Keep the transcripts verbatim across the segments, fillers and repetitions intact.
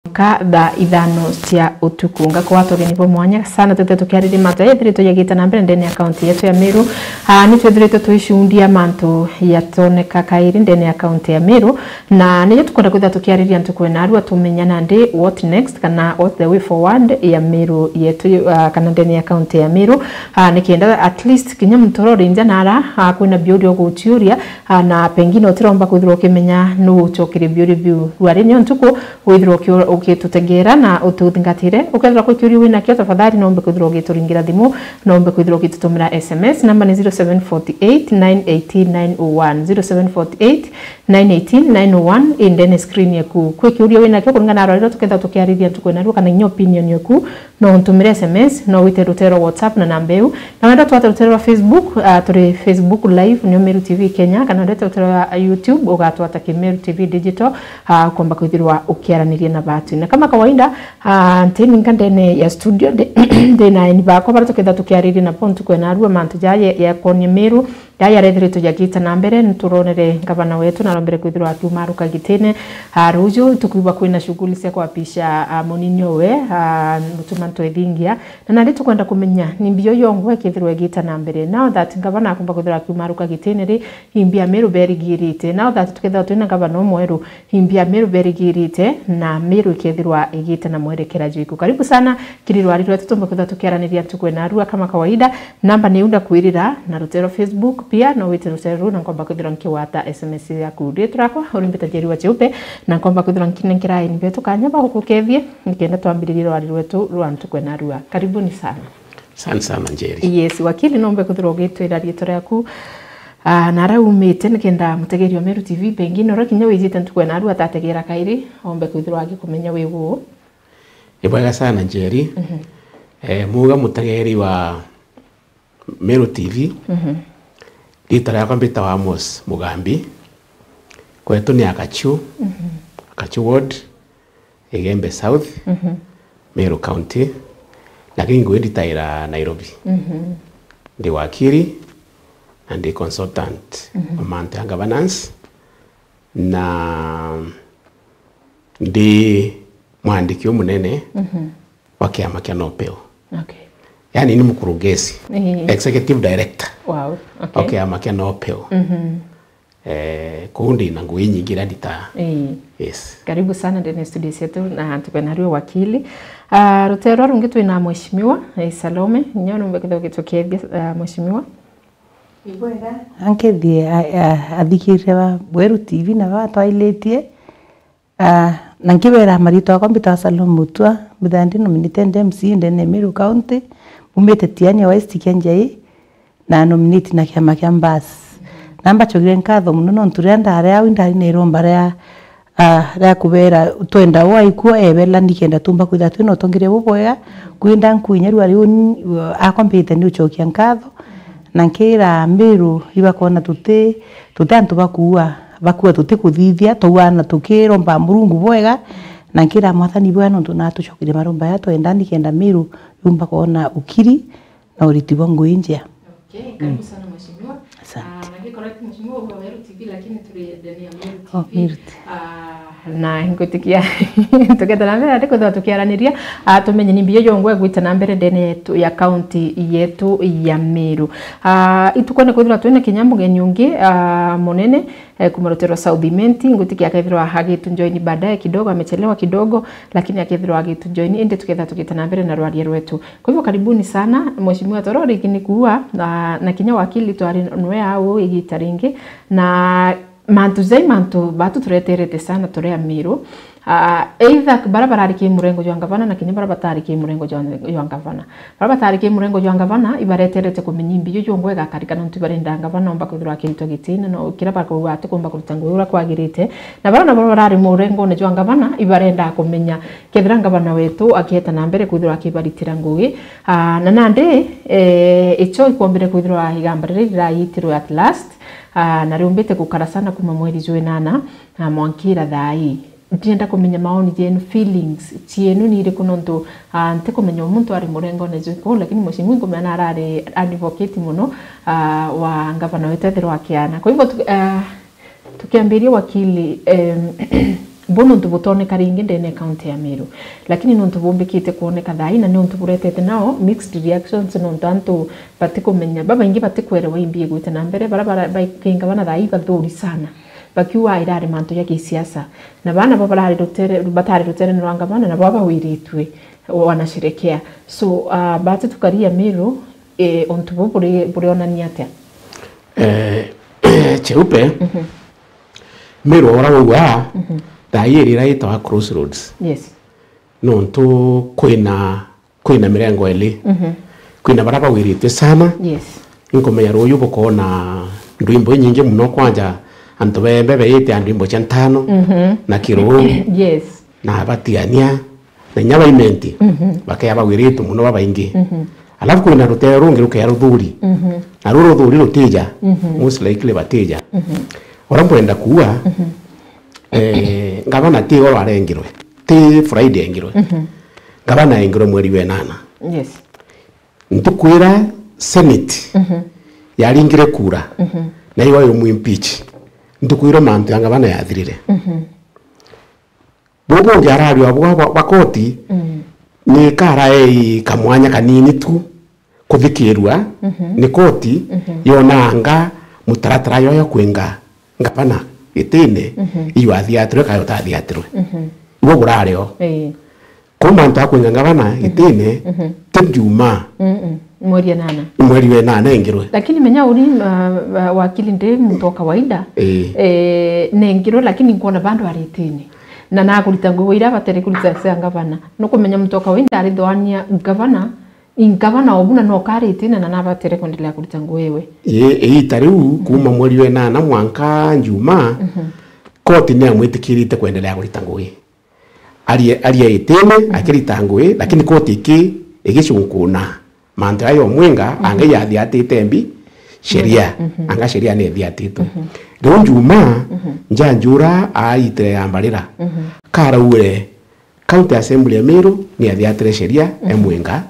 Ka thaa ithano cia utuku. Ngakwata ugeni bwa mwanya sana, twithirwe tukiariria mantu jaja jathiritwe jagiita na mbere ndene ya kaunti yetu ya Meru. Ah, ni twithiritwe tuicundia mantu jatoneka kairi ndene ya kaunti ya Meru, na nijo tukwenda kwithirwa tukiariria ntuku ya narua, tumenya nandi what next, kana what's the way forward ya Meru yetu, ah, kana ndene ya kaunti ya Meru. Ah, nikenda at least kinya muntu uria uri nja nara, ah, kwina biuria uguciuria, ah, na pengine utiromba kwithirwa ukimenya nu ugucokeria biuria biu. Rwari nio ntuku, withirwe uki-, ukitutegera na ututhingatire. Ukethirwa kwi kiuria winakio, tafadhali nombe kwithirwa ugituringira thimu, nombe kwithirwa ugitutumira S M S. Namba ni zero seven forty eight nine eighteen nine oh one, zero seven forty eight nine eighteen nine oh one, indene screen yaku. Kwi kiuria winakio kuringana na rwari ruria tukethirwa tukiariria ntuku ya narua, kana inya opinion yaku, no untumire S M S, no wite rutero WhatsApp na namba iu. Na wenda twate rutero rwa Facebook, ah, turi Facebook Live, nio Meru T V Kenya, kana wenda rutero rwa YouTube, ugatwata ki Meru T V Digital, ah, ukomba kwithirwa ukiaraniria na batu. Na kama kawaida, ah, ntininka ndene ya studio, ndi, ndi na aini bakwa, baria tukethirwa tukiariria nabo ntuku ya narua mantu jaja ya, ya konia Meru, jaja jarethiritwe jagiita na mbere. Nituronere ngavana wetu narombere kwithirwa akiumaruka gitine. Ah, ruju tukwigua kwina shughuli cia kwapisha, ah, munini owe, ah, Mutuma Ntwethingia. Na nandi tukwenda kumenya ni mbio yongwa ikethirwa igiita na mbere. Now that ngavana akomba kwithirwa akiumaruka gitine ri, imbi ya Meru berigirite. Now that tukethirwa twina ngavana umweru, imbi ya Meru berigirite, na Meru ikethirwa igiita na mwerekera jwiku. Karibu sana kiri rwari rwetu, tumbe kwithirwa tukiaraniria ntuku ya narua kama kawaida. Namba ni iu ndakwirira, na rutero Facebook pia, no wite rutero ruu, na nkomba kwithirwa nkigwata S M S yaku. Riitwa riakwa urimbita Njeri wa Cheupe, na nkomba kwithirwa nkinenkera aini betu kanya bagukukethie, nikenda twambiririe rwari rwetu rwa ntuku ya narua. Karibuni sana. Asante sana, Njeri. Yes, wakili, nombe kwithirwa ugitwira riitwa riaku, ah, na aria umite, nikenda mutegeri wa Meru T V, pengine uria kinya wijite ntuku ya narua atategera kairi, ombe kwithirwa agikumenya wi uu. Ni bwega sana, Njeri. Mhm. Eh, muuga mutegeri wa Meru T V. Mhm. Riitwa riakwa mbitawa Amos Mugambi. Kwetu ni Akachu. Mhm. Akachu Ward, Igembe South, mhm, Meru County. Lakini ngui nditaira Nairobi. Mhm. Ndi wakili na ndi consultant, mhm, on mantu ya governance. Na ndi mwandiki umunene, mhm, wa kiama kia NOPEU. Okay. Yani ni mukurugenzi, ii, executive director, wow, okay, wa kiama kia NOPEU. Mhm. Eh, kuu ndi na ngui nyingi iria nditaga. Ii. Yes. Karibu sana ndene ya studio cietu, na ntuku ya narua wakili. Ah, rutero rungi twina mheshimiwa, eh, Salome, nyo numbe kwithirwa ugitukiethia, ah, mheshimiwa. Ni bwega. Ankethie, a-, a-, athikirire ba Meru T V na batwailitie. Ah, na nkibera maritwa akwa, mbitagwa Salome Mutua, mbithaga ndi nominated M C ndene ya Meru County, mbumite Tigania West kia Njai, na nominate na kiama kia Mbas. Na mbacokire nkatho mono nontu riria ndari au, indari na iromba ria, ah, ria kubera twenda uu aikua ebela, nikenda tumba kwithirwa twina utongeria bubwega, kwinda nkuinya rua riu ni, akwa mbite ni ucokia nkatho, na nkira Meru ibakoona tuti, tuti antu bakuua, bakuua tutikuthithia, twaana tukiromba Murungu bwega, na nkira Mwathani bwega nontu natucokire maromba ya twenda, nikenda Meru yumba koona ukiri na uriti bwa ngui njea. Okay, karibu sana mheshimiwa. Asante. Ah, na ngikorwo ti mheshimiwa wa Meru T V, lakini turi ndani ya Meru T V. Oh, Meru T V. Ah, na ngwitikia tukenda na mbere ati kwithirwa tukiaraniria, ah, tumenye ni mbio yongwa igwite na mbere ndene yetu ya kaunti yetu ya Meru. Ah, itukwenda kwithirwa twina kinya mugeni ungi, ah, munene, eh, kuma rutero rwa South Imenti, ngwitikia akethirwa agitu join baadaye kidogo, amechelewa kidogo, lakini akethirwa agitu join, indi tukethirwa tugite na mbere na rwaria rwetu. Kwa hivyo karibuni sana, mheshimiwa, toro ringi ni kuua, na, na kinya wakili twari nwe au igita ringi, na mantu jai mantu batu tureterete sana turi Amiru. Ah, either bara barari ki murengo jwa ngavana na kinya bara batari ki murengo jwa, jwa ngavana. Bara batari ki murengo jwa ngavana, ibareterete kumenya imbi ju jongwa igakarika nontu ibarenda ngavana omba kwithirwa akiritwa gitine, no kira bakauga ati kumba kuruta ngugi uria kwagirite. Na bara nabo barari murengone jwa ngavana, ibarenda kumenya kethira ngavana wetu akieta na mbere kwithirwa akibaritira ngugi. Ah, na nandi, eh, icho ikwombire kwithirwa igamba riri rirayitirwe at last, ah, na riumbite gukara sana kuma mweri jwa inana, ah, mwankira thaa ii. Ndienda kumenya maoni jenu, feelings cienu ni iriku nontu, ah, ntikumenya o muntu ari murengone jwiku, lakini mheshimiwa nkumenya arari advocate muno, ah, wa ngavana wetu ethirwa akiana. Kwa hivyo tu-, ah, tukiambiria wakili, em, Bo nontu butoneka ringi ndene ya county ya Meru. Lakini nontu bumbikite kwoneka thaa ii, na nontu buretete nao mixed reactions, nontu antu batikumenya, babaingi batikwerewa imbi igwite na mbere, bara, bara, bakinga bana thaa ii bathuri sana. Bakiuga irari mantu ja kisiasa. Na bana bo barari rutere, batari ruterene rwa ngavana, na bo bawiritue wanasherekea. So, uh, bati tukaria Meru, eh, untu bu buri, burionania atia? Eh, Cheupe, Meru ora wauga, thaa ii iri ira itawa crossroads. Yes. Nontu kwina, kwina mirengo iri. Kwina bara bawiritue sana. Yes. Nkomenya ruuyu bukona ndwimbo inyingi muno, kwanja antu bembe beite ndwimbo cia ntano na kiruu. Yes. Na batigania, na inya baimenti, bakea bawiritwe muno babaingi. Alafu kwina rutere rungi rukea ruthuri. Na ruru ruthuri rutija, most likely batija. Ora mpwenda kuuga, eh, ngavana ti oro arengirwe, ti Friday engirwe. Ngavana engirwe mweri wa enana. Yes. Ntuku ira Senate yaringire kura, na iwa yumwimpeach, ntuku ira mantu ya ngavana yathirire. Buu bungi arario bwa, bwa, bwa koti, ni karaei kamwanya kanini tu kuthikirua ni koti yonanga mutaratara yoyo kwinga ngavana gitine, iyu athiatirwe kana utathiatirwe. Ibo burario. Ii. Kuu mantu a kwinga ngavana gitine, ti Njumaa. Mweri enana. Mweri wa enana engirwe. Lakini menya uri, uh, uh, wakili ndi muntu wa kawaida. Ii. Eh, nengirwe, lakini nkwona bandu aritine. Na nakurita ngugi iria abatere kurita cia ngavana. Nukumenya muntu wa kawaida arithoania ngavana, i ngavana obu na no karitine na nabatere kwendelea kurita ngugi iwe. Ii, iita riu, kuuma mweri wa enana mwanka Njumaa, koti niamwitikirite kwendelea kurita ngugi. Arie, arie itene, akirita ngugi, lakini koti iki, igicunkuna mantu aya omwinga, anga yathiatite mbi, sheria, anga sheria ni ithiatitwe. Riu Njumaa, njanjura aitire ya mbarira, karaure, County Assembly ya Meru ni yathiatire sheria emwinga,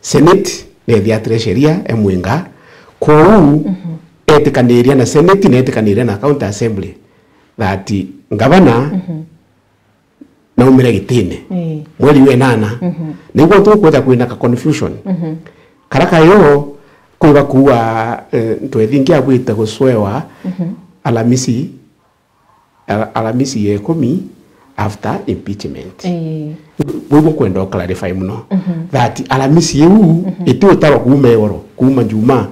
Senate ni yathiatire sheria emwinga, kwou etikaniria na Senate na etikaniria na County Assembly that ngavana naumire gitine. Ii. Mweri wa enana. Niguo tukwetha kwina ka confusion. Kara kayo kwiba kuuga, eh, ntwethingi abwite gucwewa Alamisi, Al-, Alamisi ya ikumi after impeachment. Ii. Buu bukwenda u clarify muno. That Alamisi iu iti utarwa kuuma igoro, kuuma Njumaa,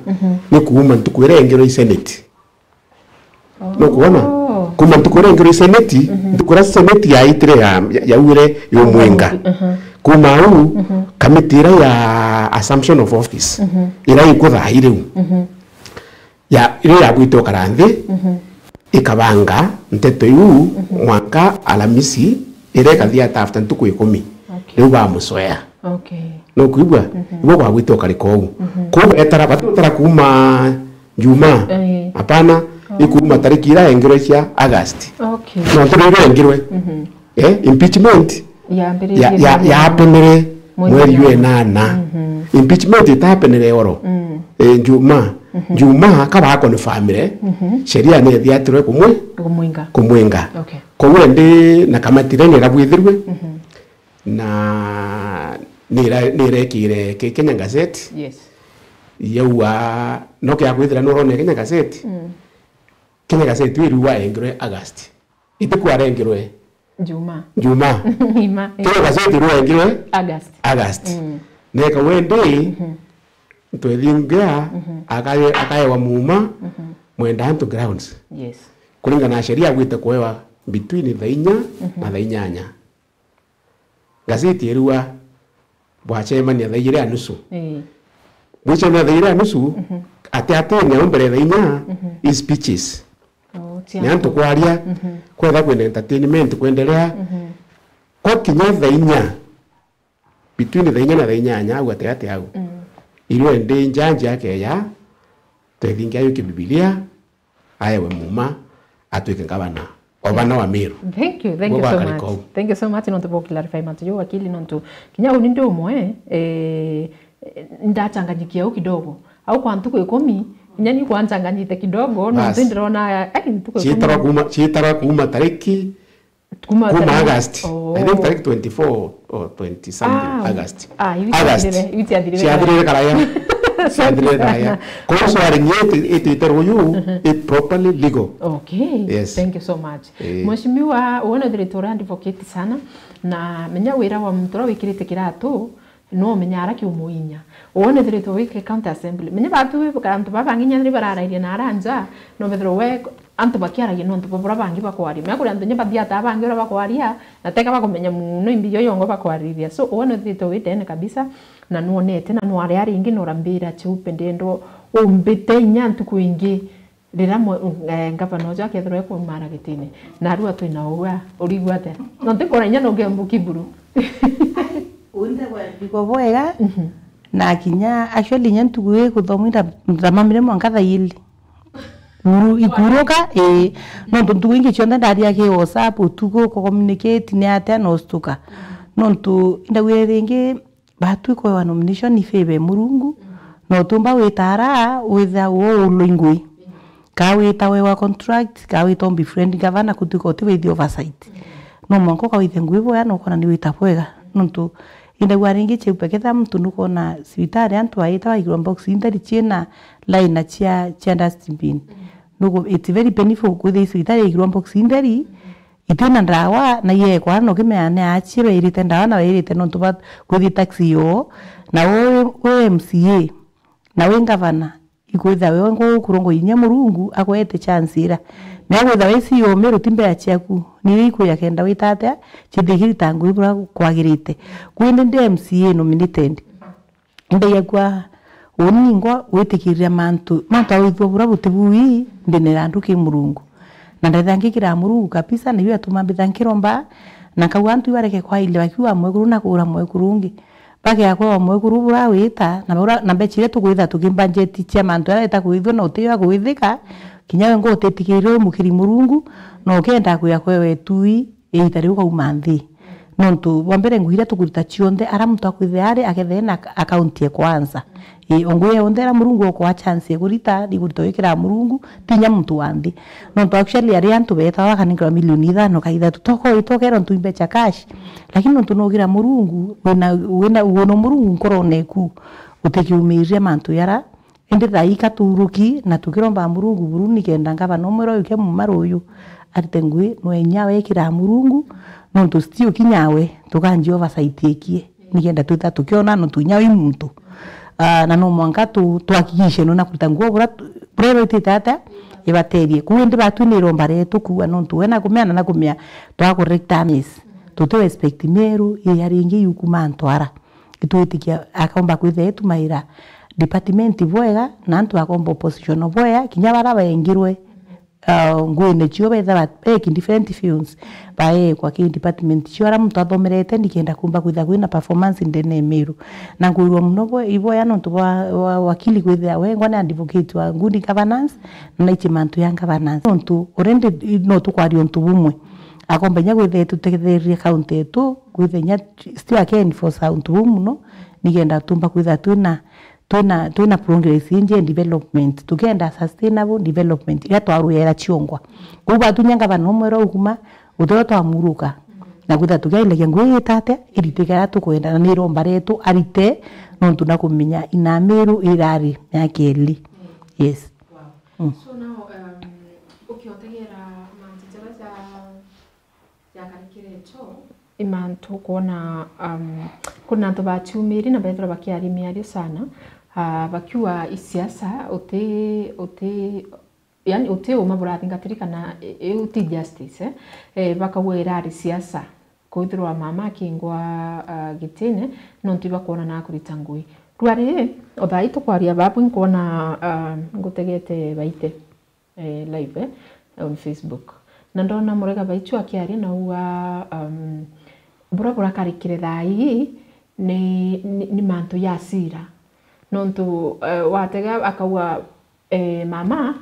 ni kuuma ntuku iria engirwe i Senate. Nukwona? Oh. Kuuma ntuku iria engirwe i Senate, ntuku iria Senate yaitire ya, ya, yauire yumwinga. Aha. Kuuma au, kamiti iria ya assumption of office, iria ikuthaai riu, ya, iria yabwite ukara nthi, ikabanga nteto iu mwanka Alamisi iria ikathia after ntuku ikumi. Okay. Riu bamucwea. Okay. Nukwigua? Ibo gwabwite ukarika uu. Kou betara, batiutara kuuma Njumaa. Ii. Apana, ikuuma tariki iria engirwe cia August. Okay. Nontu riu engirwe. Eh, impeachment ya, ya, yapenere mweri wa enana. Impeachment itapenere oro. Eh, Njumaa. Njumaa kaba confirmire, sheria ni ithiatirwe kumwi-, kumwinga. Kumwinga. Okay. Kou endi na kamati iria nirabwithirwe, na nira-, nirekire ki-, Kenya Gazette. Yes. Yaua, no kia kwithira nurone Kenya Gazette. Kenya Gazette iriua engirwe August. Itiku arengirwe Njumaa. Njumaa. Ima. Kenya Gazette iriua engirwe August. August. Neka wendi, ntwethingia, akaye-, akaewa muuma, mwenda antu grounds. Yes. Kuringana na sheria agwite kuewa between thaa inya na thaa inyanya. Gazeti irua bwacemania thaa ijiri na nusu. Ii. Bwicemania thaa ijiri na nusu, ati atini au mbere ya thaa inya, i speeches. Oh, ni antu kwaria, kwetha kwina entertainment kwendelea. Kwa kinya thaa inya, between thaa inya na thaa inyanya au gatigati au. Irue ndi njanji akeya, twethingia yuki Bibilia, aewe muuma, atwike ngavana. Obana wa Meru. Thank you, thank you so much. Thank you so much, nontu bwa clarify mantu jau, wakili, nontu kinya uni ndi umwe, eh, ndachanganyikia au kidogo. Au kwa ntuku ikumi, kinya ni kwanchanganyitie kidogo, nontu ndirona, ai, ntuku ikumi. Ciitarwa kuuma, ciitarwa kuuma tariki Kuma tarehe August. Oh. I think tarehe twenty-four or twenty something. Ah. August. Ah, iu August. Ciathirire, iu ciathirire karaya. Ciathirire karaya. Ciathirire karaya. Sana. Kwa hiyo swearing yetu itwite ruyu, mhm, i properly legal. Okay. Yes. Thank you so much. Eh. Mheshimiwa, wona thiritwe uri advocate sana, na menya wira wa muntu uria wikirite kiratu, no menya ara kiumuinya. Wone thiritwe wike county assembly. Menya batu antu babangi nya ni bararairie na ara nja, no bethirwe we antu bakiaragia nontu bwa buria bangi bakwaria. Menya kuri antu nya bathiataa bangi uria bakwaria, na teka bakumenya muno imbi yo yongo bakwariria. So, wone thiritwe witene kabisa, na nwonete, na nwari ari ingi norambira cheupe ndendo umbite inya ntuku ingi. Riria mwe-, eh, ngavana uju akethirwa ekumara gitine, narua twina uu a, urigua atia? No ntikona inya no ngembuki buru. Ai, uu ndagwa ndiko bwega. Mhm. Na kinya, actually, inya ntuku ii kuthoma inda-, ndamamire mwanka thaa ili. Uru-, ikuruka, ii. Nontu ntuku ingi cionthe ndaria ki WhatsApp, utuku, ku communicate, ni atia, no stuka. Nontu, indagwire ringi, batwi kwewa nomination i favor e Murungu, na utiumba wita ara witha wo ulwi ngui. Kaa wita wewa contract, kaa wita befriend gavana, kutwika uti withia oversight. No mwanka ukawithe ngui bwega, na ukona ni wita bwega. Nontu, indagua ringi cheupe ketha muntu nukona cibitari antu aita baigirwa box intheri ciina line na cia, cia dustbin. Nuku-, it's very painful kwithia cibitari yaigirwa box intheri, itina ndawa, na iekwa no kimea ni achie bairite ndawa na bairite nontu ba kwithia taxi yo, na we, we M C A, na we ngavana, ikwitha we ngo kurongo inya Murungu akwete chance ira. Me kwitha we C E O Meru ti mbea ciaku, ni we ikuya kenda wita atia, chithikiri ta ngui bura kwagirite. Kwindi ndi M C A nominated. Ndaiagua uni ningwa witikirira mantu, mantu awithua bura buti bui, ndinira andu ki Murungu. Na ndetha ngikira Murungu kabisa, niwe atuma mbitha nkiromba, na nkauga antu ibareke kwaile bakiuga mwekuru na kuura mwekuru ungi. Bagea kwewa mwekuru bura wita, na bura, na mbecha iria tukwitha tukimbanjeti cia mantu aria eta kwithua na utiyo akwithika, kinya we ngo utitikirire wi mukiri Murungu, na ukenda kuya kwewe tui, iita riu ukauma nthi. Nontu bwa mbere, ngui iria tukuruta cionthe, ara muntu akwithia ari, akethee na ak-, account e kwanza. Ii, o ngui yonthe ira Murungu ukwa chance e kurita, ni kurita wikira Murungu, ti inya muntu wa nthi. Nontu actually, ari antu beetawa bakanenkerwa milioni ithano ka ithatu, toko itokerwa ntu mbecha cash. Lakini nontu nugira Murungu, wina, wina, wina Murungu nkorone eku, utikiumiria mantu yara, Indi thaa ii ka turuki na tukiromba Murungu buru nikenda ngavana umwe uria uke muma ruyu arite ngui nwe inya wekira Murungu, nontu still kinya we tukanjia oversight ikie nikenda twitha tukiona nontu inya wi muntu. Ah, na no mwanka tu-, tuhakikishe nona kuruta nguo bura tu-, bura ibaitite atia ibaterie. Kuu indi batu ni iromba rietu kuua nontu we nakumea na nakumea twa correct a miss. Tuti expect Meru iya ringi yukuma antu ara. Itwitikia akomba kwithia itumaira department bwega, na antu akomba opposition bwega, kinya bara baengirwe, uh, nguine cio betha ba-, beki different fields, baekwa ki department cio ara muntu athomerete, nikenda kumba kwitha kwina performance ndene ya Meru. Na nkwirwa muno bwe-, iboya nontu bwa, wa wakili kwithia wengwa ni advocate wa good governance, na naichi mantu ya governance. Nontu already no tukwaria untu bumwe. Akomba inya kwithia tutethererie county yetu, kwithia inya still again for sound buu muno, nikenda tumba kwitha twina, twina, twina progress ingi ya development. Tukenda sustainable development, iria twarwira ciongwa. Kwou batunya ngavana umwe ro uguma, utiro twamuruka. Na kwitha tukiailagia ngui itate, iritike aria tukwenda, na ni iromba rietu arite, nontu na kumenya ina Meru irari miaka iri. Yes. Wow. Mm. So now, um, ukiotegera mantu jaria ja Yakarikire cho. I mantu kwona, um, kwina antu baciumiri na bethirwa bakiaria miario sana, ah, bakiuga i siasa uti, uti, yani uti uma burathingatiri kana i, i uti justice, eh? Eh, bakauga irari siasa. Kwithirwa mama akingwa, ah, gitine, nontu ibakwona na kurita ngui. Rwari, o thaa ii tukwaria babu, inkwona, ah, ngutegete baite eh, live, eh, on Facebook. Na ndona Murega Baichu akiaria na uga, um, bura burakarikire thaa ii ni, ni, ni mantu ya sira. Nontu, eh, watega akauga, eh, mama,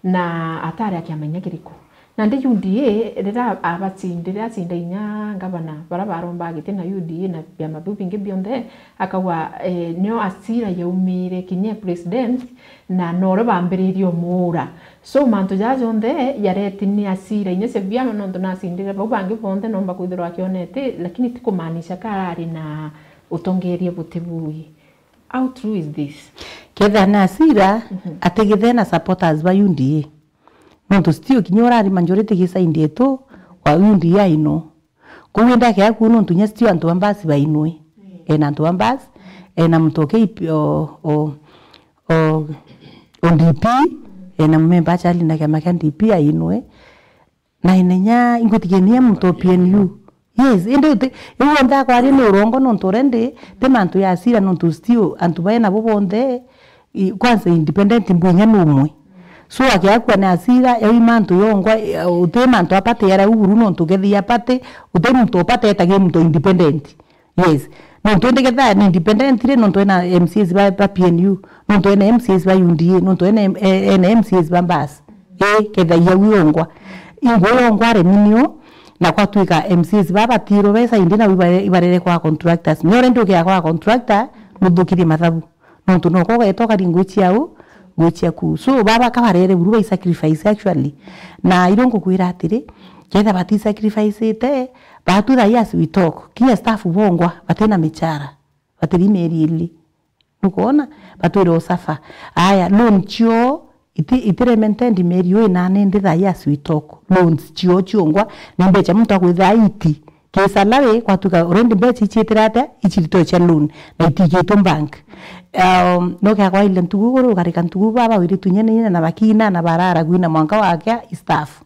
na atari akiamenya kiriku. Nandi U D A, riria abacindire, acinda inya ngavana, baria barombaga giti na U D A na biama biu bingi bionthe, akauga, eh, nio Asira yaumire kinya e president, na norio bambiririe umuura. So, mantu jaa jonthe yareti ni Asira, inya Sevia, nontu nacindire bau bangi bonthe nomba kwithirwa akionete, lakini ti kumaanisha ka arari na utongeria buti bui. How true is this? Kethira ni Asira, mhm, atigithe na supporters ba U D A. Nontu still kinya urari majority gi side yetu wa U D A aino. Kou indi akea kuu nontu inya still antu ba Mbasi bainwe. Mm. Ena antu ba Mbasi, ena muntu o K P, o, o, o, o D P, ena mumemba achali na kiama kia D P ainwe. Na ene inya ingwitikenia muntu o P N U. Yes, indi uti, riu onthe akwaria ni urongo nontu already ti mantu ya Asira nontu still antu bae nabo bonthe, i, kwanza independent mbu inya ni umwe. So akiakua ni Asira, yauma antu yongwa, eh, uti mantu a party yara uguru nontu kethia party, uti muntu o party etagia muntu independent. Yes. Nontu indi ketha ni independent ri, nontu ena M C As ba, ba P N U, nontu ena M C As ba U D A, nontu ena M-, eh, ena M C As ba Mbasi. Ii, kethagia wi ongwa. Ingwe ongwa reminio, na kwatwika M C As ba batirwe besa indi nabo ibare-, ibarere kwa contractors. Ni already ukia kwa contractor, nuthukirie mathabu. Nontu noko ugeta ukari ngwichia u, ngwichia ku. So, baba kabarere buru bai sacrifice actually. Na irio ngukwira atiri, ketha bati sacrifice-ite, batu thaa ii as we talk, kinya staff bongwa, batina michara, batiri mieri ili. Nukwona? Batwire usafa. Aya, loan cio, iti, iti remented mieri uu inane ndi thaa ii as we talk. Loans cio ciongwa, ni mbecha muntu akwitha aiti. Ki salary, kwatuka already mbecha iciitire atia? Iciritwe cia loan, na itigitwe bank. Um, no kiakwaile ntugu iguru, ukarika ntugu baba, wiritu inya ni inya na bakina, na barara gwina mwanka wakia, i staff.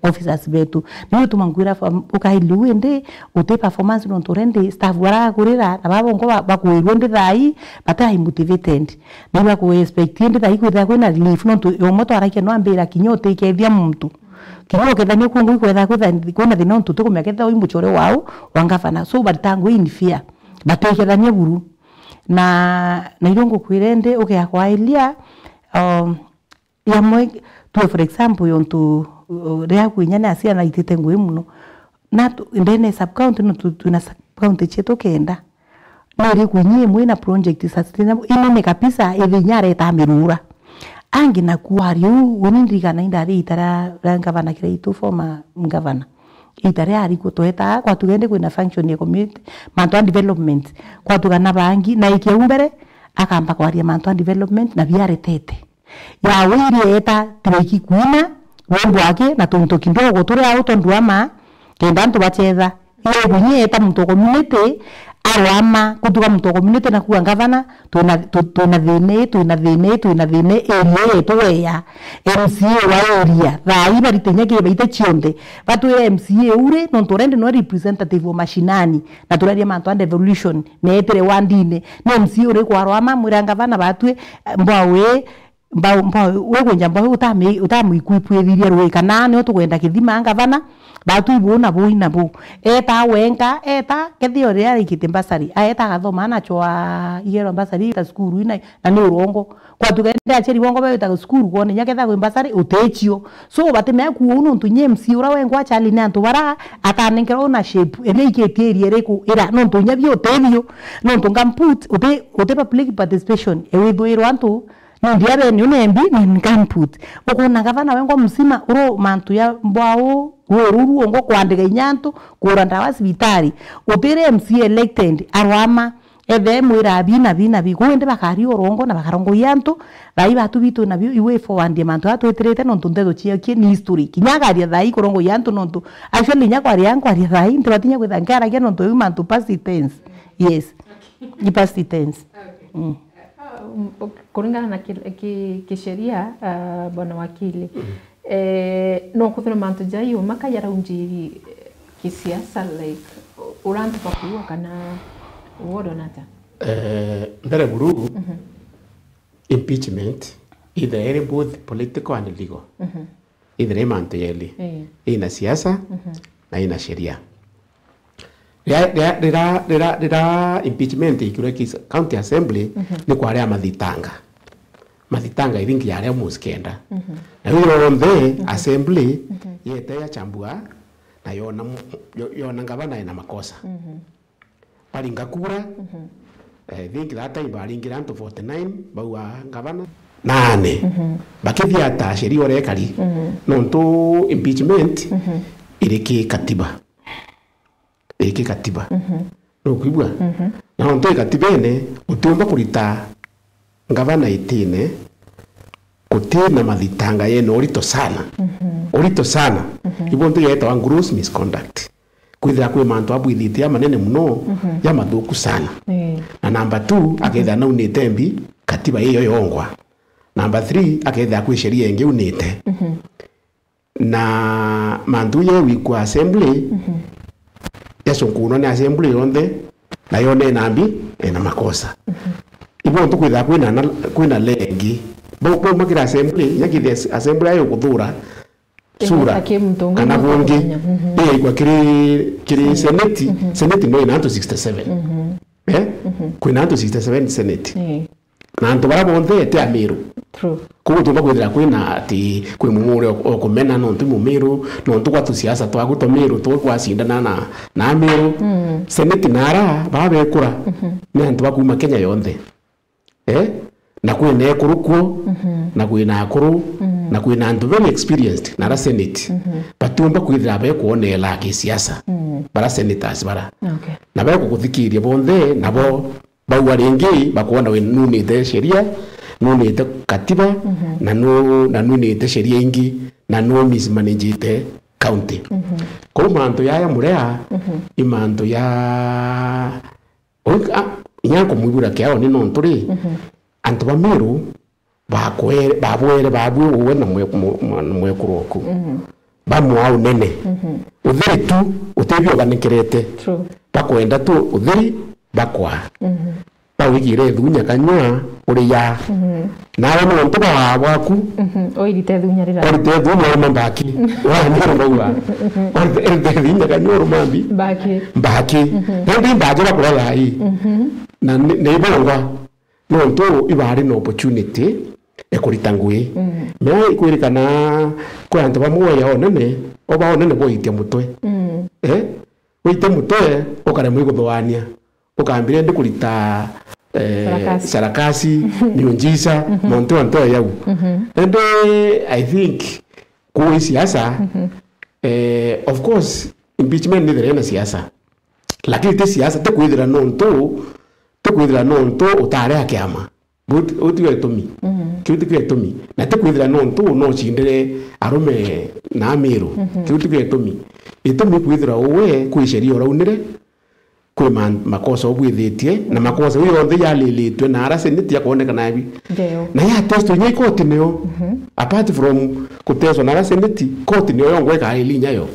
Officers betu. Niu utuma nkwira fa-, ukaili u indi, uti performance nontu already staff barakurira, na baba bongwa ba-, bakwirwe ndi thaa ii, bati high motivated. Ni baku expect ndi thaa ii kwithira kwina relief, nontu yomwe twarakia no ambira kinya utikethia muntu. Kinya ukethania kungu ikwetha kwitha kwina thina nontu utikumenya kethira ui muchore wau wa ngavana. So, baritangwe in fear. Batikethania buru. Na, na irio ngukwira indi, ukia kwailia, um, yamwe, tue for example, yontu, uh, riria kwinya ni aciana itite ngui muno. Na tu-, ndene sub county, no tu-, twina sub county cietu kenda. Niri kwinyie imwe ina project sustainable, inene kabisa, ithi inya areta mirura. Angi naku wari uu, uni ndirikana indari ita ria, ria ngavana Kiraitu, former ngavana. Ita ria ari kutweta, kwatuga indi kwina function ya community, mantu a development. Kwatuga na bangi, na ikia u mbere, akamba kwaria mantu a development, na biaretete. Yawe iri eta, tibeki kwina, wimbo wake, na tuntu kidogo turi au tondu ama, kenda antu bachetha. Iyo bunye eta muntu o community, arwama, kutuga muntu o community na kuga, "Ngavana, twina, tu-, twina thina ii, twina thina ii, twina thina ii, area ii yetu weya." M C A wa area, thaa ii barite inya ki baite cionthe. Batwire M C A uri, nontu already no representative o mashinani, na turaria mantu a devolution, neetire wandine. Ni M C A uri kwarwama, mwira, "Ngavana, batwi, mbwa wi, Mbau, mbau, wi kunja mbau utami-, utamwikuipwithirie rui, kana nio tukwenda kithima ngavana, batu ibu na buu na buu." Eta wenka, eta, kethio riria arikite mbasari, aeta agathoma, anachwa igerwa mbasari ta cukuru ina, na ni urongo. Kwatuga indi acheri bongo bawitaga cukuru kwona inya ketha kwi mbasari, utichio. So, batimea kuu nontu inya M C A ura wengwa achali ni antu bara atanenkerwa ownership, iria ikitie area iriku, ira, nontu inya bio utebio, nontu ngamput, uti, uti public participation, ewithwirwa antu, Nontu ya bene une mbi ni nkamput. Ukona gavana wengwa mzima uro mantu ya mbwau, ruru ruongo, kwandika inya antu, kura ndawa cibitari. Utire M C A elected, arwama, ethe mwira bi na bi na bi. Kwou indi bakari urongo na bakarongoia antu, thai batu bitu na bi, i way forward ya mantu aa twitirite nontu nteto ciakie ni history. Kinya akaria thai kurongoia antu nontu, actually inya kwaria nkwaria thai, ntibatinya kwitha nkiaragia nontu iu mantu past tense. Yes. Ni past tense. Mm. Ah, um, ok, kuringana na ki-, ki-, kisheria, ah, bwana wakili, eh, no kwithirwe mantu jai uma ka jaraunjiri, eh, kisiasa, like, u-, ura antu bakuua kana word on ata? Eh, mbere buru, impeachment, either iri both political and legal. Ithire i mantu yeli, ina siasa na ina sheria. Rira, rira, rira, rira, rira impeachment ikirwe ki county assembly, ni kwaria mathitanga. Mathitanga, I think, yari almost kenda. Mhm. Na hiyo yonthe, mhm, assembly, mhm, yete yachambua, na yona mu-, yo-, yona ngavana ena makosa. Mhm. Baringa kura, mhm, I think that time baringire antu forty-nine, bauga ngavana. Nane. Mhm. Bakithia ata sheria uria ikari. Mhm. Nontu impeachment, mhm, iri ki katiba. Iri ki katiba. Mhm. Nukwigua? Mhm. Na nontu i katibene, utiumba kurita ngavana itine, guti na mathitanga yene urito sana. Mhm. Urito sana. Mhm. Ibo ntu yetawa gross misconduct. Kwithira kwi mantu abwithitie ya manene muno, mhm, ya mathuku sana. Ii. Na namba two, akethira naunite mbi, katiba iyo yongwa. Namba three, akethira kwi sheria ingi unite. Mhm. Na mantu ye wikwa assembly, mhm, yacunkunwa ni assembly yonthe, na yone ena mbi, ena makosa. Mhm. Ibo ntu kwithira kwina na, kwina lengi. Bo, bo makira assembly, nyakithia assembly ayo kuthura, sura, ki muntu ungi kana bungi, mhm, igaikwa kiri, kiri senate, mhm, senate no ina antu sixty-seven. Mhm. Eh? Mhm. Kwina antu sixty-seven senate. Eh. Na antu bara bonthe ti Amiru. True. Koguo tumba kwithira kwina ati kwi mumuri o, o kumena nontu Mumiru, nontu gwa tusiasa twaku twa Miru tu gwacindana na, na Amiru. Mm. Senate nara, bara bekura, mhm, ni antu ba kuma Kenya yonthe. Eh? Na kwina ekuru kuo, mhm, na kwina akuru, mm, na kwina antu very experienced, na ara senate. Mhm. Batiumba kwithira bekwonela kisiasa. Mm. Bara senators bara. Okay. Na bekuguthikiria bonthe, nabo bauga ringi, bakwona we nunite sheria, nunite katiba, mhm, na nu-, na nunite sheria ingi, na nu mismanagite county. Mhm. Kou mantu yaya murea, mhm, i mantu ya Ui, a, inya nkumwibura kiao ni nontu ri, mhm, antu ba Miru bakwere-, babwere, babwi uwe na mwe-, mu-, mu-, mwekuru oku. Mhm. Bamwaa unene. Mhm. Utheri tu, utibio banekerete. True. Bakwenda tu utheri, bakwaa. Mhm. Bawikire ithunya kanyua, uri ya. Mhm. Nawe nontu bawaa bwaku, mhm, oirite ithunya rira. Oirite ithunya uma mbaki. Wa Miru bauga. Mhm. Oirite, oirite ithunya kanyua uruma mbi. Mbaki. Mbaki. Mhm. Nandi mbaki bakura thaa ii. Mhm. Na ni, ni ibongwa. Nontu ibari na opportunity ya kurita ngui. Mm. Mea ikwirikana kwi antu bamwe ya onene, oba onene boitia mutwe. Mm. Eh? Wite mutwe, ukaremwa iguthuania. Ukambire ndi kurita, eh, sarakasi, sarakasi, miunjisa, mhm, montu ontu yau. Mhm. Indi, I think, kuu i siasa, mhm, eh, of course, impeachment ni there na siasa. Lakini ti siasa, ti kwithira nontu, ti kwithira nontu utari a kiama. Uti-, utiga itumi. Mhm. Kiu tiga itumi. Na ti kwithira nontu no cindire arume na Amiru. Mhm. Kiu tiga itumi. Itumi kwithira uwe kwi sheria uraunire, kwi ma-, makosa ubwithitie, na makosa iu yonthe yaliritwe na ara seneti yakwonekana ibi. Ndio. Na ya testwa inya ikoti nio. Mhm. Apart from kutestwa na ara seneti, koti nio yongwa ikariri inya yo.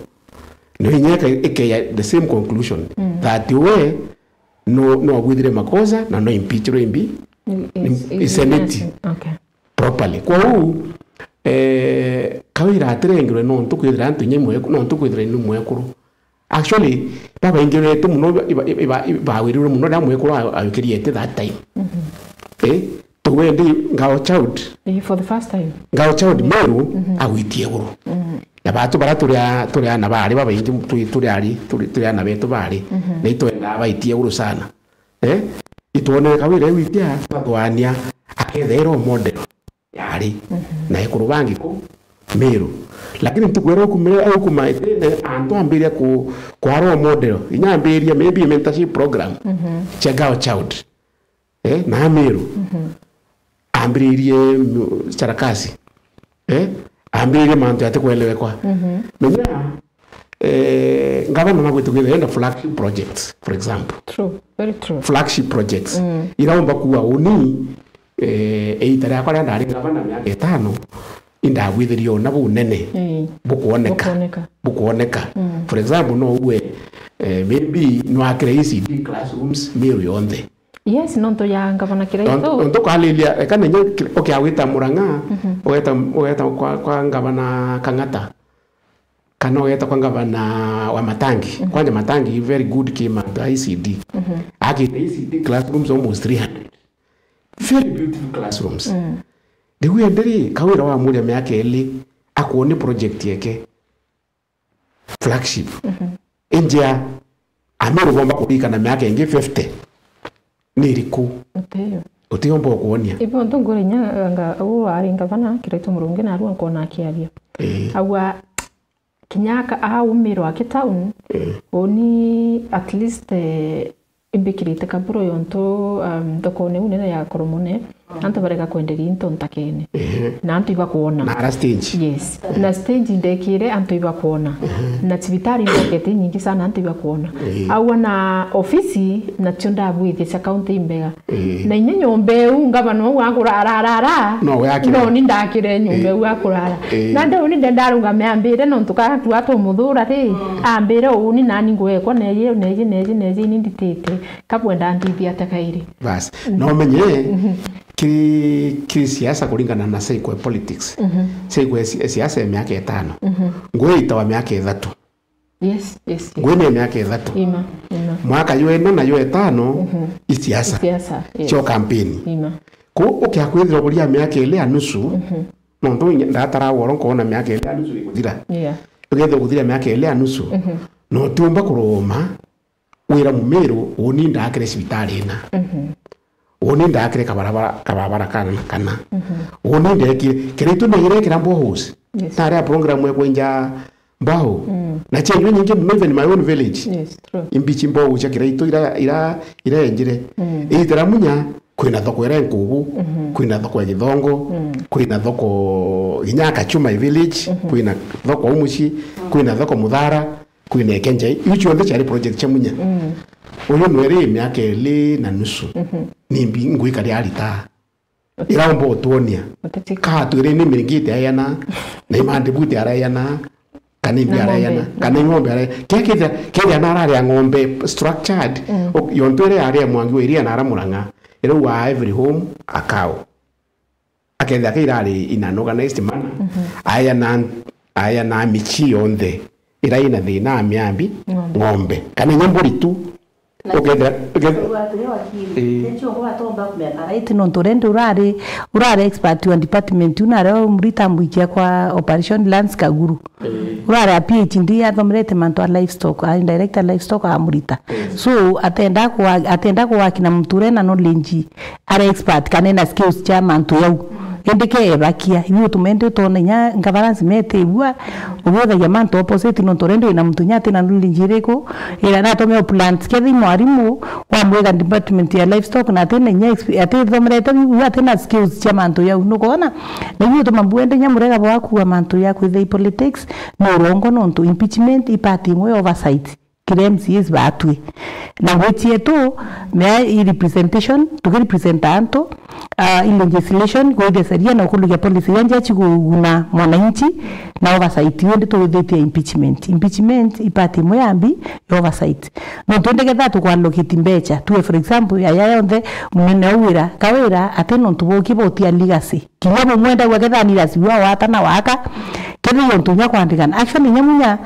Nio inya ika-, ikeya the same conclusion. Mm. That we no, no abwithire makosa na no impeachirwe imbi, i, i, i, i seneti. Okay. Properly. Kwou, eh, Kawira atirengirwe nontu kwithira antu inya imwe, nontu kwithira ni mwekuru. Actually, babaingirete muno, iba-, iba-, iba-, bawirirwe muno riria mwekuru a-, ayukiriete that time. Mhm. Eh, tuwe ndi Ngao Child. Eh, for the first time. Ngao Child Meru, mhm, agwitie iguru. Mhm. Na batu bara turi a-, turi ana bari babaingi, turi, turi ari, turi, turi ana betu bari. Mhm. Na itwendaa baitie iguru sana. Eh? Itwonere Kawira iu itia twathwania akethira role model yari. Mhm. Na ekuru bangi ku Meru. Lakini ntuku iria ukumire, ukuma itine, antu ambiria ku, kwa role model. Inya ambiria maybe mentorship program. Mhm. Cia girl child. Eh? Na Meru. Mhm. Ambiririe mu-, sarakasi. Eh? Ambiririe mantu ati kuelewekwa. Mhm. Menya, eh, ngavana nabwite kwithira enda flagship projects, for example. True, very true. Flagship projects. Mm. Iraumba kuwa uni, eh, eita riakwa ria ndari ngavana miaka itano, indabwithirie ona bunene. Ii. Bukwoneka. Bukwoneka. Bukwoneka. Mm. For example, no uwe, eh, maybe nwakire E C D classrooms Meru yonthe. Yes, nontu ya ngavana Kiraitu. Nontu, nontu kwariria, eka ninye ki-, ukiagwita Murang'a, mhm, ugeta, ugeta kwa, kwa ngavana Kang'ata, kana ugeta kwa ngavana wa Matangi. Mhm. Kwanja Matangi very good ki mantu a E C D. Mhm. Akite E C D classrooms almost three hundred. Very beautiful classrooms. Mm. Riu endi ri, Kawira wamuria miaka iri, akwoni project yeke flagship. Mhm. Injia, Amiru bomba kuririkana miaka ingi fifty ni iriku? Utio. Utiomba ukwonia. Ibo ntu ngure inya anga, u ari ngavana, Kiraitu Murungi, narua nkona akiaria. Ii. Aua, kinya aka-, aumirwa aki town, ii, uni at least, eh, imbikirite kaburo yontu, um, thokone iu nene ya Koromone, antu barega kwenderia into ntakene. Ehe. Na antu ibakwona. Na ara stage. Yes. Na stage ndekire antu ibakwona. Ehe. Na cibitari ndokete nyingi sana antu ibakwona. Ehe. Aua na ofisi nacio ndabwithia cia county imbega. Ehe. Na inya nyomba iu ngavana uu akurara arara. No we akire. No ni ndakire nyomba iu akurara. Ehe. Na ndeu ni nde ndarungame ambire nontu karatua tumuthura ri, ambire uu ni nani ngwekwa neji, neji, neji, neji ni nditite. Kabwenda ndithia atia kairi? Bas. Mhm. Na umenye, mhm, kiri, kiri siasa kuringana na cycle ya politics. Mhm. Cycle ya si-, siasa ya miaka itano. Mhm. Ngui itawa miaka ithatu. Yes, yes, yes. Ngui ni miaka ithatu. Ima, ima. Mwaka jwa ina na jwa itano, mhm, i siasa. I siasa, yes. Cio kampeni. Ima. Ku ukia kwithirwa kuria miaka ili ya nusu, mhm, nontu inya ndatara woro nkoona miaka ili ya nusu iguthira. Yeah. Ukethirwa kuthira miaka ili ya nusu, mhm, no utiumba kuruma wira Mumiru, uni ndakire cibitari ina. Mhm. Uni ndakire kabarabara, kabarabara kana na kana. Mhm. Uni ndekire, Kiraitu negirekira boreholes. Yes. Tari a program ya kwenja mbaho. Mm. Na chenjwe nyingi muno, even my own village. Yes, true. Imbichi mbaho cia Kiraitu ira, ira, ira enjire. Mm. Itira munya, kwina thoko ira Nkubu, mhm, kwina thoko ya Githongo, mm, kwina thoko inya Kachuma village, mhm, kwina thoko Umuchi, kwina thoko Muthara. Kwina Ikenjai, iu cionthe ciari project cia munya. Mm. Uyu nweri miaka ili na nusu. Mhm. Nimbi ngwika ria arita? Iraumba utwonia. Utatiko. Ka twire ni miringiti ayana, na imandi buti arayana, kana imbi arayana, kana ng'ombe arayana. Kia kethira, kethira na araria ng'ombe structured, mm, o-, yontu iria yaria mwangi wa iria na aramurang'a, irauga every home a cow. Akethira ke irari in an organized manner, mhm, aya na, aya na michi yonthe ira ina thina a miambi, ng'ombe, ng'ombe. Kana inya mburi tu. Na ukethira, ukethira, ati wakili, ii, ndio kwa tomba kumenya right nontu rendi urari, urari expert wa department una reo murita mbuikia kwa operation lands Kaguru. Ii. Urari a P H D athomerete mantu a livestock, a director livestock a murita. Ii. So, atenda kwa, atenda kwa kina mtu ure na knowledge, ara expert kana ena skills cia mantu yau. Indi ke ebakia, ibu utumende utona inya ngavana nzima etibua, ugithagia mantu opposite nontu rendi wina muntu inya atina knowledge iriku, ira natome o plant. Kethi mwarimu wa mwega department ya livestock na atina inya exp-, atithomerete biu, atina skills cia mantu yau. Nukona? Na ibu utuma mbuende inya murega bwa kuwa mantu ya kwithia i politics, ni urongo nontu impeachment i part imwe ya oversight. Kiri M C As batwi. Na ngui cietu, mea i representation, tuki represent antu, ah, i legislation, kwithia sheria na ukulukia policy iria njega cikuguna mwananchi, na oversight, iyo ndi twithitie impeachment. Impeachment i part imwe ya mbi ya oversight. Nontu indi ketha tukwallocate mbecha, tuwe for example, ya, ya yonthe, munene wa wira, Kawira, ati nontu boki botia legacy. Kinya bumwe ndagua ketha legacy wa wata na waka, ketha iyo ntu inya kwandikana. Actually, inya munya,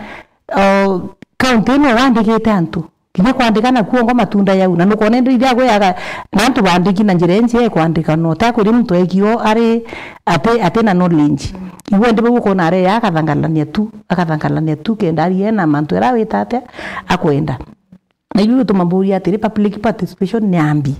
O, kaunti ino wandikite antu, kinya kwandika na kuongo matunda yau, na nukona indi iria agwe aga, na antu bandiki na njira injia ya kwandika, no ta kuri muntu ekio ari ati, ati na knowledge. Igwe ndi bau ukona ari ya akathangalania tu, akathangalania tu, kenda ari ena mantu era wita atia akwenda. Na ibi bituma mburia atiri, public participation ni ambi.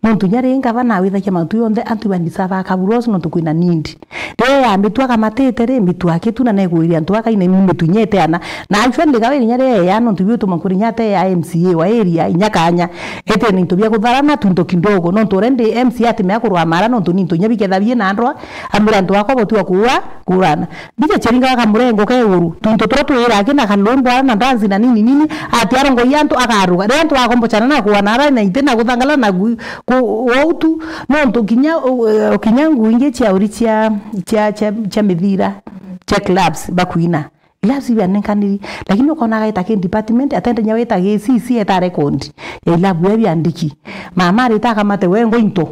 Nontu inya ri ngavana awithagia mantu yonthe, antu iba deserve akaburosi nontu kwina need. Riria ya mitu akamatite ri, mitu akitu na negwiria antu akaina imi mitu inya iteana. Na actually Kawira inya ri eya nontu ibi bituma kuri inya ate ya M C A wa area inya kanya. Ete ni into bia kutharana, tu into kidogo. Nontu already M C A atimea kurwa mara nontu ni into inya biketha bie na ndwa, amira antu akwa botiwa kuura, kuurana. Mbija ciaringaga kamurengo ka iguru, twinto turia twira aki na kalwimbo ara na ndanzi na nini nini, ati arongoia antu akaruga. Riria antu akombocana na kuana ara na ite na guthangala na gu-, ku-, wou tu, nontu kinya, u-, u-, kinya nguu ingi cia uri cia, cia, cia, cia mithira, cia clubs bakwina. Clubs ibianenkaniri, lakini ukona agaita ki department, atende nya wita gi C C eta record ya ilabu ya biandiki. Mama arita akamate we ngo into.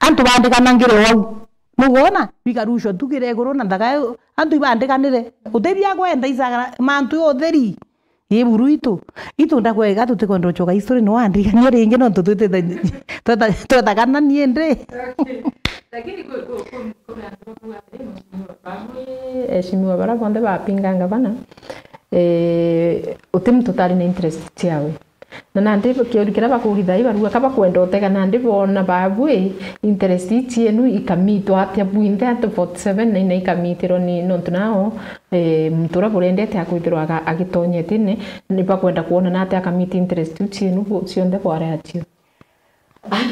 Antu bandikana ngire wau. Nugwona? Bikarushwa tu kiri iguru na nthaka iu, antu ibandikanire. Guti bia kwenda isagara, mantu ya utheri. Ii buru itu. Itu ndakwega tutikwenda ucoka history ni wandikania ringi nontu twitite, tweta-, twetakananie ndi. Lakini ku-, ku-, ku-, kuri antu bakuuga atiri, mheshimiwa, bamwe, eheshimiwa bara bonthe bapinga ngavana, eh, uti muntu utari na interest ciawe. Na nandi kiuri kiria bakuritha ibarua ka bakwenda utega, nandi boona babui interest ii cienu ikamitwa atia bwinthe antu forty seven na ina ikamitirwa ni nontu nao, eh, muntu uria burendete akwithirwa aga-, agitonyetine, ni bakwenda kwona na atia akamiti interest iu cienu bu-, cionthe bware acio.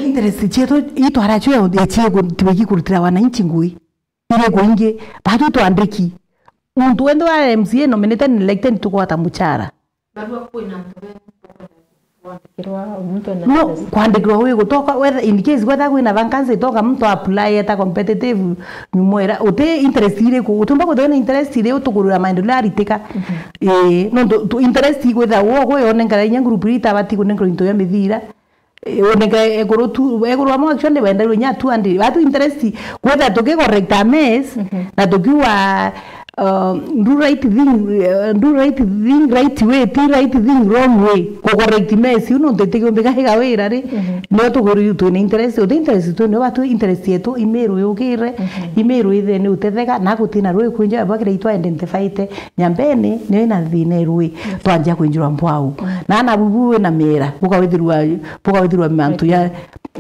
Interest cietu itwara cio ya, ya ciegu tibegi kurutira wananchi ngui. Ire kuingi, batu twandiki. Muntu wenthe wa M C A nominated and elected tukugwata muchara. Barua kwina antu benu kwandikirwa muntu na No, interest. Kwandikirwa wi gutoka, whether, in case whether kwina vacancy itoka muntu apply eta competitive, nyuma ira, uti interest iriku, utumba kuthona interest iri utukurura maendeleo aritika. Ii, nontu tu interest ikwitha wo kwi onengera inya group iri itabati kunenkerwa into ya mithira. Eh, unenge ekuru tu, ekuru amwe actually wenderwe inya tu andi, batu interest, kwetha tuki correct a mess, na tukiuga, uh, do right thing, uh, do right thing right way, ti right thing wrong way. Ku correct mess, iu nontu itikiumbika iga wira ri, nio tukuri twina interest, uti interest tu, nio batu interest yetu, Imiru yukire, Imiru ithe ni utetheka, na gutina rwi kwinja, bakira itwa identified, Nyambene, nio ina thina irui, twanjia kwinjirwa mbwau. Na ana bubu wina miera, bukawithirwa, bukawithirwa mantu ya,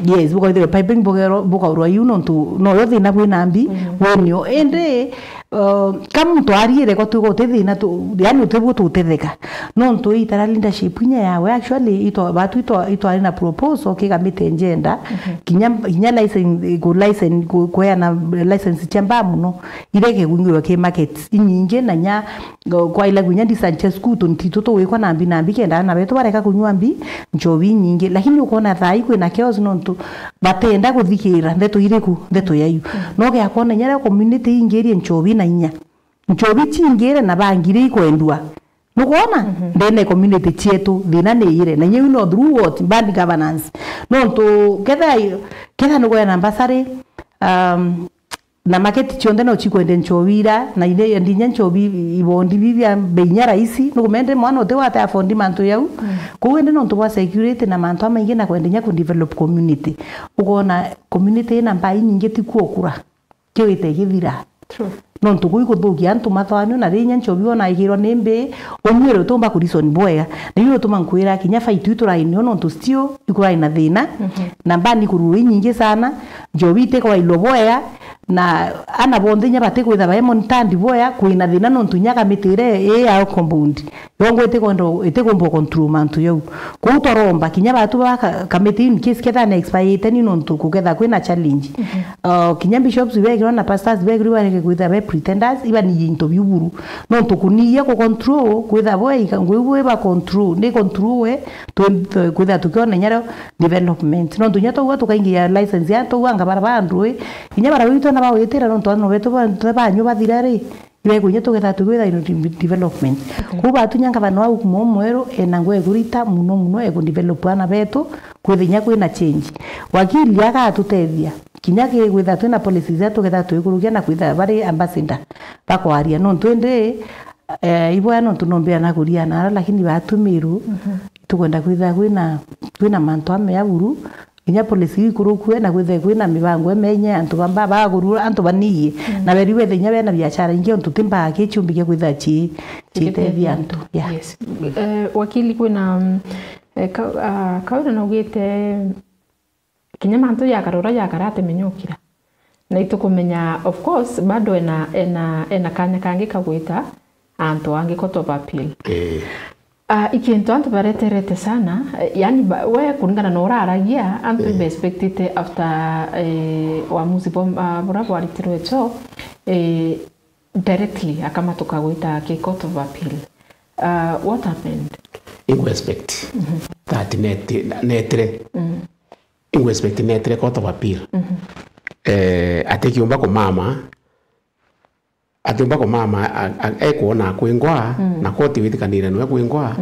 yes, bukawithirwa piping, bukaurwa, bukaurwa iu nontu noyo thina bwina mbi, winio. Indi, uh, ka muntu ariire ko twiga uti thina tu, yani uti bu tutetheka. Nontu itara leadership inya yawe, actually, itwa, batu itwa, itwari na proposal kigamite njenda, kinya, kinya license, ku license, ku, kweana license cia mbaa muno, iria ikigwingirwa ki markets inyingi na nya Ngo-, kwaila kinya distance cia cukuru, tuntu itu tugwikwa na mbi na mbi, kenda aana betu bareka kunyua mbi, nchobi inyingi. Lakini ukona thaa ii kwina chaos nontu batenda kuthikira ndeto iriku, ndeto ya iu. No gia kwona inya ria community ingirie nchobi na inya. Nchobi ciingire na bangi iria ikwendua. Nukwona? Ndene community cietu, thina ni ire. Na inya iu no through what? Bad governance. Nontu ketha, ketha nukwena mbasari, um, na market cionthe no cikwendia nchobi ira, na ine endia inya nchobi ibondi bi bia mbei inya raisi, nukumende mwana uti wate afford mantu jau. Kou indi nontu bwa security na mantu amaingi na kwenda inya ku develop community. Ukona community ina mbai nyingi ti kuokura. Kiu ite githira. True. Nontu kuu ikuthukia antu mathanio, na riria inya nchobi wona igirwa ni mbii, umwire utumba ku reason bwega. Na iu utuma nkwira kinya fight iu turainio nontu still ikurai na thina. Na mbani kururu inyingi sana, nchobi itikwailwa bwega, na ana bonthe inya batikwitha bai monitored bwega, kwina thina nontu inya kamiti iria ii ya compound yongo itikwenda, itikumba control mantu jau. Kou twaromba kinya batu ba ka-, kamiti in case ketha ni expire ni nontu kuketha kwina challenge. Uh, kinya bishops bekirwa na pastors bekirwa bareke kwitha be pretenders, iba ni into biu buru. Nontu kuniia ku control, kwitha bo ika, ngui bo iba control, ni control we, twe-, twe-, kwitha tukiona inya rio development. Nontu inya twauga tukaingia license ya twauga ngabara ba andui, inya bara witu na bawitira nontu ano betu ba, ba banyu bathira ri, ibe kunya tugetha tukwitha ino de-, development. Kou batunya ngabana wa ukumo mweru, ena ngwe kurita muno muno eku develop ana betu, kwitha inya kwina change. Wakili agatutethia. Kinya kigwitha twina policies cia tugetha twikurukia na kwitha bari ambassador bakwaria. Nontu indi, eh, iboya nontu nombea na kuria nara, lakini batumiru, tukwenda kwitha kwina, kwina mantu amea buru, kinya policy ikurukue na kwitha kwina mibango emenya ya antu bamba bagurua, antu baniie. Na beri wethe inya bena biashara ingi, ontu ti mbaa ki ciumbi kia kwitha ci, citethia antu. Yeah. Yes. Eh, wakili, kwina, mm, eh, ka-, ah, Kawira naugite, kinya mantu jakara uria jakara atimenyokira. Na itukumenya, of course, bado ena, ena, ena kanya kangi kagwita antu angi Court of Appeal. Eh. Ah, ikintu antu bareterete sana, eh, yani ba-, we kuringana na uraragia, antu ibe expectite after, eh, uamuzi bwa, ah, bura bwaritirwe cho, eh, directly akamatuka gwita ki Court of Appeal. Ah, what happened? Ingu expect that neti-, netire. Ingu expect netire Court of Appeal. Eh, atikiumba kumama, atiumba kumama, a-, a-, ekwona kwingwa, na koti witikanire nwe kwingwa,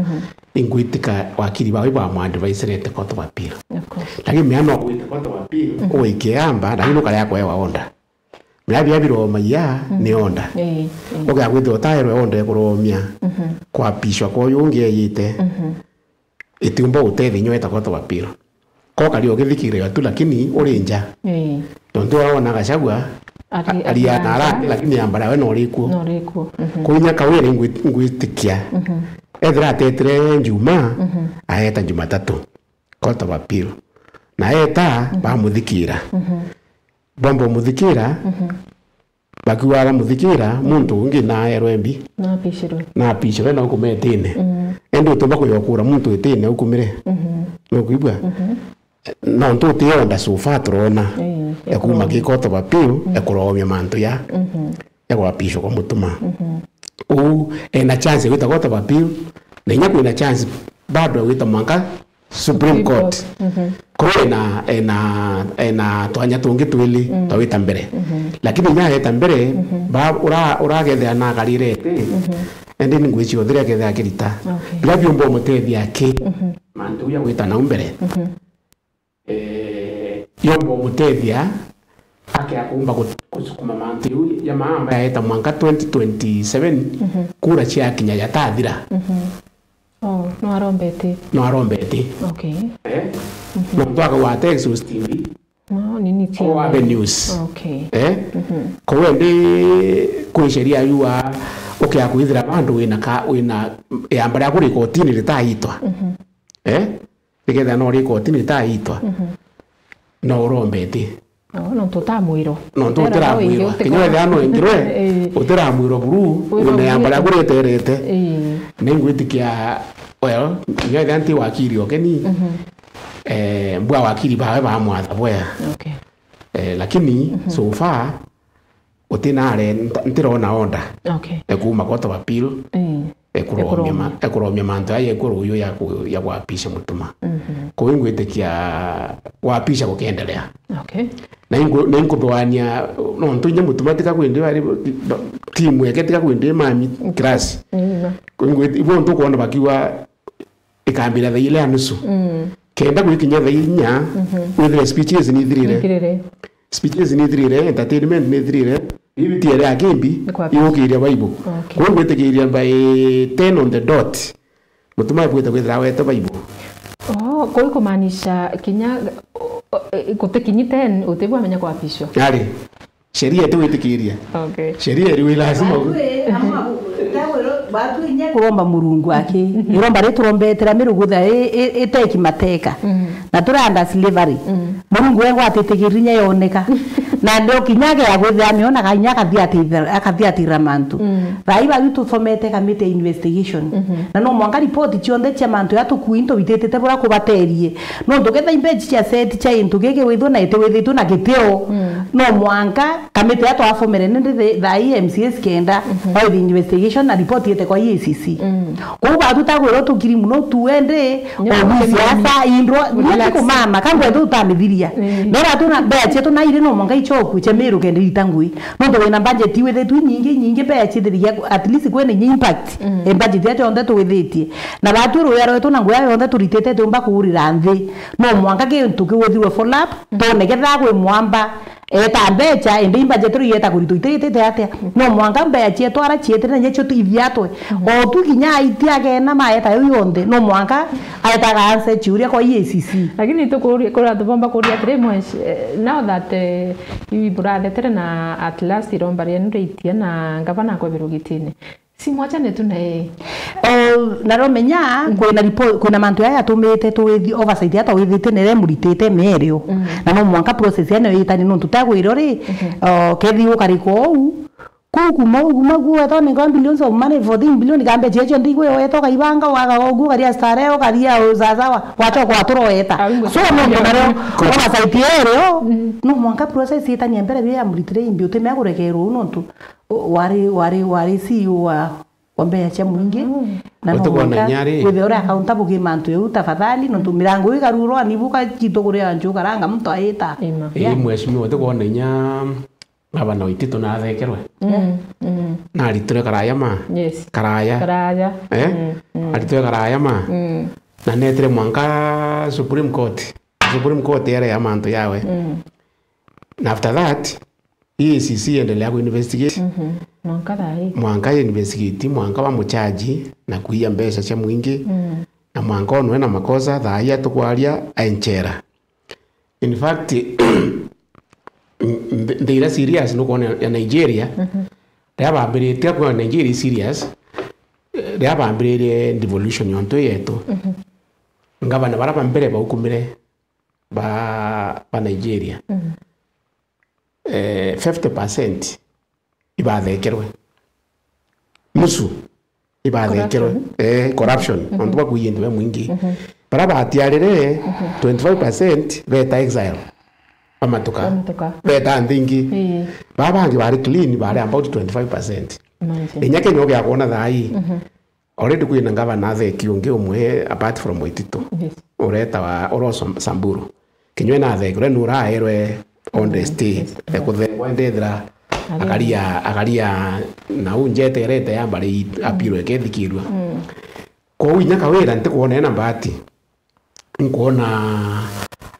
ingwitika wakili bawe bamuadviserete Court of Appeal. Of course. Lakini mea no gwite Court of Appeal, uikiamba, lakini ukarea kwewa order. Mea bia biromaiya ni order. Eh, eh. Ugakwithirwa utaerwe order ya kuromia kwapishwa kwa uyu ungi eyite. Itiumba utethia inya weta Court of Appeal. Ko kari ugithikirira tu, lakini uri nja. Ii. Tontu uria wona Gachagua, ari-, ariana arate, lakini yambara we no rikuo. No rikuo. Mhm. Kwinya Kawira ngwi-, ngwitikia. Mhm. Ethira atetire Njuma, mhm, aeta Jumatatu. Court of Appeal. Na eta, mhm, bamuthikira. Mhm. Bomba umuthikira, mhm, bakiuga bamuthikira, muntu ungi na aerwe mbi. Na apishirwe. Na apishirwe na ukumetine. Mhm. Endi utumba kuyokura muntu itine ukumire. Mhm. Nukwigua? Mhm. Nontu utionda so far turona. Eh, ekuma ki Court of Appeal, mhm, ekuromia mantu ya. Mhm. Egwapishwa kwa Mutuma. Mhm. Uu ena chance ya gwita Court of Appeal, na inya kwina chance bado ya gwita mwanka Supreme Court. Supreme Court. Mhm. Koguo ena, ena, ena twanya tungi twili, mm, twa gwita mbere. Mhm. Lakini inya ageta mbere, mhm, ba-, ura-, uragethea na agarire ete, mhm, endi ni ngwicio thire akethea akirita. Okay. Biria biumba umutethia aki, mhm, mantu ya gwita nau mbere. Mhm. Eh, yomba umutethia, akea kumba gut-, gusukuma mantu jau ja maamba yaeta mwanka twenty twenty-seven, mhm, kura ciakinya jatathira. Mhm. Oh, no arombete. No arombete. Okay. Eh? Mhm. Nontu akauga ate exhaustive. No, nini cia all avenues. Okay. Eh? Mhm. Koguo ndi kwi sheria yua ukea kwithira bandu wina ka, wina yamba ria kuri kotini ritaitwa. Mhm. Eh? Nikethira no ri kotini ritaitwa, mhm, no urombete. No, nontu utamwirwa. Nontu utiramwirwa. Kinya wethira no ingirwe, eh, utiramwirwa buru, wina yamba ria kuri iterete. Eh. Ningwitikia, well, kinya wethira nti wakiri okeni, mhm, eh, mbwa wakiri bawe bamwatha bwea. Okay. Eh, lakini, mhm, so far, utinare, nta-, ntirona order, okay, ya kuuma Court of Appeal, mm, ekuromia ma-, ekuromia mantu aya ekuru uyu ya ku-, ya gwapisha Mutuma. Mhm. Kuu ingwitikia gwapisha gukiendelea. Okay. Na ingu-, na inkuthwania, nontu inya Mutuma tika kwindi bari, timu yake tika kwindi mami class. Mm. Kuu ingwiti-, ibo ntu kwona bakiuga ikambira thaa ile ya nusu. Mm. Kenda gwikinya thaa inya, mhm, withire speeches ni ithirire. Ithirire. Speeches ni ithirire, entertainment ni ithirire. Riu tiere ya kimbi, ni kwa iukiria Bible. Okay. Kuu ngwitikiria by ten on the dot, Mutuma ebwite kwithira awete Bible. Oh, kuu ikumaanisha kinya, o-, o-, e, gutikinyi ten, utibwamenya kwapishwa. Ari. Sheria itigwitikiria. Okay. Sheria iri wi lazima. Batu i, amwe abu-, tawiro, batu inya kuromba Murungu aki. Iromba riturombetera mirugutha i, i, iteki mateka. Mm. Na turi under slavery. Mm. Murungu we ngwatitikiri inya yoneka. Na ndio kinya age ya gwithira amiona ka inya akathia atithira, akathia atira mantu. Mm. Thaa ii bau tusomete kamiti ya investigation. Mhm. Na no mwanka ripoti cionthe cia mantu ya tukui ntubititite bura kubaterie. Nontu ketha imbeji cia set cia into giki withwe na itiwithitwe na gitio, mm, no mwanka kamiti ya twafomere nindi thi-, thaa ii M C As kenda, mhm, by the investigation na report yete kwa E A C C. Mm. Kou batu tagwirwo tukiri muno tuende, nyo, obisi asa indwa, relax. Nyo tikumama, kangwe tu tamithiria. Mm. Nera tu na, mbea cietu na iri no mwanka ichoku, cia miru kende ita ngui. Nontu wina budget iwithitwe inyingi, inyingi, mbea ciithiriria at least kwina inya impact, mm, e budget yacu yonthe tuwithitie. Na batwi ruya rwetu na nguya yonthe turitite tiumba kuurira nthi. No mwanka gintu kiwithirwe follow up, mm, twone kethira kwi mwamba, eta mbecha, indi i budget ru yeta kuritwa ititite atia. No mwanka mbea cietu ara cietire na nyecio ithiatwe. Mm. O tu kinya aiti agena maeta yo yonthe, no mwanka aetaga answer ciuria kwa E A C C. Lakini tukuria, kura tubomba kuria atiri, mwesh-, eh, now that, eh, iu iburathetere na at last iromba rienu riitia na ngavana akwebirwo gitine. Si mwachane tu na yeye. O, na romenya, mm, kwina ripo-, kwina mantu aya atumite twithi oversight ya twithitie nere muritite merio. Mm. Na no mwanka process ya nayo itani nontu tagwiro ri, mhm, o, kethi ukarikwa ou, Kuu kuma uu, kuma kuu wetwa ni billions of money, fourteen billion, kambe chiecho ndigwe wetwa kaibanga, waga ogu, karia starehe, karia sasa wa, wacho kwa turo weta. Au ngwe. So, no, no, no, kwa site area, mm, no mwanka process itania mbere bia muritre imbi utemea kurekerwo uu nontu, o, wari, wari, wari C E O wa, wa mbea cia mwingi. Mm. Na no mwanka withe uri accountable ki mantu yau tafadhali, nontu mirango ikarurwa, ni buka chitu kuria nchu karanga muntu aita. Ima. Ii, yeah, mheshimiwa, uti kwona inya Gavana Waititu nathekerwe. Mm, mm. Naritire karaya ma. Yes. Karaya. Karaya. Eh? Mm, mm. Aritire karaya ma. Mm. Na netire mwanka Supreme Court. Supreme Court yere ya mantu yawe. Mm. Na after that, E A C C endelea ku investigate. Mhm. Mwanka thaa ii. Mwanka investigate, mwanka wa muchaji na kuia mbeca cia mwingi. Mm. Na mwanka onwe na makosa, thaa ii atukwaria aenchera. In fact, N-, nthi, nthi iria serious nukwona ya Nigeria, riria bambiritie kwa Nigeria serious, eh, riria bambiririe devolution yontu yetu, ngavana bara ba mbere baukumire ba, ba Nigeria, eh, fifty percent ibathekerwe. Nusu ibathekerwe. Corruption. Eh, corruption. Nontu bwa kuiya into bia mwingi. Bara batiarire, twenty-five percent beta exile. Bamatuka. Bamatuka. Beta nthi ingi. Ii. Baa bangi bari clean, bari about twenty-five percent. Imagine. Inya Kenya ugia kwona thaa ii. Already kwina ngavana atheki ungi umwe apart from Waititu. Yes. Uretawa, uro Sam-, Samburu. Kinya we nathekirwe, nuraerwe on the stay. Yes. Ekuthekwa ndethira akaria, akaria na u njeterete ya mbari apirwe ikethikirua. Kwou inya Kawira ntikwona ena mbati. Nkwona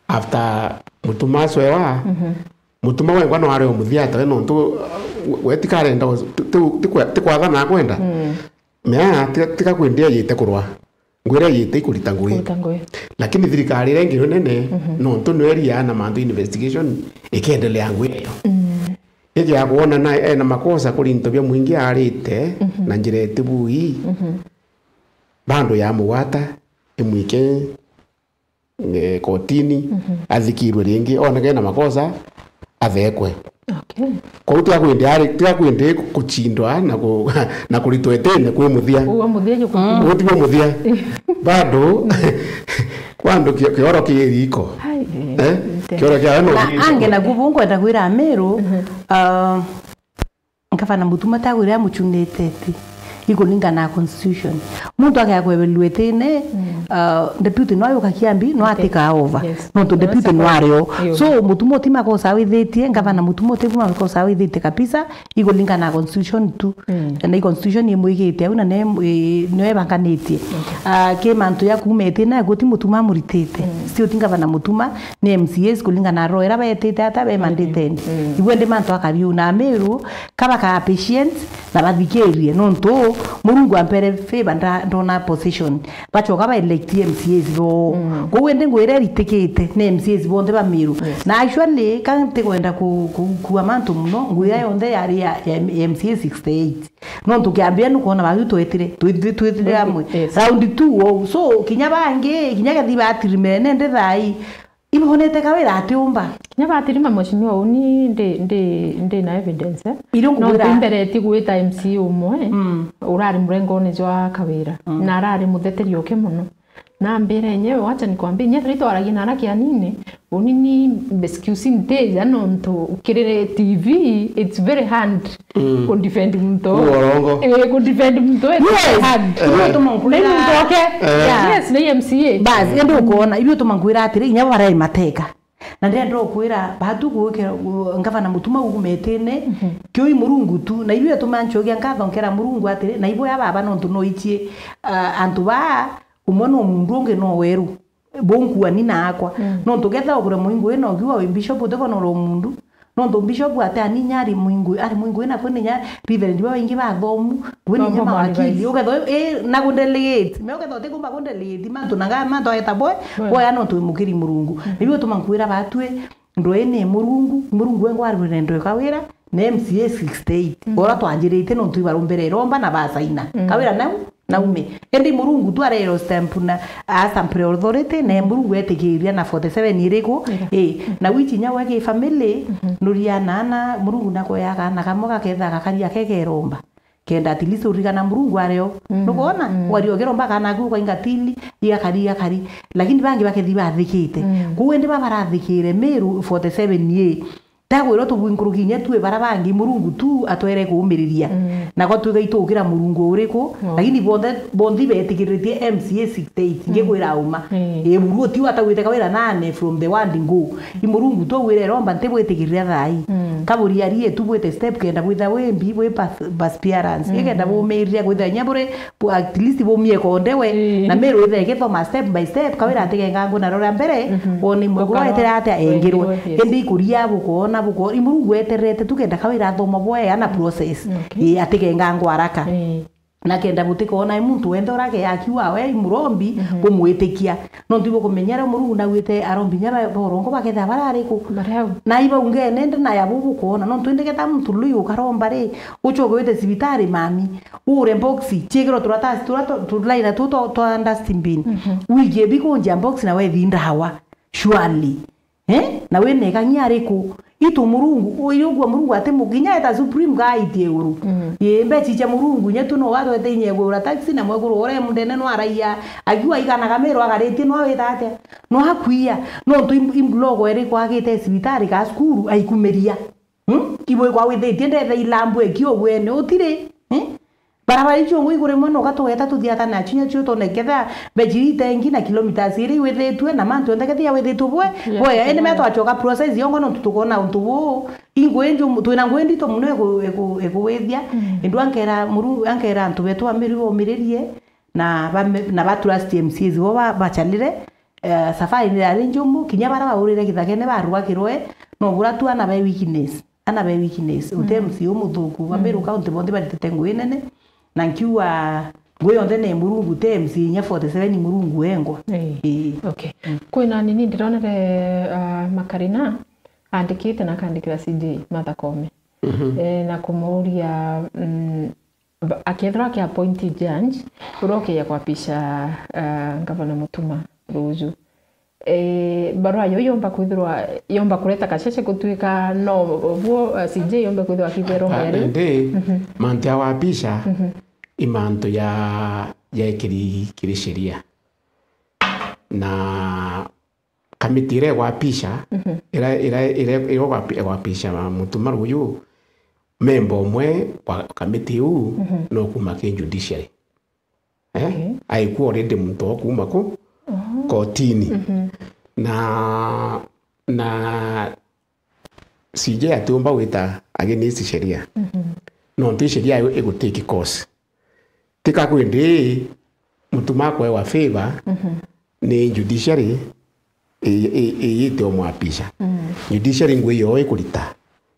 after Mutuma acwewa, Mutuma wengwa no ari o muthia atawe nontu, uh, we tikarenda, ti-, ti-, tikwa-, tikwatha na akwenda. Mea, tiga, tiga kwendia yite kurwa. Ngwira yite ikurita ngui. Kuruta ngui. Lakini thirikari iria ingi nene, nontu nwe ria na mantu investigation, ikendelea ngui iyo. Igia kwona na ena makosa kuri into bia mwingi arite na njira itibui, bado yamugwata, imwike, eh, kotini, athikirwe ringi, oneke na makosa, athekwe. Okay. Kwou tiga kwindi ari, tiga kwindi kuchindwa na ku-, na kuritwa itine kwi muthia. Uwa muthia ju kuthikirwa. Uti bo muthia. Bado, bado ki-, kioro kiri riko. Hai, eh, eh? Kioro kia we no. Na ange na kubu nkwenda kwira Amiru, ah, Ngavana Mutuma tagwira amuchunite ti, ikulingana na constitution. Muntu akea kwebelua itine, uh, deputy no ayuka Kiambi, no atika over. Yes. Nontu deputy no ario. So, Mutuma uti makosa awithitie, ngavana Mutuma uti makosa awithitie kabisa, ikulingana na constitution tu. Na i constitution imwigite au na ne, i-, nio ebanganitie. Ah, ki mantu ya kuuma itine, guti Mutuma amuritite. Still ti ngavana Mutuma, ni M C As kulingana na roho iria betite ata be mandated. Ibu ndi mantu akabiu na Amiru, kaba ka patient na bathikirie, nontu Murungu ampere favor nda-, ndona position. Bachoka ba elect M C As bo. Kwou indi ngwira iritikite ni M C As bonthe ba Miru. Yes. Na actually, ka ntikwenda ku-, ku-, kua mantu muno, ngwira yonthe yari ya, ya M C A sixty-eight. Nontu kiambia nukwona batu twetire, twitire, twitire amwe. Yes. Round two ou. So, kinya bangi, kinya kethi batirimene ndi thai, ibonete Kawira atiumba. Kinya batirima mheshimiwa uni ndi, ndi, ndi na evidence, eh? Irio no ngwira, ndimberetie gwita M C A umwe, urari murengone jwa Kawira. Na arari mutheteri oke muno. Na mbere enyewe, wacha nikwambie, nye turi twaragia na araki anini, uni ni excuse nteja nontu kiri T V, it's very hard. Kudefend muntu. Uorongo. Eh, kudefend muntu, eh, yes. Hard. Ni muntu oke. Eh. Yeah. Yes, ni M C A. Bas, ende ukoona, ibio tuma nkwira atiri, inya barai mateka. Na ndenda ukwira, batu gwikira, ngavana Mutuma ugumetene, kiu i Murungu tu. Na ibio tuma nchogia nkatho nkera Murungu atiri, na ibo ya baba nontu no ichie, ah, antu ba, umwe no mundu ungi no weru. Bunkuani naakwa. Nontu ketha ugure muingu ina ukiuga wi bishop utikona uri mundu. Nontu bishop ati ani inya ari muingu, ari muingu ina kwina inya reverend babaingi bathomu, kwina inya mawakili. Uketha, eh, na kundelegate. Me uketha utikumba kundelegate, mantu na nga, mantu aeta boy, boya nontu wi mukiri Murungu. Nibio utuma nkwira batwi, ndwe ni Murungu, Murungu wengwa ari rurendo Kawira, na M C A sixty-eight. Ora twanjirite nontu ibarumbere iromba na basaina. Kawira nau, naume. Indi Murungu tu arero stamp na, a stamp authority, na Murungu etikiria na forty-seven iriku? Eh, na wichi nya wege family, nuria na ana, Murungu nakoya kana kamwe gaketha gakaria kegeromba. Kenda at least urigana Murungu areo. Nukwona? Wari ogero mpaka naku ukainga tili, igakari, igakari. Lakini bangi bakethi bathikite. Kuu indi baba barathikire Meru forty-seven ye. Tagwirwo tubwinkuruki inya tue bara bangi Murungu tu atwere kuumiriria. Nako twiga itukira Murungu uriku, lakini bonthe, bonthi betikiritie M C A sixty-eight, ngikwira uma. Ii, Murungu ti watawite Kawira nane from the word go. I Murungu tu wire romba ntibwitikirira thai. Kaburi ari etu bwite step kenda bwitha wi mbi, bwi pas-, perseverance. Ikenda bumiria kwitha inya buri, bu-, at least bumie konde we. Na Meru ithe igithoma step by step, Kawira atigenga ngu na rora mbere, wone imwe kurwa etere atia engirwe. Indi ikuria bukoona, buko-, i Murungu eterete tu kenda Kawira athoma bwega na process. Ii, atigenga ngu haraka. Na kenda butikoona i muntu wenthe urage akiuga we i murombi, mhm, bumwitikia. Nontu ibukumenyera Murungu nauite arombi nya ba-, borongo bakethira barariku. Bari au. Na ibaungene ndi na ya bubu bukoona. Nontu indi ketha muntu lui ukaromba ri, uchoke wite cibitari mami, ure box, chiikirwe turatasi turia tu-, tulaina tu twa, twa dustbin. Mhm. Wigie bikunjia box na wethi ndawa. Surely. Eh? Na wina ikang'ia ariku? Itu Murungu, uyu ugua Murungu ati mukinya eta supreme guide iguru. Mm. Ii, mbechi cia Murungu, nye tu no watwete inya igura taxi na mwekuru uria mundene no araia, akiwa igana kamero agaritie no awita atia? No akuia. Nontu im-, imbloko iri kwagite cibitari ka cukuru aikumiria. Hmm? Ibo ikwawithitie ndethe ilambu eki ugwene utiri. Hmm? Barabara icio ngui kuri mwana ugatuweta tuthiatane acio nyacio tone ketha mbechi itengi na kilometers iri iwithitue na mantu onthe kethia withitue bwe. Yeah, bwe, indi me twachoka process yongo nontu tukona untu buu. Ingui nju-, twina ngui ndito muno iku-, iku-, ikuwithia. Mm. Indu ankera Murungu, ankera antu betu ba Meru baumiririe na ba me-, na ba trust M C As bo ba-, bachalire. Eh, safari ni yari njumu, kinya bara baurire kithakene barua kirwe, no bura tu ana be weakness. Ana be weakness, uti M C A umuthuku, ba Meru County bonthe baritite ngui nene, na nkiuga ngui yonthe ni Murungu, ti M C A inya forty seven Murungu wengwa. Ii. Ii. Okay. Mm. Kwina nini ndironere, ah, Makarina andikite na akandikira C J Martha Koome. Mhm. Eh, na kumuuria, mm, ba-, akethirwa aki appoint judge, uria ukeja kwapisha, ah, Ngavana Mutuma ruju. Eh, barua yo yomba kwithirwa, yomba kureta kasheshe gutuika no bwo, eh, C J yombe kwithirwa akithirwa. Ah, yari indi, mhm, mantu ya wapisha, mhm, i mantu ya, ya ikiri, kiri sheria. Na kamiti iria igwapisha, mhm, ira, ira, ira, ira igwapi-, igwapisha Mutuma ruju, memba umwe wa kamiti iu, mhm, no kuma ki judiciary. Eh? Okay. Aikua already muntu o kuma ku, mhm, kotini. Mhm. Na, na C J atiumba gwita against sheria. Mhm. Nontu sheria igu-, igutake course. Tika kwindi Mutuma akwewa favor, mhm, ni judiciary i-, i-, iyite umwapisha. Mm. Judiciary ngui yo ikurita.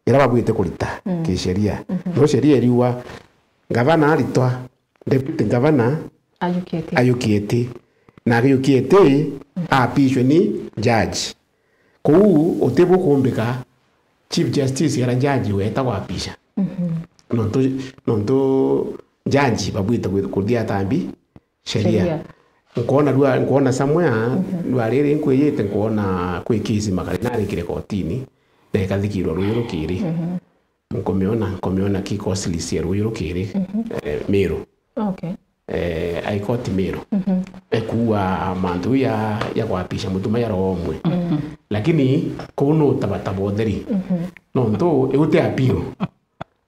Ira babwite kurita, mm, ki sheria. Mhm. No sheria iriuga, ngavana aritwa, deputy governor ayukiete. Ayukiete. Na ayukiete, mm, apishwe ni judge. Kuu uti bukumbika Chief Justice ara judge weta gwapisha. Mhm. Nontu, nontu judge babwite kwi-, kuthia atambi sheria. Sheria. Nkwona rua-, nkwona somewhere, mhm, rwa riri nkwijite nkwona kwi case Makarina arikire kotini, na ikathikirwa ruyu rukiri. Mhm. Nkumiona, nkumiona ki course list ya ruyu rukiri, mhm, eh, Meru. Okay. Eh, High Court Meru. Mhm. Ekuuga mantu ya, ya kwapisha Mutuma yari omwe. Mhm. Lakini kuu no utabataba utheri. Mhm. Nontu iu ti appeal.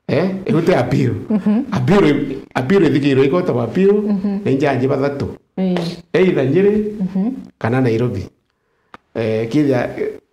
Eh, iu ti appeal. Mhm. Appeal, appeal ithikirwe i Court of Appeal, mhm, ni njanji bathatu. Ii. Either Nyeri, mhm, kana Nairobi. Eh, kithia,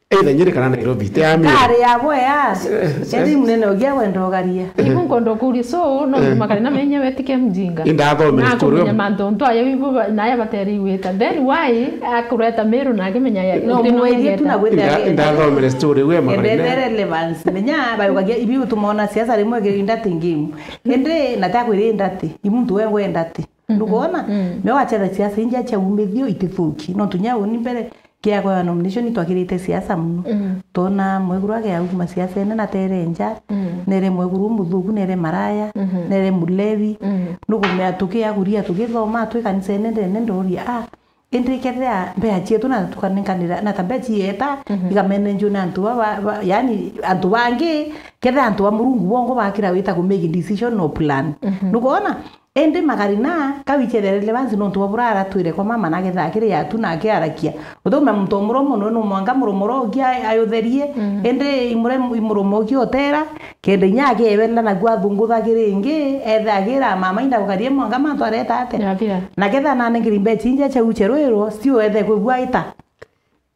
either Nyeri kana Nairobi, ti ami. Kari ya boya. Eh, eh. Eri munene ugia wenda ugaria. Ibu nkondo kuria, so, no, eh, Makarina menye wetike mjinga. Indathomere story. Na kumenya mantu ontu aya bibu ba-, na aya batere igwita. Then why akureta Meru na akimenya ya, no, uti no mwerie tu na gwita. Inda-, indathomere story we Makarina. Ende relevance. Menya, bayugagia, ibi utumona siasa rimwe kiri ndati game. Ende, na ta kwiri ndati. I muntu we wenda ati. Mhm. Ndukona? Mm. Me wachetha siasa inja cia umithio itithuki. No tunya uni mbere kia kwa nomination twakirite siasa muno. Mm. Tona mweguru age auma siasa ene na tere nja, mm, nere mweguru muthuku, nere maraya, mhm, nere mulevi. Mm. Nukumea tukiaguria, tukithoma, twi kanisa ene ndene ndoria, ah, indi kethira mbea cietu na tukanenkanira, na ta mbea cieta, mhm, igamenenjwo ni antu ba, ba, ba, yani, antu bangi, kethira antu ba Murungu bongo bakira wita ku make decision no plan. Mhm. Nukona? Indi Makarina, kau ichethera relevance nontu bwa buria aratwire kwa mama na agetha akiri yatu na akiarakia. Uthume muntu o muromo no, no mwanga muromo rogia ayutherie, mm, indi imure, imuromo uki otera, kenda inya akebenda naku athungutha kiri ingi, ethe agira mama inda gukarie mwanga mantu areta atia. Yathira. Na ketha nanengeri mbechi inja cha uche rwiro, sio ethe kwigua ita.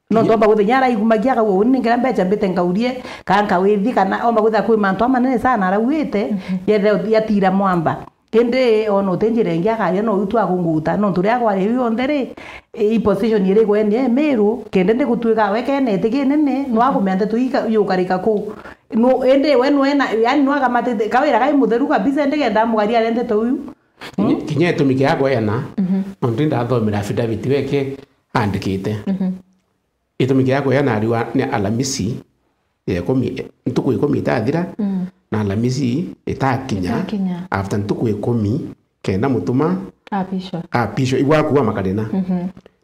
No, eh, ntomba guthenya araigumagia akauga, "Uni ningira mbecha mbite nkaurie, kana nkawithi," kana omba kwithira kwi mantu amanene sana arauite, mhm, yethe yatira mwamba. Indi ona uti njira ingi akaria, no u tu akunguta. Nontu riria kwaria biu yonthe ri, i position iri gweni e Meru, kenda ndi gutuika we kena iti kinene, no akumea nteto ii yukarika kuu. No, indi we nwena, yani, nwakamatite, kawira kai mutheru kabisa, indi kenda mugari aria nteto iu. Kinya, kinya itumi kia kweana, nontu ndathomera affidavit weke andikite. Itumi kia kweana ariwa ni Alamisi ya ikumi, ntuku ikumi itathira, na Alamisi itakinya, Itakinya. after ntuku ikumi, kenda mutuma Apishwa. apishwa, igwa kuwa makarina.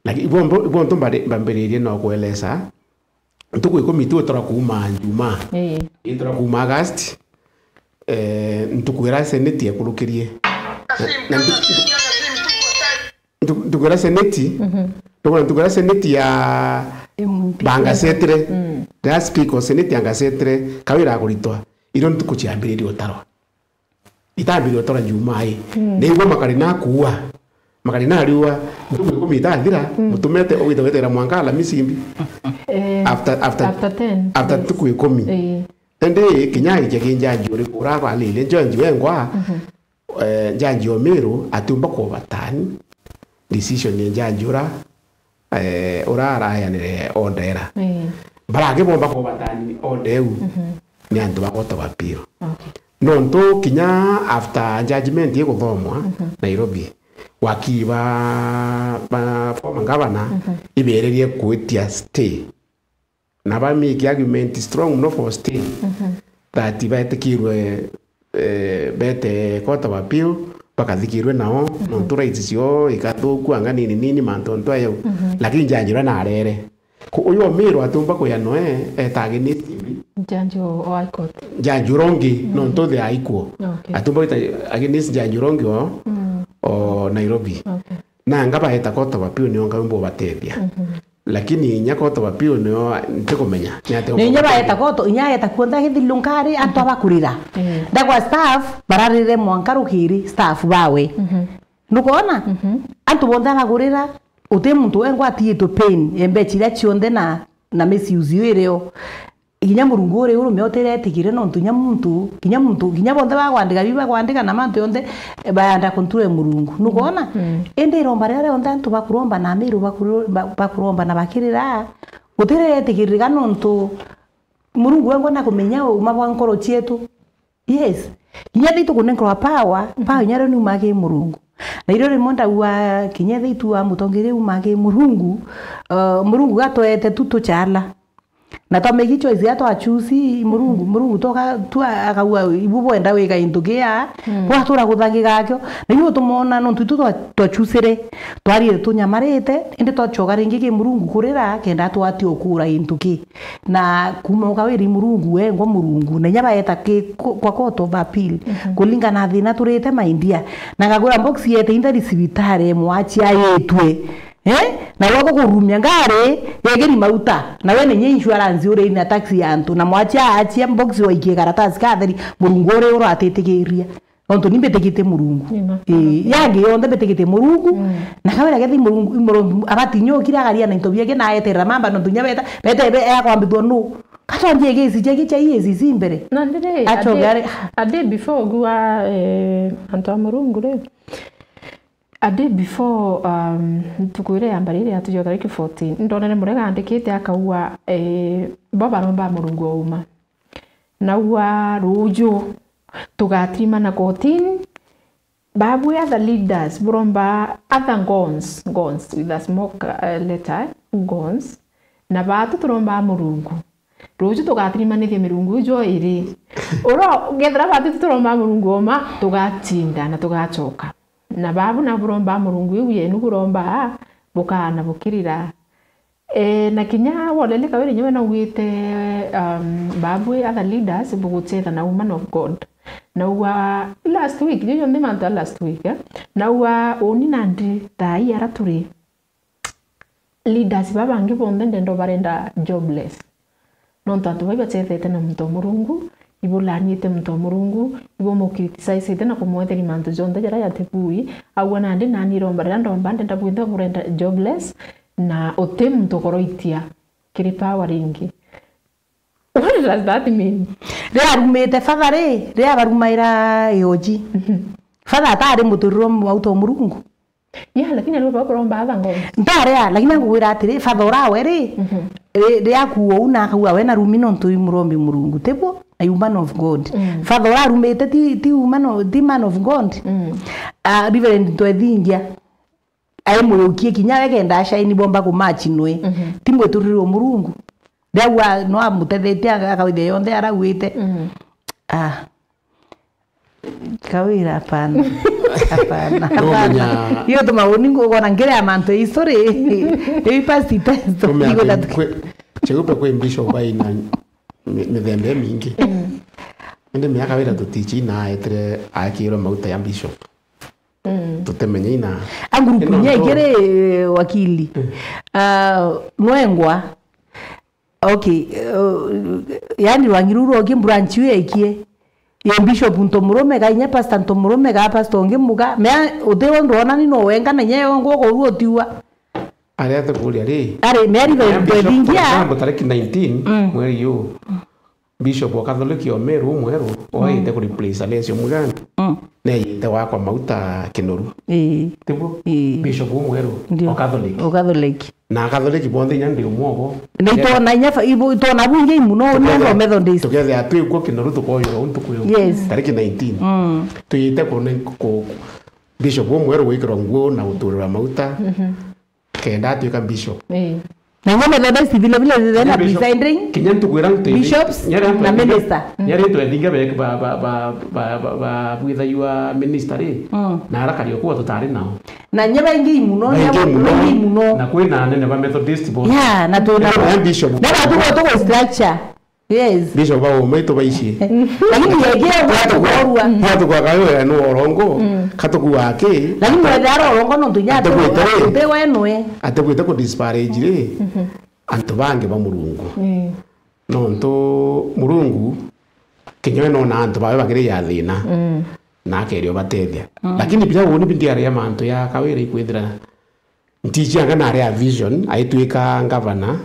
Lakini igwa mbo-, igwa ntu mbari-, mbambiririe no kueleza, ntuku ikumi tu itwara kuuma Njumaa. Ii. Itwara kuuma August, eh, ntuku ira seneti yekurukirie. Na, na ntu-, ntu-, ntuku ira seneti, ntuku, ntuku ira seneti ya Imunti. bangasetire. Riria speaker o seneti angasetire, kawira akuritwa, irio ntuku ciambiririe utarwa. Itambiririe utarwa Njumaa ii. Niguo makarina kuua. Makarina ariua, ntuku ikumi itathira, mutumete ugite wetera mwanka Alamisi imbi. Eh, After, after, after ten after days. ntuku ikumi. Ii. Indi kinya aikia ki njanji uriku urabalile njanji wengwa, eh, njanji o Miru atiumba kuoverturn decision ya njanji ura, eh, ura arayanire order ira. Ii. Baragibomba kuoverturn order iu, ni antu ba Court of Appeal. Okay. Nontu kinya after judgment iguthomwa Nairobi, wakiri ba, ba former governor ibererie kwitia stay. Na ba make argument strong mono for stay. That betikirwe, eh, bete Court of Appeal, bakathikirwe nao, nontu rights ciao ikathukua anga nini nini, mantu ontu ayo. Lakini njanji uria narere. Ku-, uyu o Miru atiumba kuya noe, eta against ibi. Njanji o High Court. Njanji uria ungi, nontu the High Court. Okay. Atiumba gwita against njanji uria ungi o, o Nairobi. Okay. Nanga baeta Court of Appeal nio nkaumba ubatethia. Lakini inya Court of Appeal nio ntikumenya. Ni atia Na inya umba baeta ubatethia. Koto, inya aeta kuonthe agithilungari antu abakurira. Ndagwa staff, bararire mwanka rukiri, staff bawe. Nukwona? Antu bonthe abakurira, uti muntu wengwa atiitwe pain, embechi iria cionthe na, na misuse iu irio. Kinya Murungu uri urume utiretikire, nontu kinya muntu, kinya muntu, kinya bonthe bagwandika, bibi bagwandika na mantu yonthe, eh, bayanda kuntura Murungu. Nukwona? Indi iromba riria rionthe antu bakuromba na Amiru bakuru-, ba-, bakuromba na bakirira, gutiretikirika nontu Murungu wengwa nakumenya uma bwa nkoro cietu. Yes. Kinya thi tukunenkerwa power, power inya rio niuma ki Murungu. Na irio rimwe ndauga kinya thi tu wa mutongeria uma ki Murungu, uh, Murungu gatwete tu tuchala. Na twa make choice ya twa choose Murungu, Murungu toka tu akauga ibu bwenda wika into kia, bwatura kuthangika akio. Na iu tumona nontu itu twa, twa choosire, twarire tunyamarite, indi twachoka ringi ki Murungu kurira, kenda twati ukura into ki. Na kuma ukawiri Murungu, wengwa Murungu, na inya baeta ki, ku-, kwa Court of Appeal, kulingana na thina turite, my dear. Na ngagura box yete inthari cibitari, mwachi ayitwe. Eh? Na gwa kukurumia ngari, yegeri mauta, na we nenye insurance uri na taxi ya antu, na mwachi aachia box waikie karatasi katheri, Murungu uri uratitikiria. Nontu ni mbitikite Murungu. Ni ma. Ii, yangi yonthe mbitikite Murungu. Na kawira gethi Murungu, Murungu abati nyokire agaria na into biake na eterera mamba nontu nya beta, beta ebe ya kwambithwa nu. Katwanjie gisi jegi cha iye sisi mbere. Na ndiri, Achoke a day, ari a day before gua, eh, antu a Murungu ri. A day before, um, ntuku iria ya mbere iria yatujwa tariki fourteen, ndonere Murega andikite akauga, eh, bo baromba Murungu o uma. Naua ruju, tugatirimana kotini, babwi other leaders, buromba other ngons, ngons with a small, uh, letter, ngons, na batu turomba Murungu. Ruju tugatirimanithia mirungu ijo iri. Uro, ngethira batu turomba Murungu oma, tugatinda na tugachoka. Na babu na buromba Murungu iu yenu buromba, bukaana bukirira. Eh, na kinya wolele kawiri nyewe naugite, um, babwi other leaders buguchetha na woman of God. Naugwa last week, juju nthi mantu a last week, eh? Naugwa uni nandi thai ara turi leaders ba bangi bonthe ndenda barenda jobless. Nontu antu bai bachethete na muntu o Murungu, ibulaanite muntu o Murungu, ibumucriticizeite na kumwetheri mantu jonthe jaria jatibui, augwa nandi nani iromba riria ndomba ndenda bwinthe burenda jobless, na uti muntu ukoroitia kiri power ringi. What does that mean? Riria arumite father ri, riria barumaira ioji. Father atari muturiro mauta o Murungu. Yeah, lakini ariwe baba uromba atha ngoma. Ntari a, lakini ngugwira atiri, father urawe ri, ri, riaku ou na akauga we na rumi nontu i murombi Murungu, tibu? a woman of God. Mm. Father uria arumite ti, ti woman of, ti man of God. Mm. Ah, Reverend Twethingia, ai murukie kinya we kenda ashaini bomba kumachi nwe. Mhm. Ti mwiturire o Murungu. Riu a-, no amutethetie aga-, akawithia yonthe arauite. Mhm. Ah. Kawira, hapana. Hapana, hapana. Iyo tumauni ngugona ngiria mantu ya history. Iyo past tense. Igwita tu- Cheupe kwi bishop baina mi-, mithemba imingi. Mm. Indi miaka wira tutichi na aetire akirwe mauta ya bishop. Mm. Tutemenye ina. Anguruku ino nya ndo- igiri, wakili. Mm. Ah, nwengwa. Okay, uh, yani rwangi ruu rwoki branch iu yekie. Ye bishop ntu murume ga inya pastor ntu murume ga pastor ungi muga. Mea uti undu wonani no wenga na inya yongo ukoru utiua. Aria tukuria ri. Ari, mea ri Mea bishop, for twethingia. Example, tariki nineteen, mm, mweri yu. Bishop wa Catholic o Meru umweru, mm, oite ku replace Alessio Mugani. Mm. Neyite wakwa mauta Kinoru. Ii. Tiguo? Ii. Bishop umweru, ndio, o Catholic. O Catholic. Na Catholic bonthe inya ndi umwe obo. Na itwona inya fa-, ibo-, itwona bungi muno, ni tukethia, ando Methodist. Tukethia twi kuo Kinoru tukoyura untu kwi. Yes. Tariki nineteen. Mm. Tuyite ku, ku, Bishop umweru gwikirwa nguo na guturirwa mauta. Mhm. Kenda atuika bishop. Ii. Na inya Methodist vile vile, vile na bishop, presiding kinya ntukwira nti bishops nyara na minister. Nyara twethinga be ba, ba, ba bwithayua minister ri, mm, na arakari okuwa tutari nao. Na inya baingi muno, baingi muno. Na kwina anene ba Methodist bo. Yeah, na twina bishop. Na batu bo tugo structure. Yes. Bishop ba umwe tubaicie. Lakini yegea gwa tukorua. Twatukwa kayo ya no orongo, mm, katukua ki. Lakini wethara orongo no tunya ate gwita ri, ate wenwe. Ate gwita ku disparage ri. Mhm. Antu bangi ba Murungu. Mm. Nontu Murungu kinya we nona antu bawe bakiri ya thina. Mm. Na akerio batethia. Mm. Lakini bila woni bindiaria mantu ya kawira ikwithira ntichi anga nari a vision, aitwika ngavana,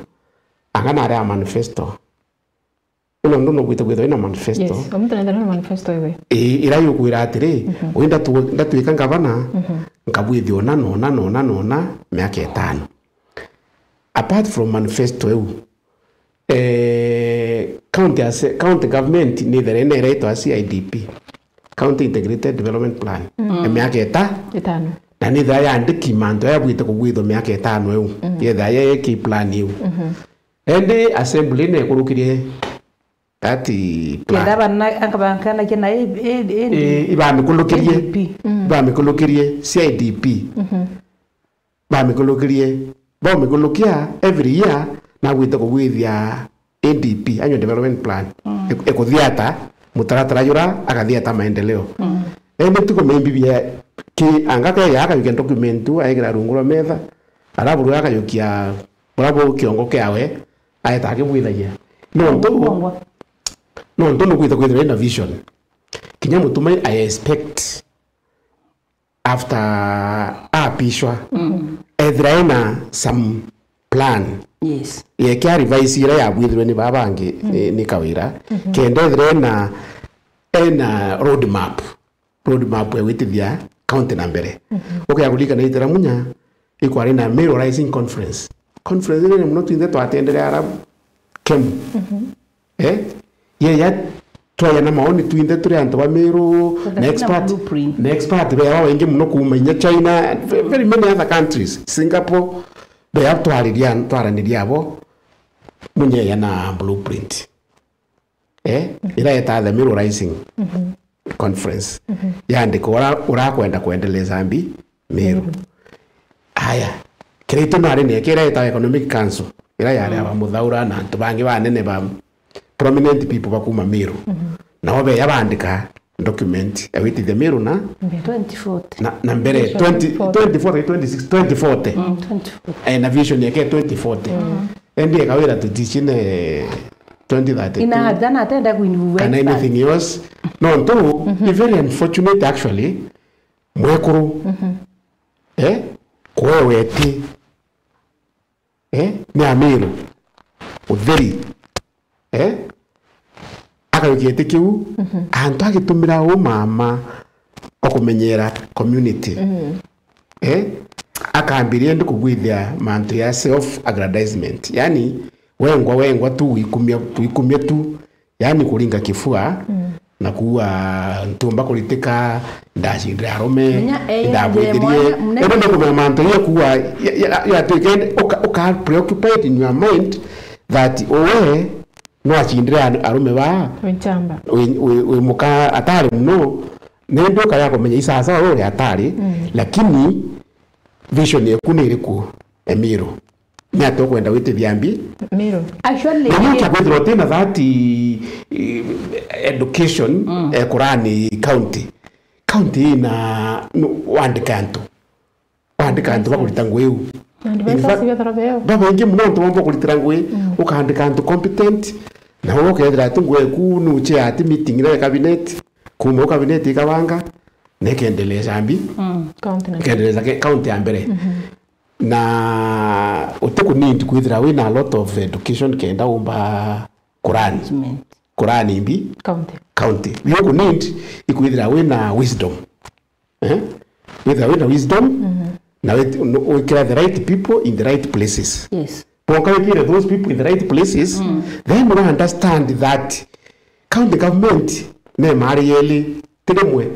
anga nari a manifesto. Ino ndo nugwite kwithirwa ina manifesto. Yes, omuntu nenda na manifesto iwe. Ii, ira yukwira atiri, mhm, uyu ndatu-, ndatuika ngavana, mhm, nkabwithia ona, na ona, na ona, na ona, miaka itano. Apart from manifesto iu, eh, county as-, county government ni there ina iretwa C I D P, County Integrated Development Plan, mm, ya miaka ita-, itano. Na ni there yandiki mantu aya bwite kugwithwa miaka itano iu, mm, yethira ye ki plan iu. Mhm. Indi assembly nekurukirie that plan. Kenda bana, anga bankanakia na A-, A-, A-, eh, ibamikulukirie, A D P. Mm. Ibamikulukirie C I D P. Mhm. Bamikulukirie, baumikulukia every year, na gwita kugwithia A D P, Annual Development Plan. Mm. Iku-, ikuthiata mutaratara jura, agathiata maendeleo. Mm. Indi tuko maybe bia ki anga ke ya akayukia document tu, aikira rungu rwa metha, alafu rwa akayukia bura bu kiongo kiawe, aeta akibwithagia. Nontu, nontu nukwita kwithirwa ina vision. Kinya mutumai, I expect after apishwa, mm, ethira ena some plan. Yes. Yeke a revise ira yabwithirwe ni baba bangi, mm, ni, ni Kawira. Mhm. Kenda ethira ena, ena road map. Road map ya gwitithia county na mbere. Mhm. Ukea kuririkana itira munya, ikwari na Meru Rising Conference. Conference nene muno twinthe twatenderea Arabu. Kemu. Mhm. Eh? Ye ya twaya na maoni twinthe turi antu ba Meru, na expert, blueprint, na expert be baingi muno kuuma inya China, ve-, very many other countries, Singapore, be ya twariria, twaraniria abo, munyeya na blueprint. Eh? Mhm. Ira eta the Meru Rising, mhm, Conference. Mhm. Yandika ura-, urakwenda kwendeleza mbi Meru. Meru. Aya. Kiria itu nari nekira etawa Economic Council, ira yari, mm, aba Muthaura na antu bangi banene ba prominent people ba kuma Meru. Mhm. Nao beya bandika document ya gwitithia Meru na twenty forty. Na, na mbere, vision twenty, twenty forty, twenty sixty, twenty forty. Mm, twenty forty. Eh, na vision yake twenty forty. Mm. Endi ekawira tutishine twenty thirty-two. Ina jana atenda kuinua kana expert, anything else. Nontu, mhm, it's very unfortunate actually. Mwekuru, mhm, eh, kwewe ti, eh, ni Amiru, utheri, eh, akayukia giti kiu, mhm, antu agitumira u mama okumenyera community. Mhm. Eh, akambiria ndi kugwithia mantu ya self aggrandizement. Yani, wengwa, wengwa tu, wikumia, wikumia tu, Yaani kuringa kifua, mm, na kuuga, "Ntiumba kuritika, ndacindire arume, menya, eh, ndabwithirie." Mwana, mwana. Indi ni kumenya mantu ya kuuga, ya, ya, ya, tuike, uka, uka preoccupied in your mind that uwe no acindire aru-, arume baa. Wi nchamba. Wi, wi, wi muka atari muno. Nindi ukaya kumenya isasawa we uri atari, mm, lakini vision yeku ni iriku, Emiru? Ni atia ukwenda witithia mbi? Miru. Actually, na ni ukia kwithirwa utina that, eh, education, mm, eh, kurani county. County ina, no, wandika antu. Wandika antu bakurita ngugi iu. Na advisors bethirwa beo. Babaingi muno antu bomba kuritira ngugi, mm, ukandika antu competent, na we ukethira ati ngugi eku nuchea ati meeting iria ya cabinet, kuma u cabinet ikabanga, na ikendeleza mbi, mm, county na ikendeleza ke-, county ya mbere. Mhm. Na uti ku need kwithira wina a lot of education kenda umba kurani. Management. Kurani mbi. County. County. Yu ku need ikwithira wina wisdom. Eh? Withira wina wisdom, mhm, na wit-, no, wikira the right people in the right places. Yes. Bonka wikire those people in the right places, mm, then we understand that county government ni mari yeli, ti rimwe.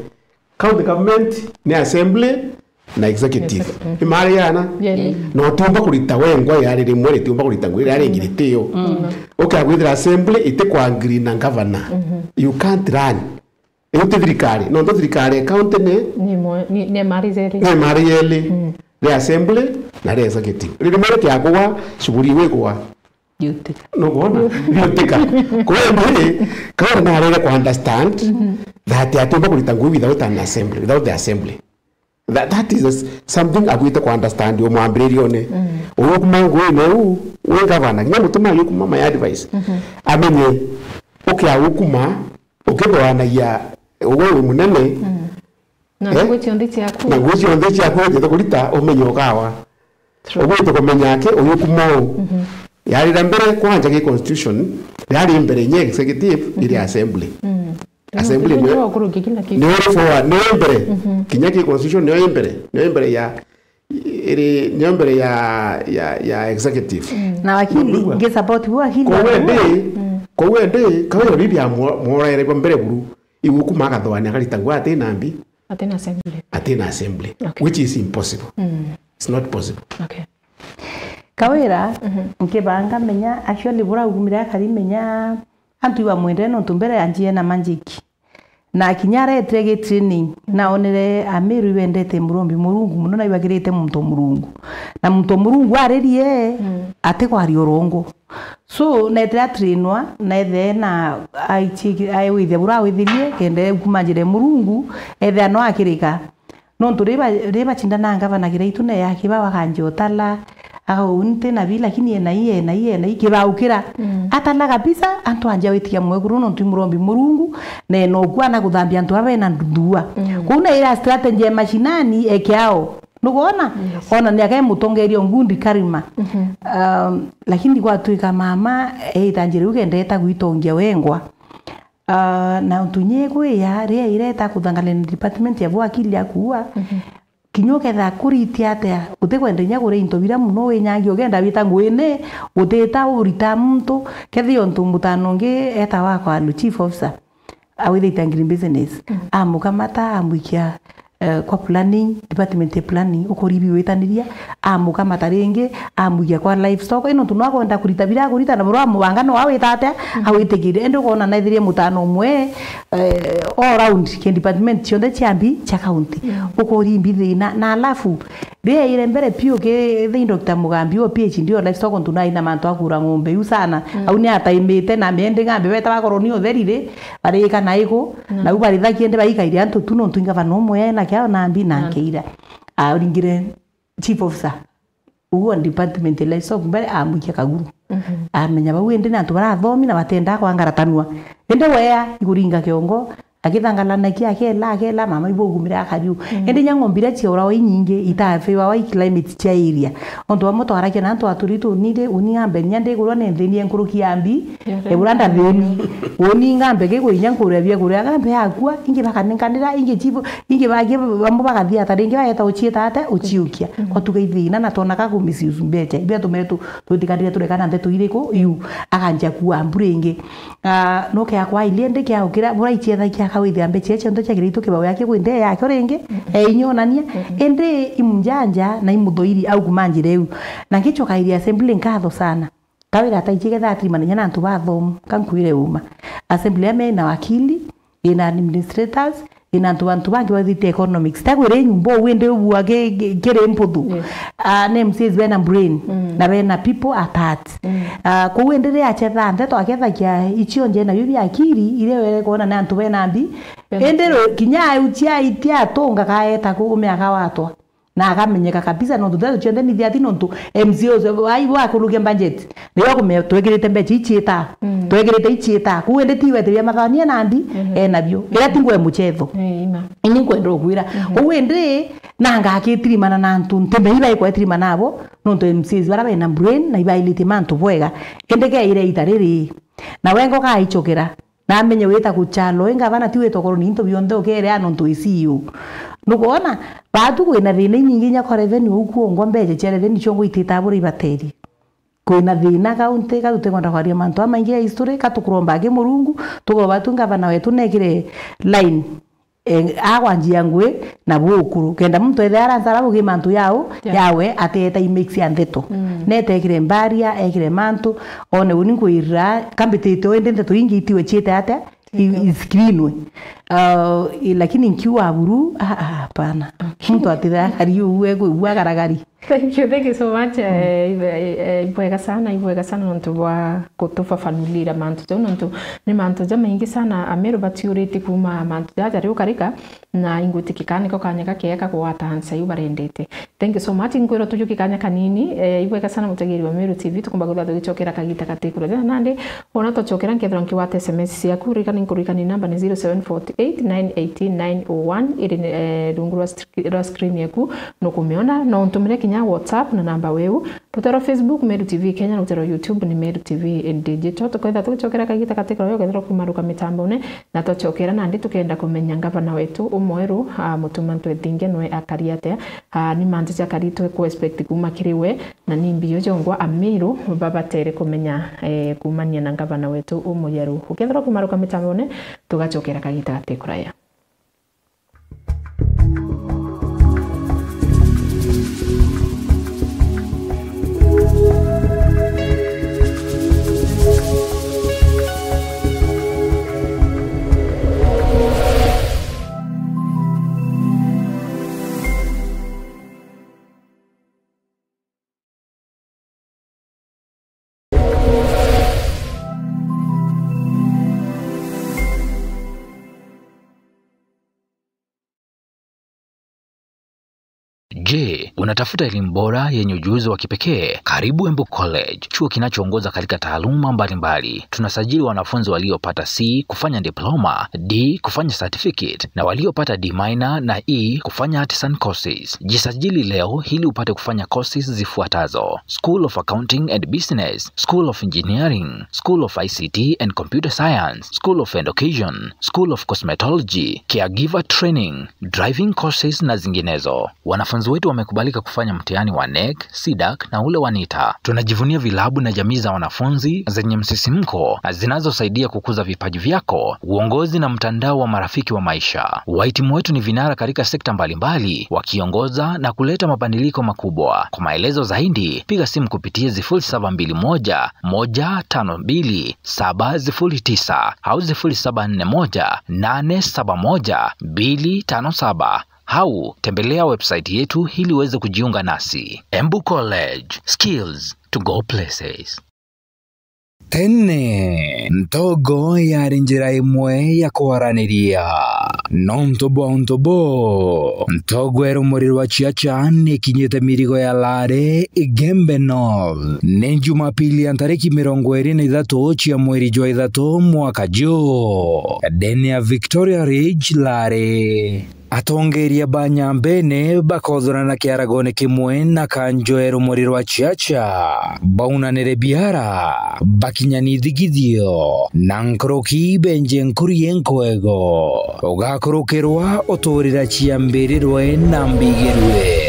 County government ni assembly na executive. Executive. Ni mari yana? Yeli. Yeli. No tiumba kurita wengwa yari rimwe, ri tiumba kurita ngui yari, mm, ngiri tiyo. Mm. Ukia kwithira assembly iti kwa agree na governor. Mhm. You can't run. Iu ti thirikari, nontu thirikari ya county ni, ni mo-, ni, ni mari jeli. Ni mari yeli, mm, ri assembly na ri executive. Riria mari kiakugwa, shughuli iu igwa. Yutika. Nukwona? Yutika. Kwa hiyo ndi, Kawira narega ku understand, mhm, that atiumba kurita ngui without an assembly, without the assembly. That, that is a s-, something agwite ku understand o mwambiririone. Mm. Uyu kuma nguine u, wi gavana, kinya mutuma uyu kuma my advice. Mhm. Amenye, ukia ukuma, ukithwanagia, uwe wi munene. Mm. Na, eh? Ngugi cionthe ciaku. Na ngugi cionthe ciaku, wetete kurita, umenye ukawa. True. Ugwite kumenya aki, uyu kuma u. Mhm. Yari na mbere kwanja ki constitution, yari mbere nye executive, iri, mhm, assembly. Mm. Assembly ndio, ndio wakurukia kila kitu. Ndio forward, ndio mbere. Mhm. Kinya ki constitution ndio mbere, ndio mbere ya, iri, ndio mbere ya, ya, ya executive. Mm. Na wakili, ndio nge support bu wakili. Kwa wewe ndi, mm, kwa wewe ndi, Kawira bibi amworere mbere buru. Iu kuma agathwani akarita ngui ati na mbi. Ati na assembly. Ati na assembly. Okay. Which is impossible. Mm. It's not possible. Okay. Kawira, mhm, nkibanga menya, actually, bura ugumire akari menya, antu ibamwendere nontu mbere anjie na magic. Na kinya aretire gi training, naonere Amiru ibendete murombi Murungu muno na ibagirite muntu Murungu. Na muntu Murungu aririe, mm, ati kwaria urongo. So, neetire atrainwa, na ethee na aichi-, aewithia buria awithirie, kenda kuma njira ya Murungu, ethea no akirika. Nontu riria ba-, riria bacindana ngavana Kiraitu na yake, baba akanjia utala, aga, "Uu nti na bi, lakini ena ii, ena ii, ena ii," kibaukira. Mm. Atala kabisa, antu anjia witikia mwekuru, nontu i murombi Murungu, na ena ukua na kuthambia antu baba bena ndua. Mm. Kwou na ira strategy ya mashinani ekeao. Nukwona? Yes. Ona ni ake mutongeria o ngundi Karima. Mhm. Um, lakini gwatwika mama eita njira iu kenda eta gwitongia wengwa. Uh, na untu nye kwia, ria ireta kuthangania na department ya bo akili ya kuua. Mhm. Kinya uketha kuriti atia, utikwenda inya kuria into biria muno winyangi, ukenda wita nguine, utita urita muntu, kethia untu mutano ungi eta wakwa alu chief officer. Awithitie agribusiness, mm, amukamata, amwikia, eh, kwa planning, department ya planning, ukoribi witaniria, amukamata ringi, amwikia kwa livestock, ino ntu no akwenda kurita biria akurita, na burwa mubanga no awita atia, mm, awitikire. Indi ukona naithirie mutano umwe, eh, all round, ki department cionthe cia mbi cia county. Mm. Ukoribi thina, na alafu, riaire mbere piu ki, thi Doctor Mugambi, o P H D o livestock, ntu nai na mantu akura ng'ombe iu sana. Mm. Au ni ataimite na miendi ng'ambe beta bakorwo ni utheri ri, barika na igu, mm, nau barithakia indi baikaire antu tu, nontu ingavana umwe ena kiao na mbi na, mm, nkeira. Aringire chief officer. Uguo department ya livestock mbere amwikia kaguru. Mhm. Amenya bau indi ni antu barathomi na batenda kwangaratanua. Indi wea ikuringa kiongo, Akithangalanagia, akela, akela, mama ibo ugumire akariu. Mm. Indi nya ng'ombe iria ciaurawa inyingi, itafiwawa i climate cia area. Nontu bamwe twarakia na antu aturi tunire, uni ngambe nya ndigurwa ni nthini ya nkuruki ya mbi, ebura ndathini. Uni ngambe gigwinya nkuria bia kuria, ngambe yakua, ingi bakanenkanira, ingi chibo, ingi bagi bamwe bagathia ata, ringi bageta uchiita ate, uchiukia. Mm. Kwatuga ithina na twona ka ku misuse mbecha. Ibia tumire tu, twitikanire turekana ndeto iriku, iu, aganjia kuua mbura ingi. Ah, nuke akwa ilie ndi kia ukira, bura ichietha kia kawithia mbecha icio nthe cia kiritu kibao yake gwinde yake ringi, mm-mm, einyonania, mm-mm, indi imunjanja na imuthoiri au kuma njira iu. Na ngichoka iria assembly nkatho sana. Kawira ta ichike that manenya na antu bathomu, kankwire uma. Assembly ya mena wakili, ina administrators, ina antu, antu bangi bathite economics. Tagwire nyumba uwinde ubua ki-, ki-, kiri mputhu. Yes. Ah, na M C As bena brain, mm, na bena people at heart. Mm. Ah, kou indi ri achetha ndeto akethakia icio nje na bibia akiri, iria were kuona na antu bena mbi. Bena. Indi ru-, kinya au cia itia atunga kaeta ku ume akawatwa. Na akamenyeka kabisa nontu ndeto cionthe ni thiati nontu M C As, ai, bo akurukia budget. Niyo kume-, twekirite mbecha ichiita. Mm. Twekirite ichiita. Kuu indi ti wete bia mathania na mbi, mm-hmm, enabio. Ira ti ngwe muchetho. Eh, ima. Ini nkwenda ukwira. Mm-hmm. Kuu indi na ngakitirimana na antu ntembe iba ikwetirimana nabo, nontu M C As bara bena brain na ibailite mantu bwega. Indi ke ire ita riri. Na wengo kaichokera. Na amenye wita kuchalo, inga bana ti wita korwo ni into bionthe ukere ano ntu isi iu. Nukwona? Batu kwina thina inyingi inya kwa revenue uku ongwa mbecha cia revenue ciongo itita buri ibateri. Kwina thina kaunti, ka tutekwenda kwaria mantu amaingi ya history, ka tukuromba aki Murungu, tukoba tu ngavana wetu nekire line. Eh, agwanjia ngui na bukuru. Kenda muntu ethe ara nsara bugi mantu yao, yeah, yawe, ateeta imix ya ndeto. Mm. Netekire mbaria, ekire mantu, one uni nkwirira, kambitite o indi ndeto ingi itiwe chiete atia, i-, iskrinwe. Uh, i-, lakini nkiwa buru, ah, ah, hapana. Okay. Muntu atithira akari uwe, uwe agaragari. Thank you, thank you so much. Mm. Eh, ibe-, eh, ibwega sana, ibwega sana nontu bwa kutufafanulira mantu jau, nontu ni mantu jamaingi sana Ameru batiurite kuma mantu jaja riu karika, na ingwitikika niko kanya gakega kagwata ansa iu barendete. Thank you so much. Nkwirwa tujuki kanya kanini. Eh, ibwega sana mutegeri wa Meru T V, tukumba kwithirwa tugicokera kagita gati kuraja. Nandi, wona twacokera nkethirwa nkigwata S M S ciaku, ririkana nkuririkania namba ni zero seven four eight nine eighteen nine oh one, iri, eh, rungu rwa stri-, rwa screen yaku, nukumiona, no untumire kinya WhatsApp na namba weu. Rutero Facebook, Meru T V Kenya, rutero YouTube ni Meru T V Digital. Tukwenda tugicokera kagita gati kuraja, ukethirwa kumaruka mitambone, na twacokera nandi tukenda kumenya ngavana wetu umweru, ah, Mutuma Ntwethingia nwe akari atia, ah, ni mantu jakari twe ku expect kuma kiri we, na ni mbio jongwa Ameru babatere kumenya, eh, kumania na ngavana wetu umujeru. Ukethirwa kumaruka mitambone, tugacokera kagita gati kuraja. Je, unatafuta elimu bora yenye ujuzi wa kipekee? Karibu Embu College, chuo kinachoongoza katika taaluma mbalimbali. Tunasajili wanafunzi waliopata C kufanya diploma, D kufanya certificate, na waliopata D minor na E kufanya artisan courses. Jisajili leo ili upate kufanya courses zifuatazo: School of Accounting and Business, School of Engineering, School of I C T and Computer Science, School of Education, School of Cosmetology, Caregiver Training, driving courses na zinginezo. Wanafunzi wetu wamekubalika kufanya mtihani wa NEC, CDAC na ule wa NITA. Tunajivunia vilabu na jamii za wanafunzi zenye msisimko na zinazosaidia kukuza vipaji vyako, uongozi na mtandao wa marafiki wa maisha. Wahitimu wetu ni vinara katika sekta mbalimbali, wakiongoza na kuleta mabadiliko makubwa. Kwa maelezo zaidi, piga simu kupitia sifuri saba mbili moja, moja tano mbili, saba sifuri tisa au sifuri saba nne moja, nane saba moja, mbili tano saba. Au tembelea website yetu ili uweze kujiunga nasi. Embu College, skills to go places. Tene, ntogo yaari njira imwe ya kwaraniria. Nontu bwa untu buu, ntogo ya rumuri rwa ciaca ni ikinyite mirigo ya Lare, Igembe North. Ni Jumapili ya ntariki mirongo iri na ithatu cia mweri jwa ithatu mwaka juu, ndene ya Victoria Ridge, Lare. Atongeria ba Nyambene bakothurana kiaragone kimwe na kanjo ya rumuri rwa ciaca, baunanire biara, bakinyani ithigithio, na nkuruki benje nkuri enkwego. Ugakurukirwa uturira ciambirirwe na mbigirwe.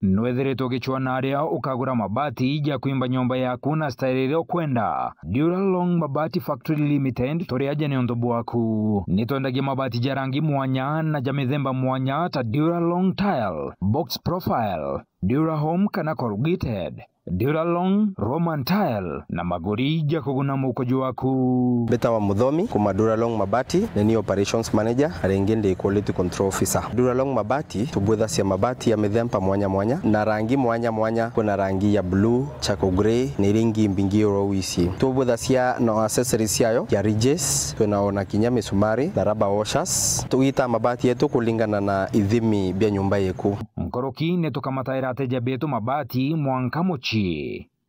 Nwethiritwe ugicwaa na aria ukagura mabati ja kwimba nyomba yaku na style iria ukwenda? Duralong Mabati Factory Limited turi aja niuntu bwaku. Ni twendagia mabati ja rangi mwanya na ja mithemba mwanya ta Duralong Tile, Box Profile, Durahome kana Corrugated, Duralong, Roman Tile na maguri ja kuguna muko jwaku. Mbitawa Muthomi kuma Duralong Mabati, ni ni Operations Manager, na ringi ndi Quality Control Officer. Duralong Mabati, tubwithacia mabati ya mithemba mwanya mwanya na rangi mwanya mwanya. Kwina rangi ya blue, charcoal grey, na iria ingi mbingi oro ici. Tubwithacia na accessories ciayo ya ridges, twina ona kinya misumari na rubber washers. Tugitaa mabati yetu kulingana na ithimi bia nyumba yeku. Nkuruki ni tukamataira ateja betu mabati mwanka mucii.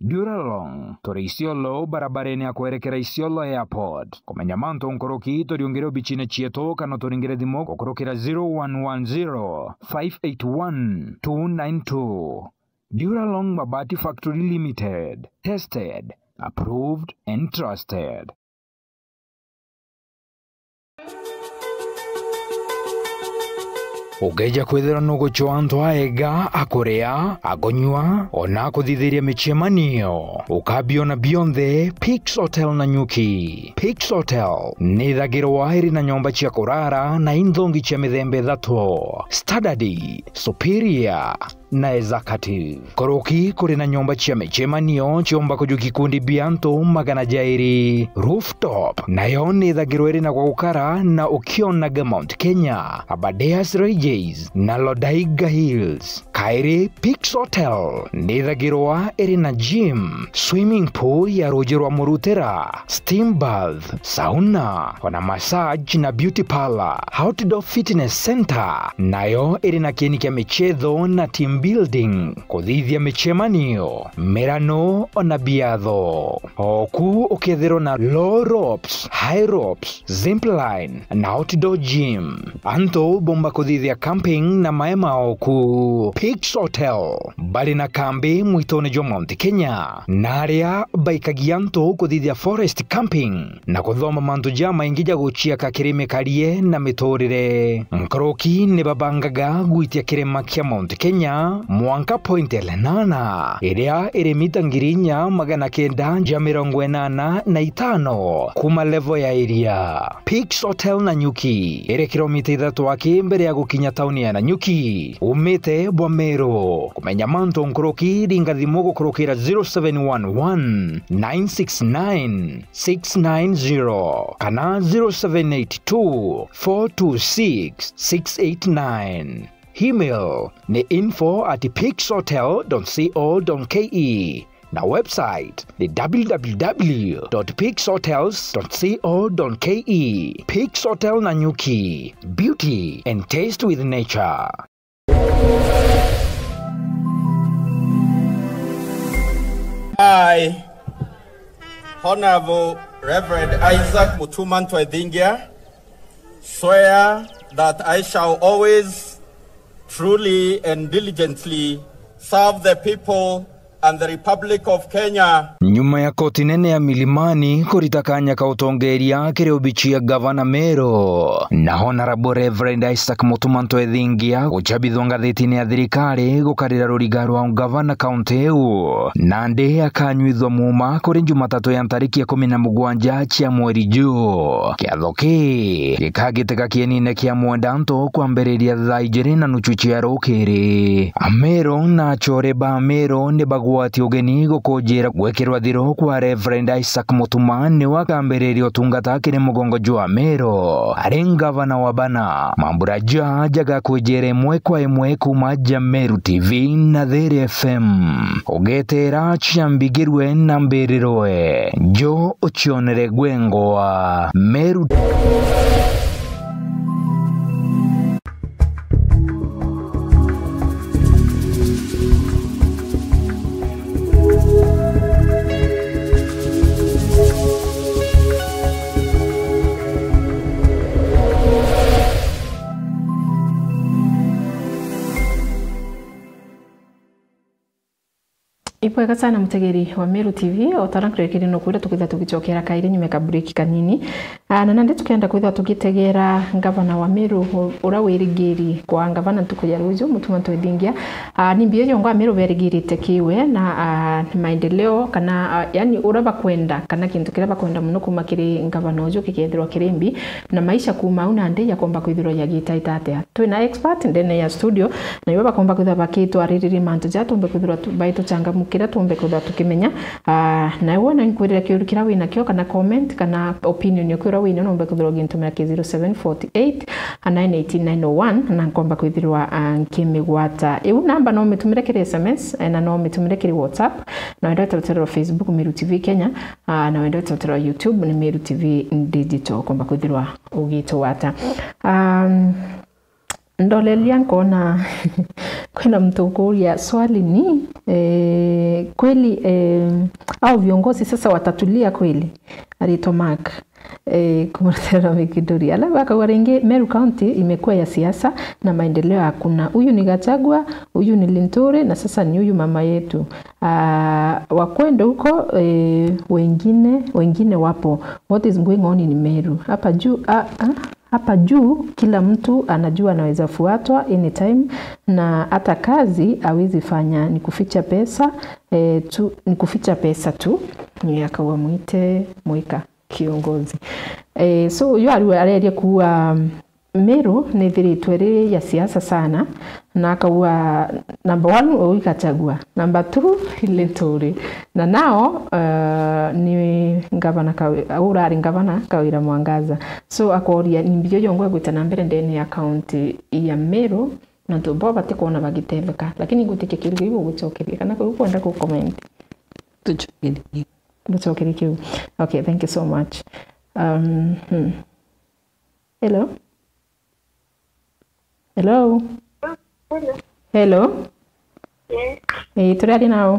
Duralong, turi Isiolo, barabarene ya kwerekera Isiolo Airport. Kumenya mantu nkuruki, turiungire obicine cietu kana turingire thimu gukurukira zero one one zero, five eight one, two nine two. Duralong Mabati Factory Limited. Tested, approved and trusted. Ukeeja kwithirwa nugucwaa antu aega, akuria, akunyua, ona akuthithiria micemanio, ukabiona bionthe Peaks Hotel Nanyuki. Peaks Hotel ni ithagirwa iri na nyomba cia kurara na inthongi cia mithemba ithatu: standard, superior, na executive. Nkuruki kuri na nyomba cia micemanio ciumba kujukia ikundi bia antu magana jairi. Rooftop nayo ni ithagirwa iri na gwa gukara na ukionaga Mount Kenya, Aberdares Ranges na Lodaiga Hills. Kairi, Peaks Hotel ni ithagirwa iri na gym, swimming pool ya ruuji rwa murutira, steam bath, sauna, ona massage na beauty parlour. Outdoor Fitness Center nayo iri na kieni kia michetho na team building, kuthithia micemanio, mirano, ona biatho. Oku ukethirwa na low ropes, high ropes, zip line na outdoor gym. Antu bomba kuthithia camping na maema oku. Peaks Hotel bari na kambi mwitone jwa Mount Kenya, na aria baikagia antu kuthithia forest camping na kuthoma mantu jamaingi ja guciaka kiri mikarie na miturire. Nkuruki ni babangaga gwitia kirima kia Mount Kenya mwanka Point Lenana, iria iri mita ngiri inya magana kenda ja mirongo inana na itano kuma level ya iria. Peaks Hotel Nanyuki iri kilomita ithatu aki mbere ya gukinya tauni ya Nanyuki, umite bwa Meru. Kumenya mantu nkuruki, ringa thimu gukurukira zero seven one one, nine six nine, six nine zero kana zero seven eight two, four two six, six eight nine. Email ni info at peaks hotel dot co dot ke. Na website ni w w w dot peaks hotels dot co dot ke. Peaks Hotel Nanyuki, beauty and taste with nature. I, Honorable Reverend Isaac Mutuma Ntwethingia, swear that I shall always, truly and diligently serve the people and the Republic of Kenya. Nyuma ya koti nene ya Milimani kurita kanya ka utongeria kiri obici ya gavana Meru, na Honorable Reverend Isaac Mutuma Ntwethingia gucabithwa ngathitine ya thirikari gukarira ruriga rwa gavana kaunti iu, nandi akanyuithwa muuma kuri Jumatatu ya ntariki ikumi na mugwanja cia mweri juu. Kiatho kii gikagiteka kienine kia Mwendanto kwambiriria thaa ijiri na nuchu cia rukiri. Ameru na achore ba Ameru ni bagwati ugeni gukunjira gwikirwa Iro kwa Reverend Isaac Mutuma niwe akambiriria utungata kiri mugongo jwa Meru ari ngavana wa bana. Mambura ja jagakwijira imwe kwa imwe kuuma ja Meru T V na Thiri F M. Ugetera ciambigirwe na mbirirwe. Jo ucionere gwengwa Meru. Ibwega sana mutegeri wa Meru T V, o ta uria nkuririkiri nukwira tukwithirwa tugicokera kairi nyuma ya ka break kanini. Ah, na nandi tukenda kwithirwa tugitegera ngavana wa Meru u-, uria wirigiri kwa ngavana ntuku ya ruju, Mutuma Ntwethingia. Ah, ni mbio yongwa Meru berigirite kiwe na, ah, ni maendeleo kana, ah, yani uria bakwenda kana kintu kiria bakwenda muno kuma kiri ngavana uju gikethirwa kiri mbi na maisha kuma au nandi yakomba kwithirwa yagitaita atia. Twina expert ndene ya studio, na iwe bakomba kwithirwa bakitwaririria mantu ja tumbe kwithirwa tu-, baituchangamukira, tumbe kwithirwa tukimenya. Ah, na iwe na nkwirira kiuru kiria winakio, kana comment, kana opinion yoku uria wina, nombe kwithirwa ugintumira ki zero seven forty eight nine eighteen nine oh one, na nkomba kwithirwa, ah, nkimigwata. Iu namba no umitumire kiri S M S, eh, na no umitumire kiri WhatsApp, na wenda utetere Facebook Meru T V Kenya, ah, na wenda utetere YouTube ni Meru T V Digital, komba kwithirwa ugitugwata. Um, Ndoleria nkona kwina mtu ukuria swali ni, eh, kweli, eh, au viongozi sasa watatulia kweli? Aritwa Mark, eh, kumurutira Mikinduri. Alafu akauga ringi, Meru County imekuwa ya siasa na maendeleo hakuna. Huyu ni Gachagua, huyu ni Linturi na sasa ni huyu mama yetu. Ah, wakwenda huko, eh, wengine, wengine wapo. What is going on in Meru? Hapa juu, ah, ah. Hapa juu kila mtu anajua anaweza fuatwa anytime, na hata kazi hawezi fanya, ni kuficha pesa, eh, tu, ni kuficha pesa tu. Ni akawa mwite mwika kiongozi. Eh, so uyu aru areria kuwa, um, Meru ni ithiritwe ri ya siasa sana, na akaua number one uyu Gachagua, number two Linturi, na nao, uh, ni ngavana Kawi-, urari ngavana Kawira Mwangaza. So akoria ni mbio yongwa gwita na mbere ndene ya county ya Meru, na antu bo batikwona bagitetheka, lakini ngutikia kiuria kiu ugucokeria kana kuu kwenda ku comment. Tucokerie. Nducokerie kiu. Okay, thank you so much. Um, hmm. Hello? Hello? Hello. Hello? Yes. Eh, turi aria nao?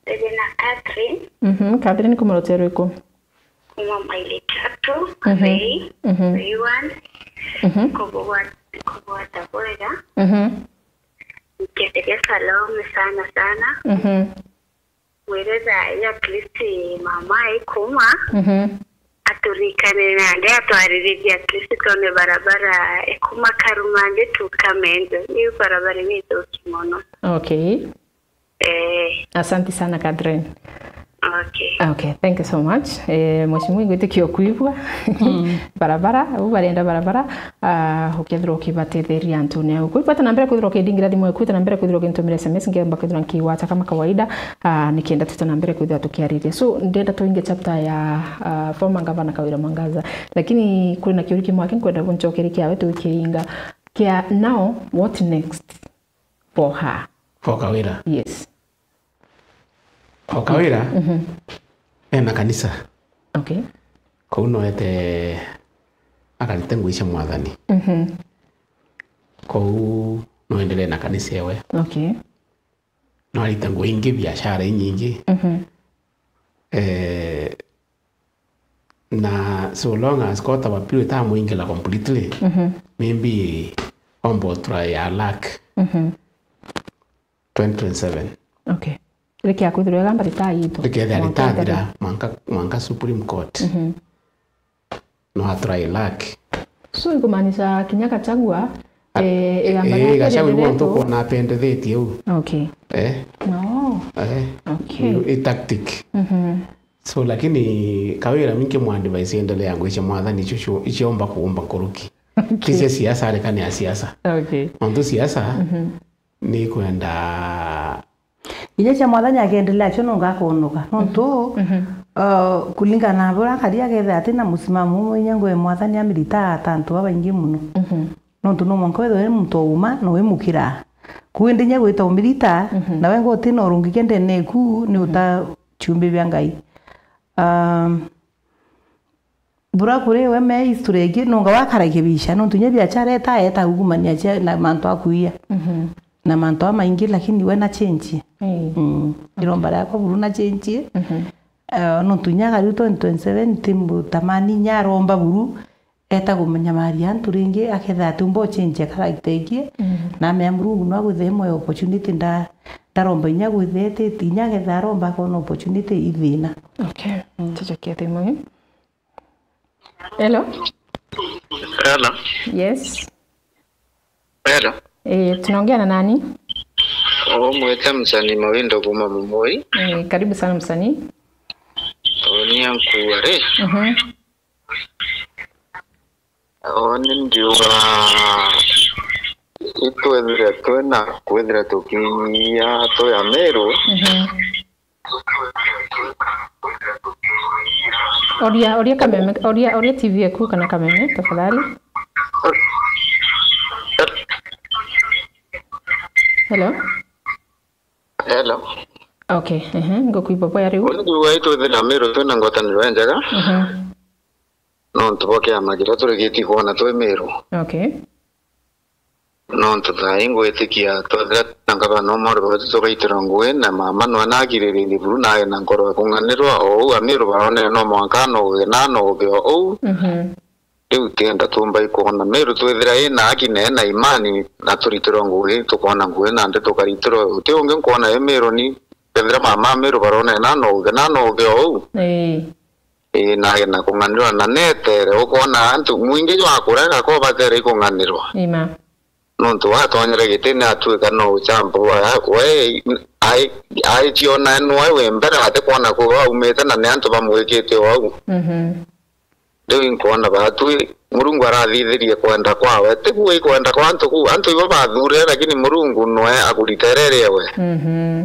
Turi na Catherine. Mhm, Catherine, kuma rutere rwiku? Kuma Maili Tatu, mhm. Bei, mhm. Bei one. Mhm. Kubugwa-, kubugwata bwega. Mhm. Nketeria Salome sana sana. Mhm. Mwire thaa ii at least mama aikuma, mhm, aturikane nandi atwariririe at least twone barabara ikuma Karumandi to Kamenze. Iu barabara ni ithuki mono. Okay. Eh. Asante sana, Catherine. Okay. Okay, thank you so much. Eh, mheshimiwa, ingwitikia kwigua. Mm. Barabara, au barenda barabara. Ah, ukethirwa ukibatetheria antune au. Kwithirwa na mbere kwithirwa ukindingira thimu yaku, kwithirwa na mbere kwithirwa ukintumira S M S, ngeumba kwithirwa nkigwata kama kawaida, ah, nikenda twita na mbere kwithirwa tukiariria. So, ndenda tuinge chapter ya, ah, former governor Kawira Mwangaza. Lakini kwina kiuri kimwe aki nkwenda buncokerie kiawe tukiinga. Kia now, what next for her? For Kawira? Yes. O Kawira, mhm, ena kanisa. Okay. Kou noete akarite ngui cia Mwathani. Mhm. Kou noendelee na kanisa ewe. Okay. No arite ngui ingi, biashara inyingi. Mhm. Eh, na so long as kota wa piru itamuingila completely, mhm, maybe ombo try ya luck. Mhm. Twenty twenty-seven. Okay. Rikia kwithirwa igamba ritaitu. Rikethira ritathira mwanka, mwanka Supreme Court. Mhm. No atry luck. So, ikumaanisha kinya Gachagua, a-, eh, igamba eh, riake Gachagua iwe rienderetwo. Ntu kwona apendethetie u. Okay. Eh. No. Eh. Okay. I, i tactic. Mhm. So, lakini Kawira mingi mwa advice endelea ngwicia Mwathani icio cio, iciomba kuumba nkuruki. Okay. Ti cia siasa, arekane ya siasa. Okay. Nontu siasa, mhm, ni kwenda Inya cia Mwathani akeendelea cio nonga akonoka. Nontu, mhm, uh, kulingana na buria akari akethira ati na musimamo umwe, inya ngui ya Mwathani amirita ta antu babaingi muno. Mhm. Nontu no mwanka withirwe wi muntu wa uma na wi mukira. Ku indi inya gwita umirita, mhm, nawe ngui uti na urungi kiendene ku, ni, mhm, uta ciumbi bia Ngai. Um, Bura kuri we me history ingi, nonga wakara ikibica, nontu inya biachara eta, eta ugumania cia, na mantu a kuia. Mhm. Na mantu a maingi, lakini we na change. Ii. Mm. Iromba riakwa buru na change. Mhm. Eh, nontu inya akari twenty twenty-seven, ti mutamani inya aromba buru, eta kumenya mari antu ringi, aketha ati umba uchange character ingi, mhm, na amea Murungu no agwithe imwe opportunity, nda-, ndaromba inya gwithe eti, inya aketha aromba akona opportunity i thina. Okay. Mm. Tucokie thimu. Hello? Hello? Yes. Hello? Eh, tunaongea na nani? Umwite msanii Mawindo kuma Mumui. Eh, karibu sana msanii. Unia nkuga ri? Mhm. Uuni ndiuga itwethire twina kwithira tukinyia twi Amiru. Mhm. Oria, oria kameme, oria, oria T V yaku kana kameme, tafadhali. Hello? Hello? Okay, ehe, ngukwigua bwega riu. Uuni ndiuga itwithira Amiru twina ngwataniro injega. Mhm. Nontu bwa kiama kiria turikitie kwona twi Miru. Okay. Nontu thaa ii ngwitikia twethira twina ngavana umwe uri bauti tugaitirwa ngugi, na mama nwe naagiriririe buru naari na nkoro ya kung'anirwa o uu Amiru baronere no mwanka anoge na anoge o uu. Mhm. Riu tienda tumba ikwona Miru twithira ina haki na ina imani na turitirwa ngugi, tukwona ngugi nandi tukaritirwa. Uti ungi nkwona i Miru ni, kethira mama Amiru baronere na anoge na anoge o uu. Ii. Ii, naari na kung'anirwa na netere, ukwona antu mwingi jwa kurega ko batere ikung'anirwa. Ima. Nontu watonyere gitine atuika no uchambo wa, we, ai, aichiona nwe wi mbere atikwona kuria aumite na ni antu bamwikite o au. Mhm. Riu inkwona batwi, Murungu arathithirie kwenda kwawe. Ti kuuga ikwenda kwa antu kuu, antu ibo bathuurire, lakini Murungu nwe akuritere riewe. Mhm.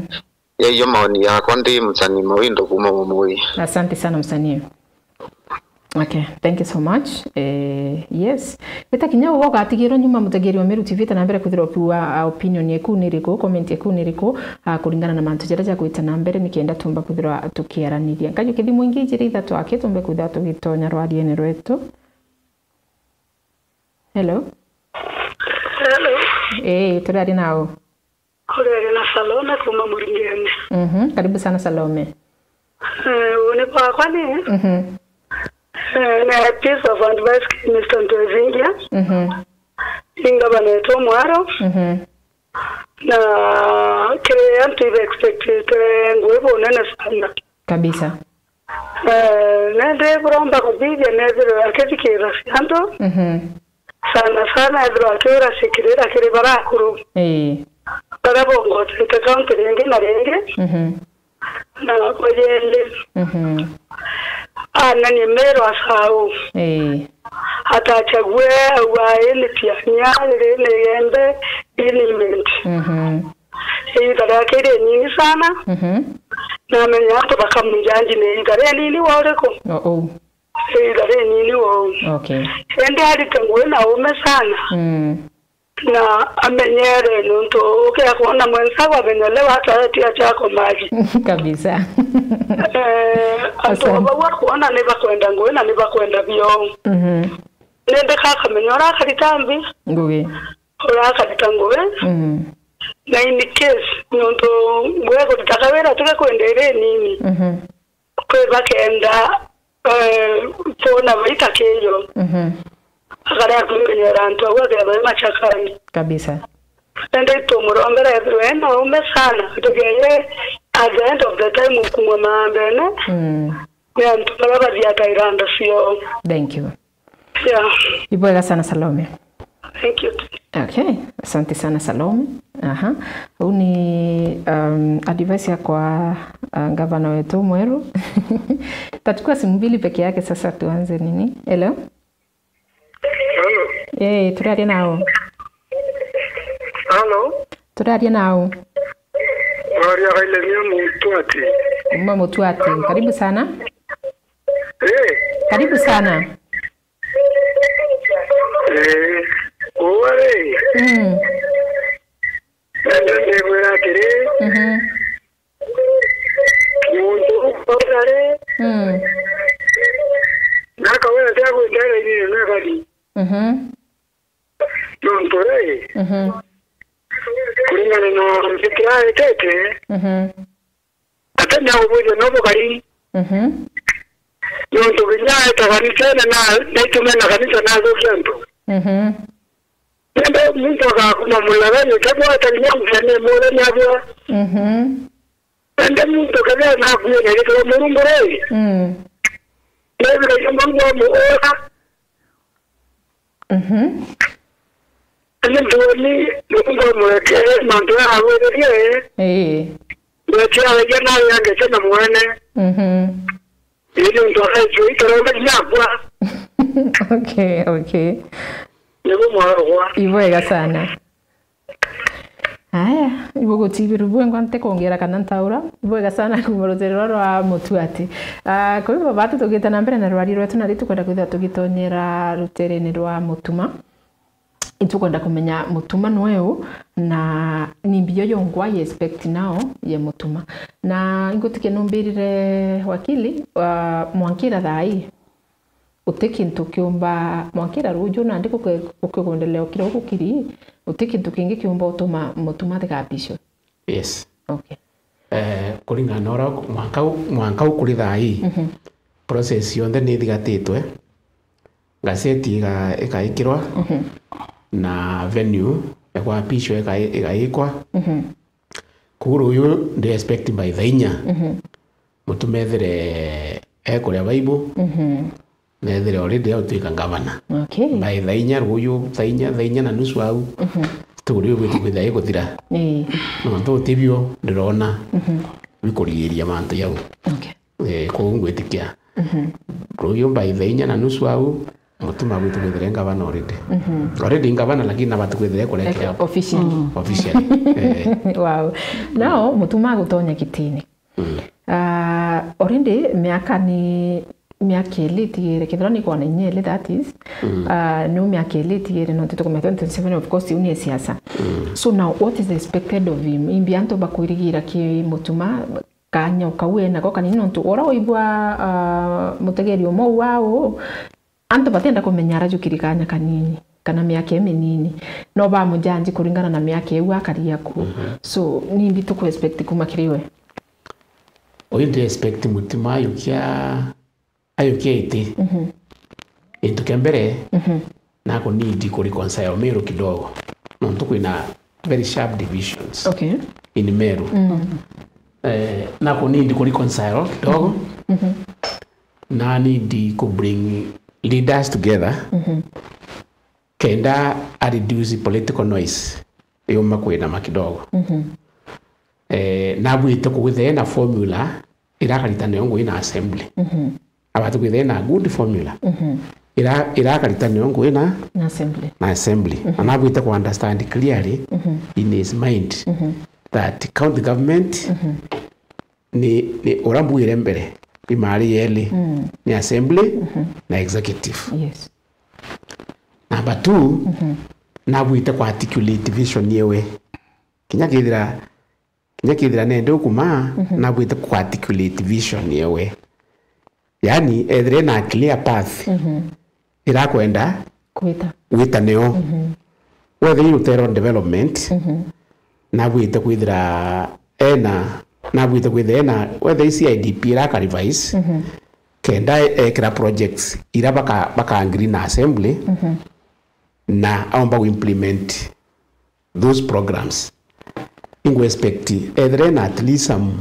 Yaiyo maoni yakwa, ndi msanii Mawindo kuma Mumui. Asante sana msanii. Okay, thank you so much. Eh, yes. Gita kinya uga ugatigirwo nyuma mutegeri wa Meru T V, ta na mbere kwithirwa ukiuga, ah, opinion yaku ni iriku, comment yaku ni iriku, ah, kuringana na mantu jaria jagwita na mbere, nikenda tumba kwithirwa tukiaraniria. Nkajukia thimu ingi ijiri ithatu aki tumbe kwithirwa tugitonya rwariene rwetu. Hello? Hello? Eh, turaria nau? Uriaria na Salome kuma Muringene. Mhm, karibu sana Salome. Eh, uuni bwakwa ni, mhm, eh, na piece of advice ki Mister Ntwethingia. Mhm. Ni ngavana wetu mwerũ. Mhm. Na kiri antu ibe expectite ngugi bunene sana. Kabisa. Eh, nandi buromba kuthithia nethirwe akithikirira cia antu. Mhm. Sana sana ethirwa akiura sikirira kiri baria akuru. Ii. Baria bongotete kaunti ringi na ringi. Mhm. Na kwa yindi. Mhm. Ananie Meru asau. Ii. Atachague au aini tiania, riri ni gembe, ini imenti. Mhm. Iita riake iri inini sana. Mhm. Namenya antu bakamwijanji ni iita rinini wa uriku. O uu. Iita rinini wa uu. Okay. Indi arite ngugi na uume sana. Mm. Na amenyere nontu ukia kwona mwenzagu amenyelewa hata yeye pia chako maji. Kabisa. Eh, antu bau akwona ni bakwenda ngugi na ni bakwenda bio. Mhm. Nindi kakamenya uria akarita mbi. Ngugi. Uria akarita ngugi. Mhm. Na in case, nontu ngugi kuritaga wira tuge kwenda iri nini. Mhm. Kwi bakenda, eh, kwona baita kiyo. Mhm. Akaria kwimenyera antu au akethwa e machakani. Kabisa. Indi tumurombera ethirwe ena ume sana, tukeye at the end of the time ukumwa maambene. Mm. Ni antu baria bathiataira nda ciao. Thank you. Yeah. Ibwega sana Salome. Thank you. Okay, asante sana Salome. Aha. Huu ni, um, advice ya kwa, uh, gavana wetu mweru. Tachukua simu mbili peke yake sasa tuanze nini? Hello? Hello? Eh, turaria nau. Hello? Turaria nau. Oria kaile nio Mutuati. Kuma Mutuati. Karibu sana. Eh. Karibu sana. Eh. Uwe. Mm. Nende ndibwira atiri. Mhm. Muntu ukauga ri. Mm. Nakawira tia gwitera ini na kari. Mhm. Nontu ri, mhm, kuringana na mbitira etete, mhm, atenya ubwithia no bukari. Mhm. Nontu kinya eta kanisene na, naitumena kanisa nathukia antu. Mhm. Nende muntu agakuma mulathani, tabwata kinya kukia ni mulathani abwa. Mhm. Nende muntu kethira nakuire na gitwa Murungu ri. Mm. Nethira Murungu amuura. Mhm. Ni ntuoni Murungu amwekere mantu aya agwiririe. Ii. Mbetia aregia nawe angete na mwene. Mhm. Ii ni untu akaitwo itoromba nyakwa. Okay, okay. Nibu mwarogwa. Ibwega sana. Aya, ibugutibiru bwengwa ntikwongera kana ntaura. Ibwega sana kuma rutere rwa rwa Mutuati. Ah, kwa hivyo batu tugite na mbere na rwari rwetu, na ri tukwenda kwithira tugitonyera ruterene rwa Mutuma. Itukwenda kumenya Mutuma nwe u, na ni mbio yongwa ye expect nao ye Mutuma. Na ingutikia numbirire wakili, ah, mwankira thaa ii. Uti kintu kiumba mwankira ruju nandi guke-, gukigundelea ukira ugukiri, uti kintu kingi kiumba utuma Mutuma atigapishwe? Yes. Okay. Eh, kuringana na uria mwanka u-, mwanka ukuri thaa ii, mhm, process yonthe ni ithigatitwe, gazeti iga-, igaikirwa, mhm, na venue ya kwapishwa iga-, igaikwa. Mhm. Koguo ruyu ndi expect by thaa inya. Mhm. Mutuma ethire ekuria Bible, mhm, na ethire already autwika ngavana. Okay. By thaa inya ruyu, thaa inya, thaa inya na nusu au, mhm, story iu gwiti kwithira iguthira. Ii. Nontu utibio ndirona, mhm, bikurigiria mantu jau. Okay. Eh, koguo ngwitikia. Mhm. Ruyu by thaa inya na nusu au, Mutuma gwiti kwithira ngavana already. Mhm. Already ngavana, lakini nabati kwithira ekurekea. Eke-, officially. Mm. Officially. Eh. Wow. Now, Mutuma agutonya kitini. Mm. Ah, already miaka ni, miaka ili itigire, kethira ni kwana inya ili, that is, mm, ah, ni miaka ili itigire, nontu tukumenya twenty twenty-seven, of course, iu ni siasa. Mm. So now, what is expected of him? Imbi antu bakwirigira ki Mutuma, kanya ukau enako kanini, nontu ura uigua, ah, mutegeri umwe uu au, antu batienda kumenya arajukiri kanya kanini, kana miaka iminini. No bamujanji kuringana na miaka iu akari aku. Mhm. So, nimbi tuku expect kuma kiri we? Uyu ndi expect Mutuma ayukia, ayukia iti. Mhm. Gintu kia mbere, mhm, nako need ku reconcile Meru kidogo. Nontu kwina very sharp divisions, okay, in Meru. Mm. Eh, nako need ku reconcile kidogo. Mhm. Na need ku bring leaders together, mhm, kenda a reduce political noise yuma kwinama kidogo. Mhm. Eh, nabwite kwithira na formula irakarita nayo ngugi na assembly. Mhm. Abati kwithira na good formula. Mhm. Ira-, irakarita nayo ngugi na, na assembly. Na assembly. Mhm. Na nabwite ku understand clearly, mhm, in his mind, mhm, that county government, mhm, ni, ni ura mbwire mbere, ni mari yeli, mm, ni assembly, mhm, na executive. Yes. Number two, mhm, nabwite ku articulate vision yewe. Kinya kethira, kinya kethira nende ukuma, mhm, nabwite ku articulate vision yewe. Yani, ethire na clear path, mhm, irakwenda gwita, gwita nio. Mhm. Whether i rutere rwa development, mhm, nabwite kwithira ena, nabwite kwithira ena, whether i C I D P iraka revise, mhm, kenda ekira projects ira baka, baka agree na assembly, mhm, na aomba ku implement those programs. Ingu expect ethire na at least some,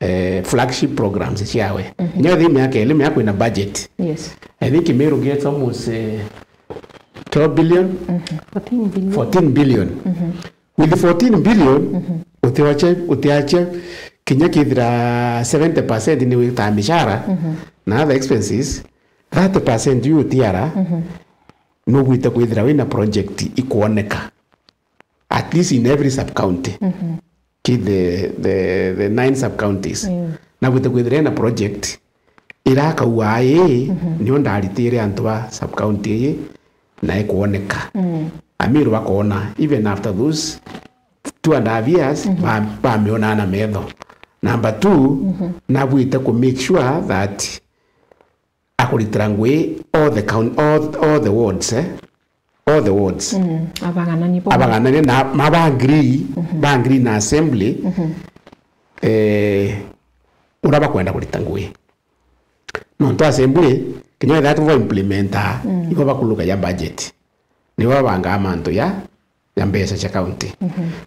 eh, flagship programs ciawe. Mhm. Nyo thi miaka ili, miaka kwina budget. Yes. I think Meru gets almost, eh, twelve billion? Mhm. Fourteen billion. Fourteen billion. Mhm. With fourteen billion, mhm, utiache, utiache kinya kethira seventy percent ni wita mishara, mhm, na other expenses, thirty percent yu utiara, mhm, nugwite kwithira wina project ikwoneka. At least in every sub county. Mhm. ki the, the, the nine sub counties. Mm. Nabwite kwithira na project ira akauga ii, nio ndaritire antu ba sub county ii, na ikwoneka. Mm. Amiru bakona, even after those two and a half years, ba-, bamionaa na metho. Number two, nabwite ku make sure that akuritira ngui all the coun-, all, all the wards, eh? All the wards. Mm, abaganani bo. Abaganani na, ma ba agree, ba agree na assembly, eh, uria bakwenda kurita ngui. Nontu assembly, kinya wethira tu ba implementa, ibo bakurukagia budget. Nibo babangaa mantu ya, ya mbeca cia county.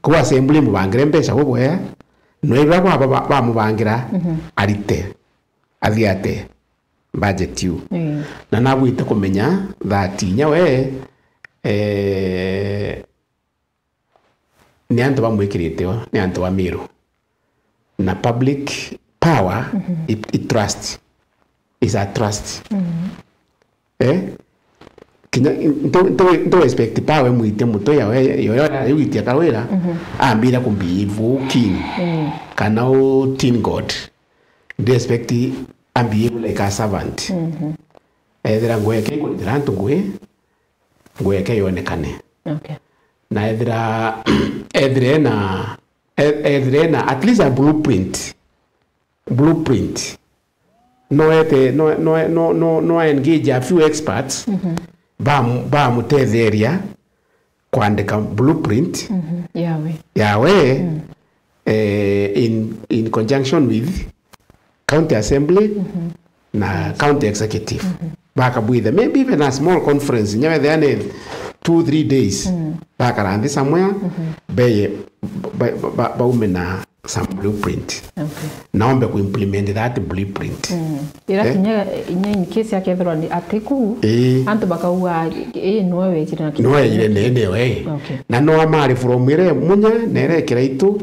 Kou assembly mubangire mbeca bubwega, no iria bwa-, ba-, ba-, bamubangira, arite, athie ate budget iu. Mm. Na nabwite kumenya that inya we, eh, ni antu bamwikirite o, ni antu ba Meru. Na public power, i, i trust. Is a trust. Eh? Kinya, ntu, ntu, ntu expect power imwite mutwe ya we, yo, yo, yo, iwitia kawira, ambire ku behave u king, kana u teen god. Ndi expect a behave like a servant. Ethira ngui yake ikuritira antu ngui, ngui yake yonekane. Okay. Na ethira, ethira ena, e-, ethira ena at least a blueprint. Blueprint. No ete, no, no, no, no, no engage a few experts, bamu-, bamutetheria kwandika blueprint yawe, yawe, eh, in, in conjunction with county assembly na county executive. Bakabwitha, maybe even a small conference, inya wethira ni two, three days. Bakara nthi somewhere, beye, ba-, ba-, ba-, baume na some blueprint. Okay. Naombe ku implement that blueprint. Ira kinya, inya in case akethirwa ni atiku, antu bakauga, "Ii, niwe wejire na kintu." Niwe wejire nene we. Okay. Na no amari from ire munya, na ire kiraitu,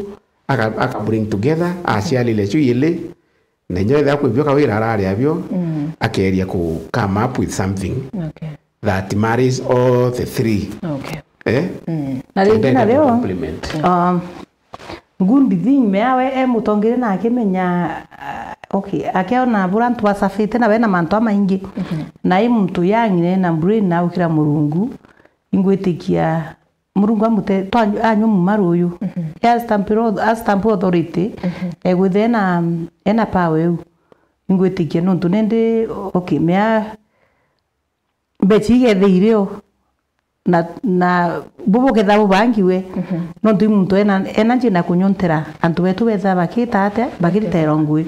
aka, aka bring together, aciarire cio ili, na inya wethira kwibio kawira arari abio, akeria ku come up with something. Okay. That marries all the three. Okay. Eh? Na ringi nario, um, good thing, mea we e mutongeria na akimenya, uh, okay, akeona bura antu basafite na bena mantu amaingi. Na i muntu young na ena brain na ukira Murungu, ingwitikia Murungu amute, twa-, anyua muma ruyu. E a stamp ro-, a stamp authority, egwitha ena, ena power iu. Ingwitikia nontu nindi, okay, mea mbecha igethe irio, na, na bu buketha bubangiwe, nontu i muntu ena, ena njira na kunyontera antu betu betha bakita atia, bakiritairwa ngui.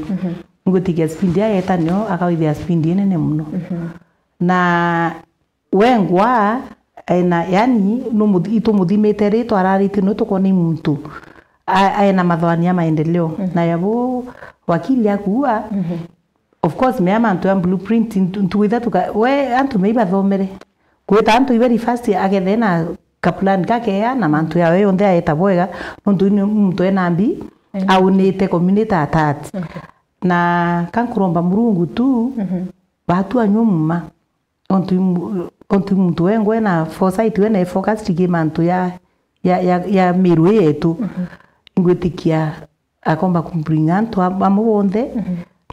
Ngwitikia speed ya yeta nio akawithia speed inene muno. Na wengwa, ena, yani, numuthi-, itumuthimite ri twararitie no tukona i muntu a-, aena mathoani ya maendeleo. Na yabo wakili akuua, of course, mea mantu ya blueprint, ntu-, ntuku itha tuka-, we antu mei bathomere. Kwita antu i very fast agethe na kaplan kakea na mantu yawe yonthe aeta bwega, nontu ni muntu ena mbi, aunite community at heart. Okay. Na kankuromba Murungu tu, batu anyua muma. Ontu i mu-, ontu i muntu wengwa ena foresight, wena focus ki mantu ya, ya, ya, ya miru yetu. Ingwitikia akomba ku bring antu am-, amwe bonthe,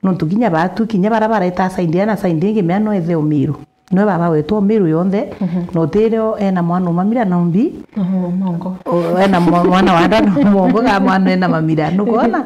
nontu kinya batu, kinya bara bareta side ena side ingi, mea no ethe o miru. Nwe baba wetu o miru yonthe, na utirio ena mwana umamira na umbi. O, ena mwa-, mwana wa nda na mongo, ka mwana ena mamira. Nukona?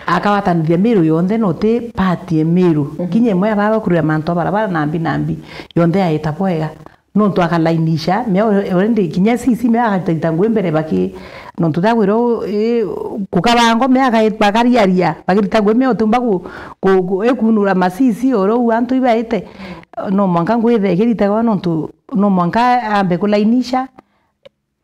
Akawatanithia miru yonthe, na uti part ya miru. Kinya imwe ya baba kurira mantu a barabara na mbi na mbi, yonthe yaita bwega. Nontu akalainisha, mea already kinya sisi mea agatarita ngui mbere baki, nontu tagwira u-, i, kukabango mea akai-, bakariaria, bakirita ngui mea utumba ku-, ku-, ku-, ikunura masisi oro u antu ibaite. No mwanka ngui ithe ikiritaga nontu no mwanka ambe kulainisha,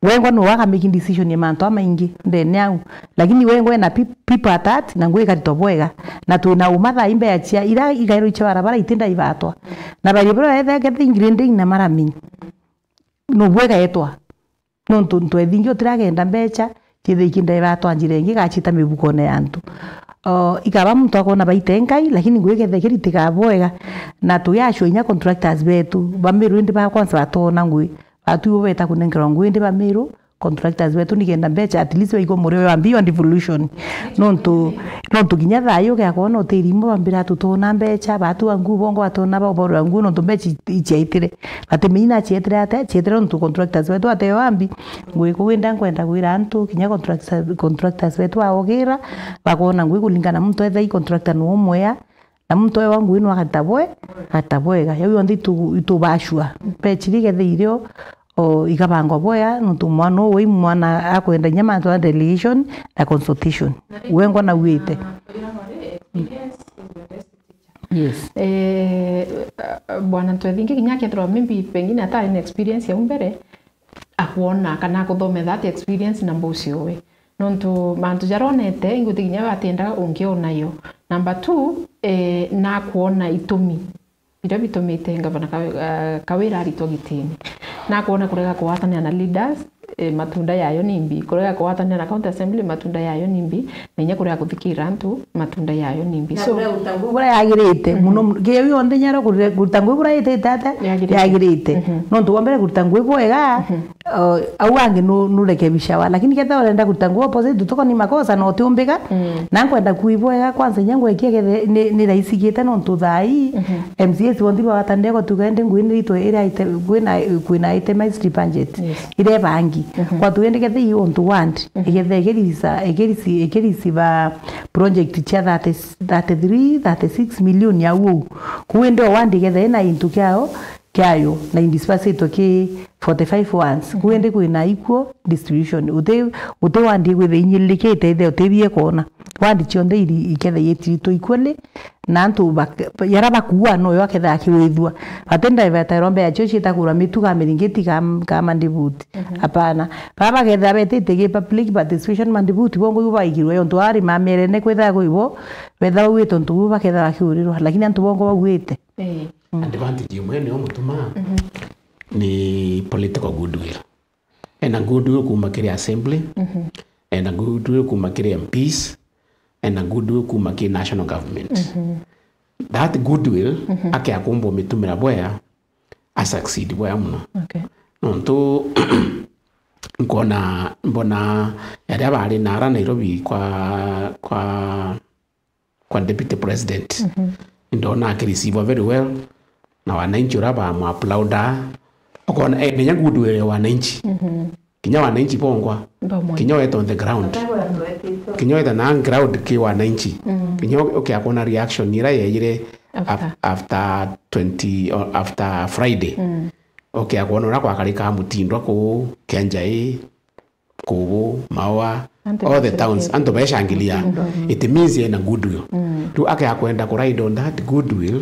wengwa no aka making decision ya mantu amaingi ndene au, lakini wengwa ena pe-, people at heart na ngui ikaritwa bwega, na twina uma thaa imbeya cia ira igairwo icia barabara itinda ibatwa, na baria bura ethe kethe ingredient na marami, no bwega etwa, nontu ntwethingi utiragenda mbecha, ciethe ikinda ibatwa njira ingi gachita mibukone ya antu. O, ikaba muntu akona baite nkai, lakini ngui kethe ikiritiga bwega, na tuyashwa inya contractors betu, bamiru indi ba kwanza batona ngui, Atu ibo beta kunenkerwa ngui indi bamiru, contractors betu nikenda mbecha at least baigwe murio wa mbio and devolution. Nontu, nontu kinya thayu ugeakwona utiri imwe bambira tutona mbecha, batu angu bongo batona ba uboro angu nontu mbecha ichiaitire. Bati meina chietire ate, chietire nontu contractors betu ate wambi. Ngui kuwinda nkwenda kwira antu, kinya contractors, contractors betu aogira, bakona ngui kulingana muntu etha i contractor no umwea, na muntu ewa ngui no agata bwe, agata bwega. Yau yonthe itu-, itubashua. Mbecha iria igetheire o, o, igabangwa bwega, nontu mwana uu wai mwana akwenda inya mantu a delegation na consultation. Wengwa na wite. Yes. Eh, Bwana Ntwethingi kinya akethirwa maybe pengine atari na experience yau mbere, akwona kana akuthomera that experience na mbucio we. Nontu mantu jaria onete, ingwiti kinya batienda ungiona yo. Number two, eh, nakwona itumi biria bitumite ngavana Kawe-, ah, Kawira aritwa gitini. Nakwona kurega kugwatanira na leaders, eh, matunda yayo ni mbi. Kurega kugwatanira na county assembly, matunda yayo ni mbi. Na inya kurega kuthikira antu, matunda yayo ni mbi. Na so, kurega kuruta ngugi buria yagirite, muno muno. Kiu yonthe nyaro kurega kuruta ngugi buria itite ata? Yagirite. Yagirite. Nontu wa mbere kuruta ngugi bwega, o, au angi nu-, nurekebishawa. Lakini kethira urenda kuruta ngugi opposite, tuko ni makosa na utiumbika. Na nkwenda kuigwega, kwanza inya ngwekia kethe-, ni, ni raisi gite nontu thaa ii, M C As bonthe bagwatanire gutuga indi ngugi ni ritu iria ite-, kwina, kwina itemized budget. Yes. Iria ibangi. Kwa tu indi kethe i untu ward, igethe ikirisa, ikirisi, ikirisiba project cia thirty, thirty-three, thirty-six million ya uu. Kuu indi o ward igethe ina into kiao, kiayo, na indispersed ki forty-five wards. Kuu indi kwina equal distribution. Uti, uti ward igwithe inyilirikite ithe uti bie kona. Ward cionthe iri, ikethe yitiritwe equally, na antu bak-, yara bakua noyo aketha akiwithua. Bati ndeveta irombe yacio ciita kura mitu ka miringiti ka, ka mandibuti. Hapana. Baba baketha betite ki public participation mandibuti, bongo ibo baigirwe, ontu ari mamerene kwetha kwibo, betha bauite ontu bu baketha bakiurirwa. Lakini antu bongo bauite. Eh. Advantage imwe ni umutuma ni political goodwill. Ena goodwill kuma kiri assembly, ena goodwill kuma kiri M Ps, ena goodwill kuma kiri national government. That goodwill, ake akumba umitumira bwea, a succeed bwea muno. Okay. Nontu nkona, mbona aria bari nara Nairobi kwa, kwa kwa deputy president. Ndona akireceive very well, na wananchi uria bamu applauda. Ukona, eh, menya goodwill ya wananchi. Kinya wananchi bongwa. Bamwe. Kinya weta on the ground. Kinya weta na ground ki wananchi. Kinya ukia kuona reaction ira yeyire af-, after twenty, or after Friday. Ukia kuona uria gwakarika mutindwa kuu Kianjai, Kubu, Maua, all the towns, antu beshangilia. It means ena goodwill. Riu ake akwenda ku ride on that goodwill,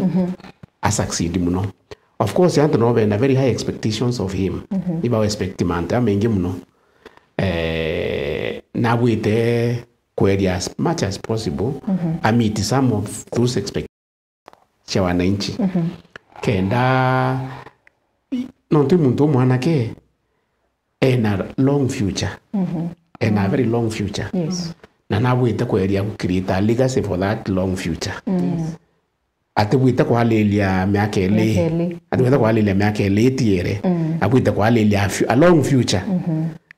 a succeed muno. Of course, antu no bena very high expectations of him. Iba expect mantu jamaingi muno. Eh, nabwite kweria as much as possible, I meet some of those expectations cia wananchi. Kenda, nontu i muntu umwanake, ena long future. Ena very long future. Yes. Na nabwite kweria gu create a legacy for that long future. Yes. Atibwite kwalilia miaka ili. Miaka ili. Atibwite kwalilia miaka ili itiere. Abwite kwalilia a fu-, a long future.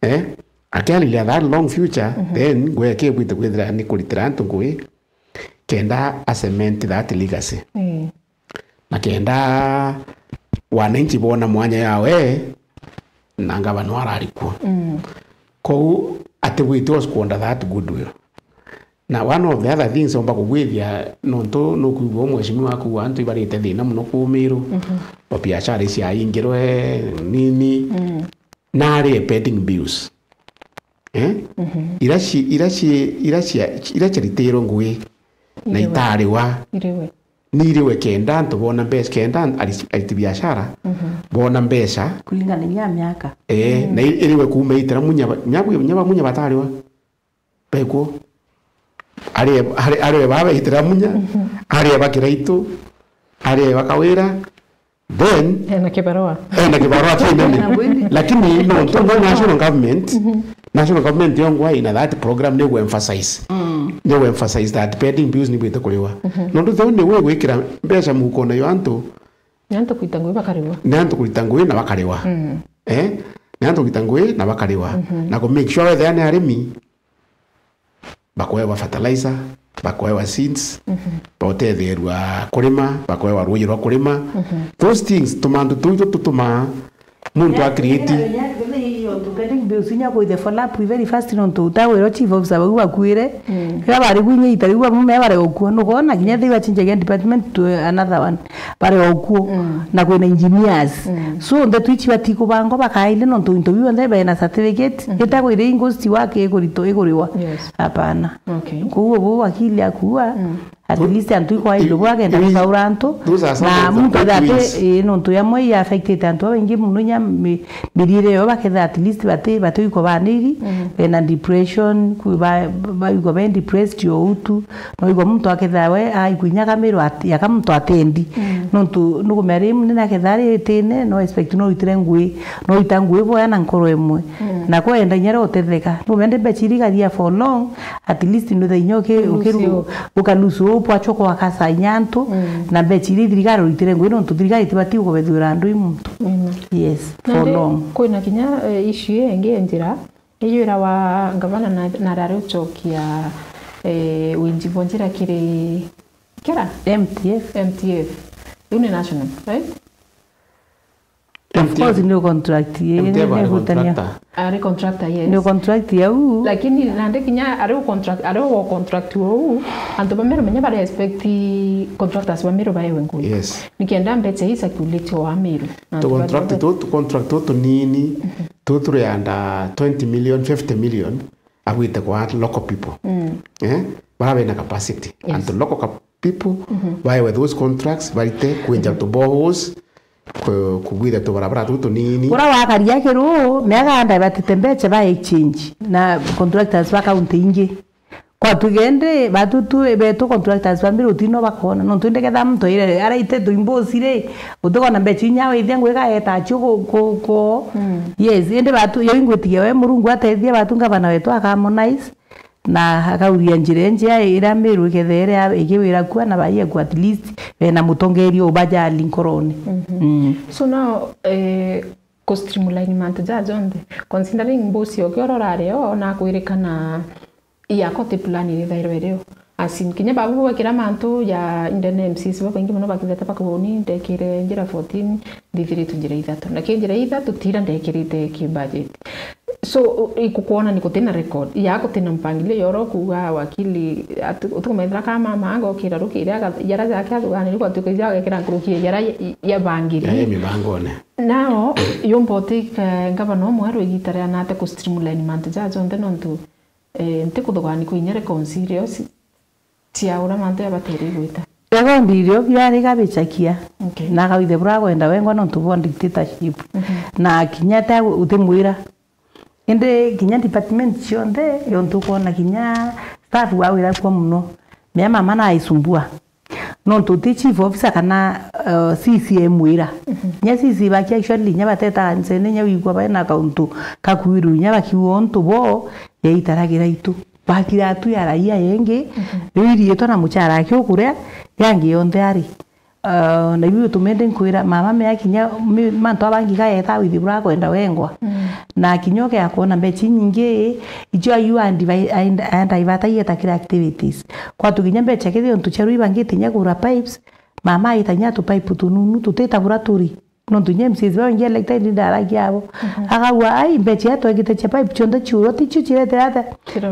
Eh? Akialilia that long future, then ngweke bwite kwithira ni kuritira antu ngui. Kenda a cement that legacy. Na kenda wananchi bona mwanya yawe na ngavana arari kuo. Kou atibwite o squander that goodwill. Na one of the other things omba kugwithia, nontu nukwigua mheshimiwa akuuga antu ibarite thina muno kuu Meru, o biashara iciaingirwe nini, na arie pending bills. Eh? Ira ci-, ira ci-, ira cia-, ira ciaritirwe ngugi na itariwa. Iriwe. Ni iriwe kenda antu bona mbeca, kenda ari-, ariti biashara bona mbeca. Kulingana na miaka. Eh, na i-, iriwe kuma itira munya ba-, nya bwi-, nya ba munya batariwa. Bekuo. Ari, ari, ari baba itira munya, ari ba Kiraitu, ari ba Kawira, then ena kibarua. Ena kibarua kinene. Lakini no, to, no national government, national government yongwa ina that program ni ku emphasize. Ni ku emphasize that pending bills ni bwite kuriwa. Nontu theu ni we gwikira mbeca mukone yo antu. Ni antu kurita ngugi bakariwa. Ni antu kurita ngugi na bakariwa. Eh? Ni antu gwita ngui na bakariwa. Mhm. Na ku make sure wethira ni arimi, bakoewa fertilizer, bakoewa seeds, mhm, bagutetheerua kurima, bakoewa ruuji rwa kurima. Mhm. Those things, tumantu tuu ituo tutumaa muntu a create. Usinya kwithia follow up very fast nontu utagwirwa chief officer bau bakuire. Mm. Riria bari gwinya ita riu bamwe me bare ukua, nukona kinya they were changing department to another one, bare ukua. Mm. Na kwina engineers. Mm. So ndeto ici batikubangwa bakaile nontu into biu onthe bena certificate. Mm. Itagwire ingosti wake ikurito iguriwa. Yes. Hapana. Okay. Koguo bu wakili akuua, mm, at least antu ikwa indo bwagenda kuthaura antu. Those are some na of the muntu ethira ati, ii, nontu yamwe ya affected antu babaingi muno nya mi-, mirire yo baketha at least bati, bati uko baniri, mm, bena depression, ku-, ba-, ba-, uko be depressed yo utu, no uko muntu aketha we, ai, kwinya kamiro ati, yaka muntu atendi. Mm. Nontu nukumea ri, nina ketha ri tine, no expect no itire ngui, no ita ngui boya na nkoro imwe. Mm. Na kwenda inya ri utetheka. Nukumea ndi mbecha iri garia for long, at least nuthe inya uki-, ukiru-, ukalusu uu bwachwa kwakasa inya antu, mm, na mbecha iria thirikari uritire ngui nontu thirikari itibati gukubethua randu i muntu. Mm. Yes, for long. Kwina kinya, eh, issue ingi ya njira, iyurawa ngavana na, na arari uchokia, eh, winji bwa njira kiri kira? M T F. M T F. Iu ni national, right? Of course, ni contract, ii, ni gutania. Ari contractor, yes. Ni contract yau. Lakini nandi kinya ari u contract, ari u contract uu, antu ba Meru menya bari expect contractors ba Meru baewe ngui. Yes. Nikenda mbecha ii circulate o a Meru. Na tu contract tu, tu contract tu tunini, tu turi under twenty million, fifty million, agwite kwa local people. Mm. Eh? Bara bena capacity. Yes. And the local cap-, people, mhm, baewe those contracts, barite kwinja, mhm, tu boreholes, ku-, kugwitha tubarabara tutu tunini. Ura wakaria kiru, miaka anda batite mbecha ba exchange na contractors ba county ingi. Kwa tugende, batu tu, betu contractors ba mbere utino bakona, nontu indi ketha muntu aire, araite tuimbosi ri, utikona mbecha inya withia ngwika eta acio ku, ku, ku. Mm. Yes, indi batu, yo ingwitigia we Murungu atethia batu ngavana wetu aka harmonize, na akauria njira injia iria Meru ikethere ikiwira kua na baie ku at least bena mutongeria ubajali nkorone. Mhm. Mm. So now, eh, ku streamline mantu ja jonthe, considering mbusi okiorora ario na kwirikana iyako ti plan irithairwe irio. As in, kinya babu gwekira mantu ja indene M Cs babaingi mono bakitheta bakubuni ndekire njira fourteen, ndithiritwe njira ithatu. Na ki njira ithatu tira ndekirite ki budget. So, u-, ikukwona ni gutina record, ya gutina mpangilio yoro kuuga wakili, atu-, utikumethira ka mama agokira rukiri aga-, yara jake athuganiri gwatuika ija agekira nkuruki yara ya, yabangiri. Ya, ya mibangone. Nao, yumba uti, eh, ngavana umwe rwigita ria nate ku streamline mantu ja jonthe nontu, eh, nti kuthugani kwinya reconciliation. Cia uria mantu yabatere igwita. Rekondi irio biari gabichakia. Okay. Na akawithe bura gwenda wengwa nontu bwa dictatorship. Mhm. Na kinya te utimwira. Indi kinya department cionthe, yontu ukwona kinya staff wawira kwa muno. Mea mama na aisumbua. Nontu ti chief officer kana, uh, C C emwira. Mhm. Nya C C baki actually nya bateta nsene nya wigwa bae na kauntu kakuiru nya bakiuga ontu bo yaitaragira itu. Bakira tu ya raia yengi, mhm, riu iriitwa na muchara aki ukuria, yangi yonthe ari. Uh, na iu tumende nkwira, mama mea kinya mi-, mantu abangi gaeta withi bura kwenda wengwa. Mm. Na kinya ukeakwona mbechi nyingi, icio ayu andiva-, aenda, aenda ivata ieta kira activities. Kwatu kinya mbecha kithi untu cheru ibangite nya kura pipes, mama aita nya tu pipe tununu tutita bura turi. Nontu inya M C As babaingi elected ndaragia abo. Mhm. Akauga, "Ai, mbecha iria twegite cia pipe cionthe ciurwa, ticio ciretera ata?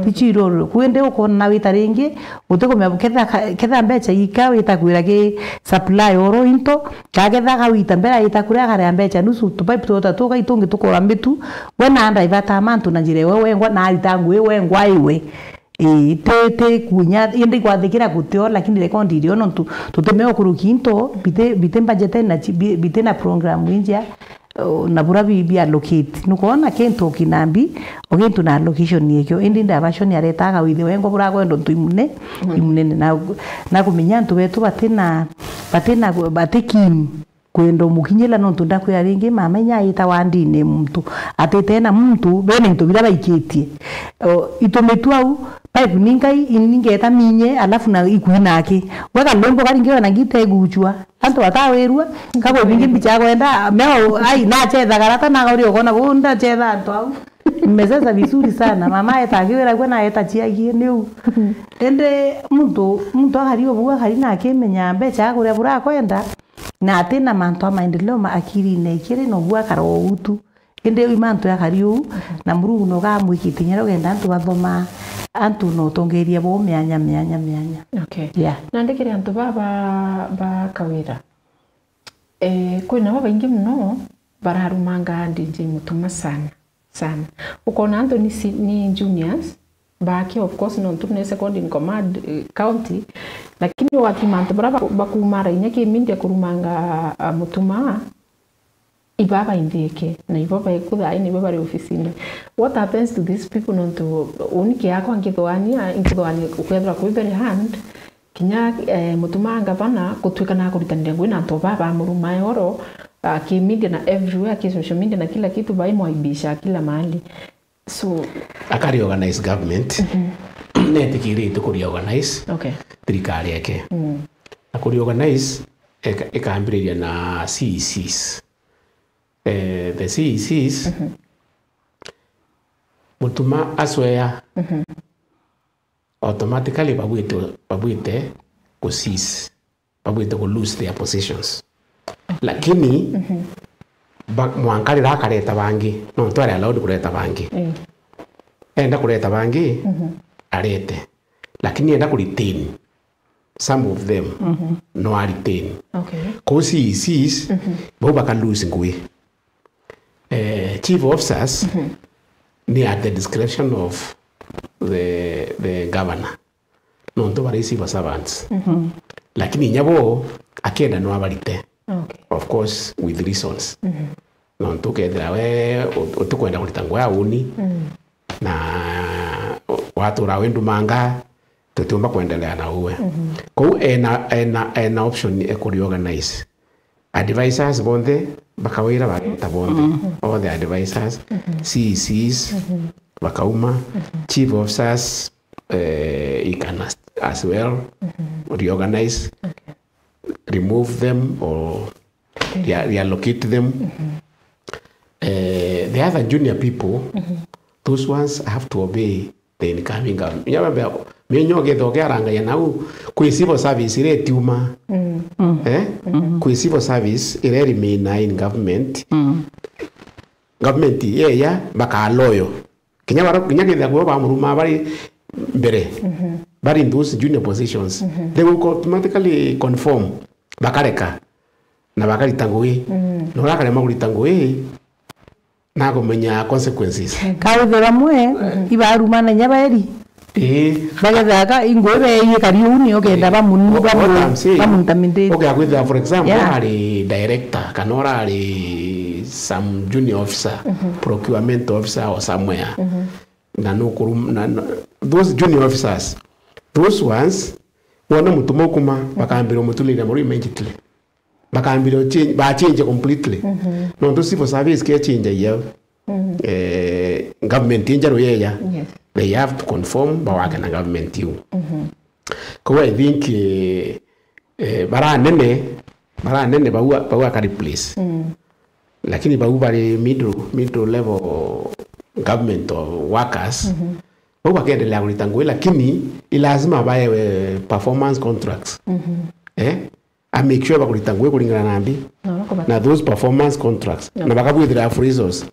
Ticio irorwe." Kwindi ukona na wita ringi, utikumenya ketha ka-, ketha mbecha ika wita kwira ki supply oro into, ka ketha kawita mbere aita kuria akaria mbecha nusu, tu pipe tuota tuka itungi tukora mitu, we na anda ibata mantu na njira iwe wengwa, na arita ngui wengwa iwe. Ii, ti, ti kunya, indi kwathikira gutio, lakini rekondi irio nontu tutimea ukuruki into, biti, biti budget na chi-, bi-, biti na program injia, uh, na bura bi, bi allocate. Nukwona kintu kinambi, o kintu na allocation yekio. Indi diversion aretaga withe wengo bura kwenda untu imune, mm, imunene. Na, na kumenya antu betu batina, batina, bati keen. Kwenda umukinyira nontu ndakwira ringi, mama inya aita wandine muntu, atite na muntu, bena into bira baikitie. O, itumitwe au, Pipe ni ngai, ni ngeeta minye, alafu na ikui naki. Weka lwimbo karingi ona ngita iguchwa. Antu batawirua, kagwe bingi mbicha kwenda, meo, ai, nachethagara ta naga uri ukona, uu ndachetha antu au. Mmecheza vizuri sana. Mama eta akiwira gwe na eta chiagie niu. Indi muntu, muntu akari ubu, akari na akimenya mbecha akuria bura akwenda, na atina mantu a maendeleo ma akirine ikiri, nobu akara o utu. Indi uu mantu ya kari uu, na Murungu no gamwikite inya ugenda antu bathoma, antu no utongeria bo mianya, mianya, mianya. Okay. Yeah. Nandi kiri antu baba ba Kawira, eh, kwina babaingi muno bararumanga D J Mutuma sana, sana. Ukona antu ni si-, ni juniors, bake, of course, nontu ni second in command, eh, county, lakini wathima antu bara baku-, bakumara inya ki media kurumanga, ah, Mutuma, iba bainthike, na ibo baikuthaai, na ibo bari ofisine. What happens to these people? Nontu uni kiakwa nkithwania, nkithwania ukethira kwi very hand, kinya, eh, Mutuma ngavana, gutwika na kuritanira ngui na antu baba bamuruma oro, ah, ki media na everywhere, ki social media na kila kitu, baimwaibisha kila mahali. So, aka reorganize government, netikirite ku reorganize, okay, thirikari yake. Mm. Na ku reorganize, eka-, ikambiriria na C E Cs. Eh, the C E Cs, Mutuma aswea, automatically babwite, babwite ku cease, babwite ku lose their positions. Lakini, ba-, mwanka rira akareta bangi, nontu ari allowed kureta bangi. Mm. Enda kureta bangi, arete. Lakini enda ku retain some of them, no a retain. Okay. Kou C E Cs, bau baka lose ngui. Eh, chief officers ni at the discretion of the, the governor. Nontu bari civil servants. Lakini inya bo, akienda no abarite. Okay. Of course, with reasons. Nontu ukethira we ut-, utikwenda kurita ngui ya uni, na watura wi ndumanga, tutiumba kwendelea na uwe. Kou ena, ena, ena option e ku reorganize. Advisors bonthe bakawira bageta bonthe. All the advisors, C E Cs, bakauma, chief officers, eh, he can as, as well reorganize, remove them or re-, reallocate them. Eh, the other junior people, those ones have to obey the incoming government. Inya bambe, menye ugetha ukiarangaia nau, kwi civil service iria itiuma. Eh? Kwi civil service iria remain in government. Government yeya bakaloyo. Kinya bara, kinya kethira kuo bamuruma bari mbere, bari in those junior positions, they will automatically conform, bakareka, na bakarita ngui. Na uria akarema kurita ngui, na kumenya consequences. Kauthira bamwe ibarumana inya baeri. Ii. Bagethaga ingwe beeyie kari uu ni ukenda bamu-, what, what bamu-, I'm saying, bamuntamintate. Ugakwithira, for example, yeah, urari director, kana urari some junior officer, procurement officer or somewhere. Na nukurum-, na, na, those junior officers, those ones, wona Mutuma ukuma, bakambira umuturire maru immediately. Bakambira change, ba change completely. Nontu civil service ke change ya, eh, government injeru yeya. Yes. They have to conform, bawake na government iu. Kou I think, eh, eh, baranene, baranene bau, bau aka replace. Lakini bau bari middle, middle level government or workers, bau bakendelea kurita ngui, lakini i lazima baewe performance contracts. Eh? A make sure bakurita ngui kuringana na mbi. Na uria kubati-, na those performance contracts. Yeah. Na bakabwithira appraisals.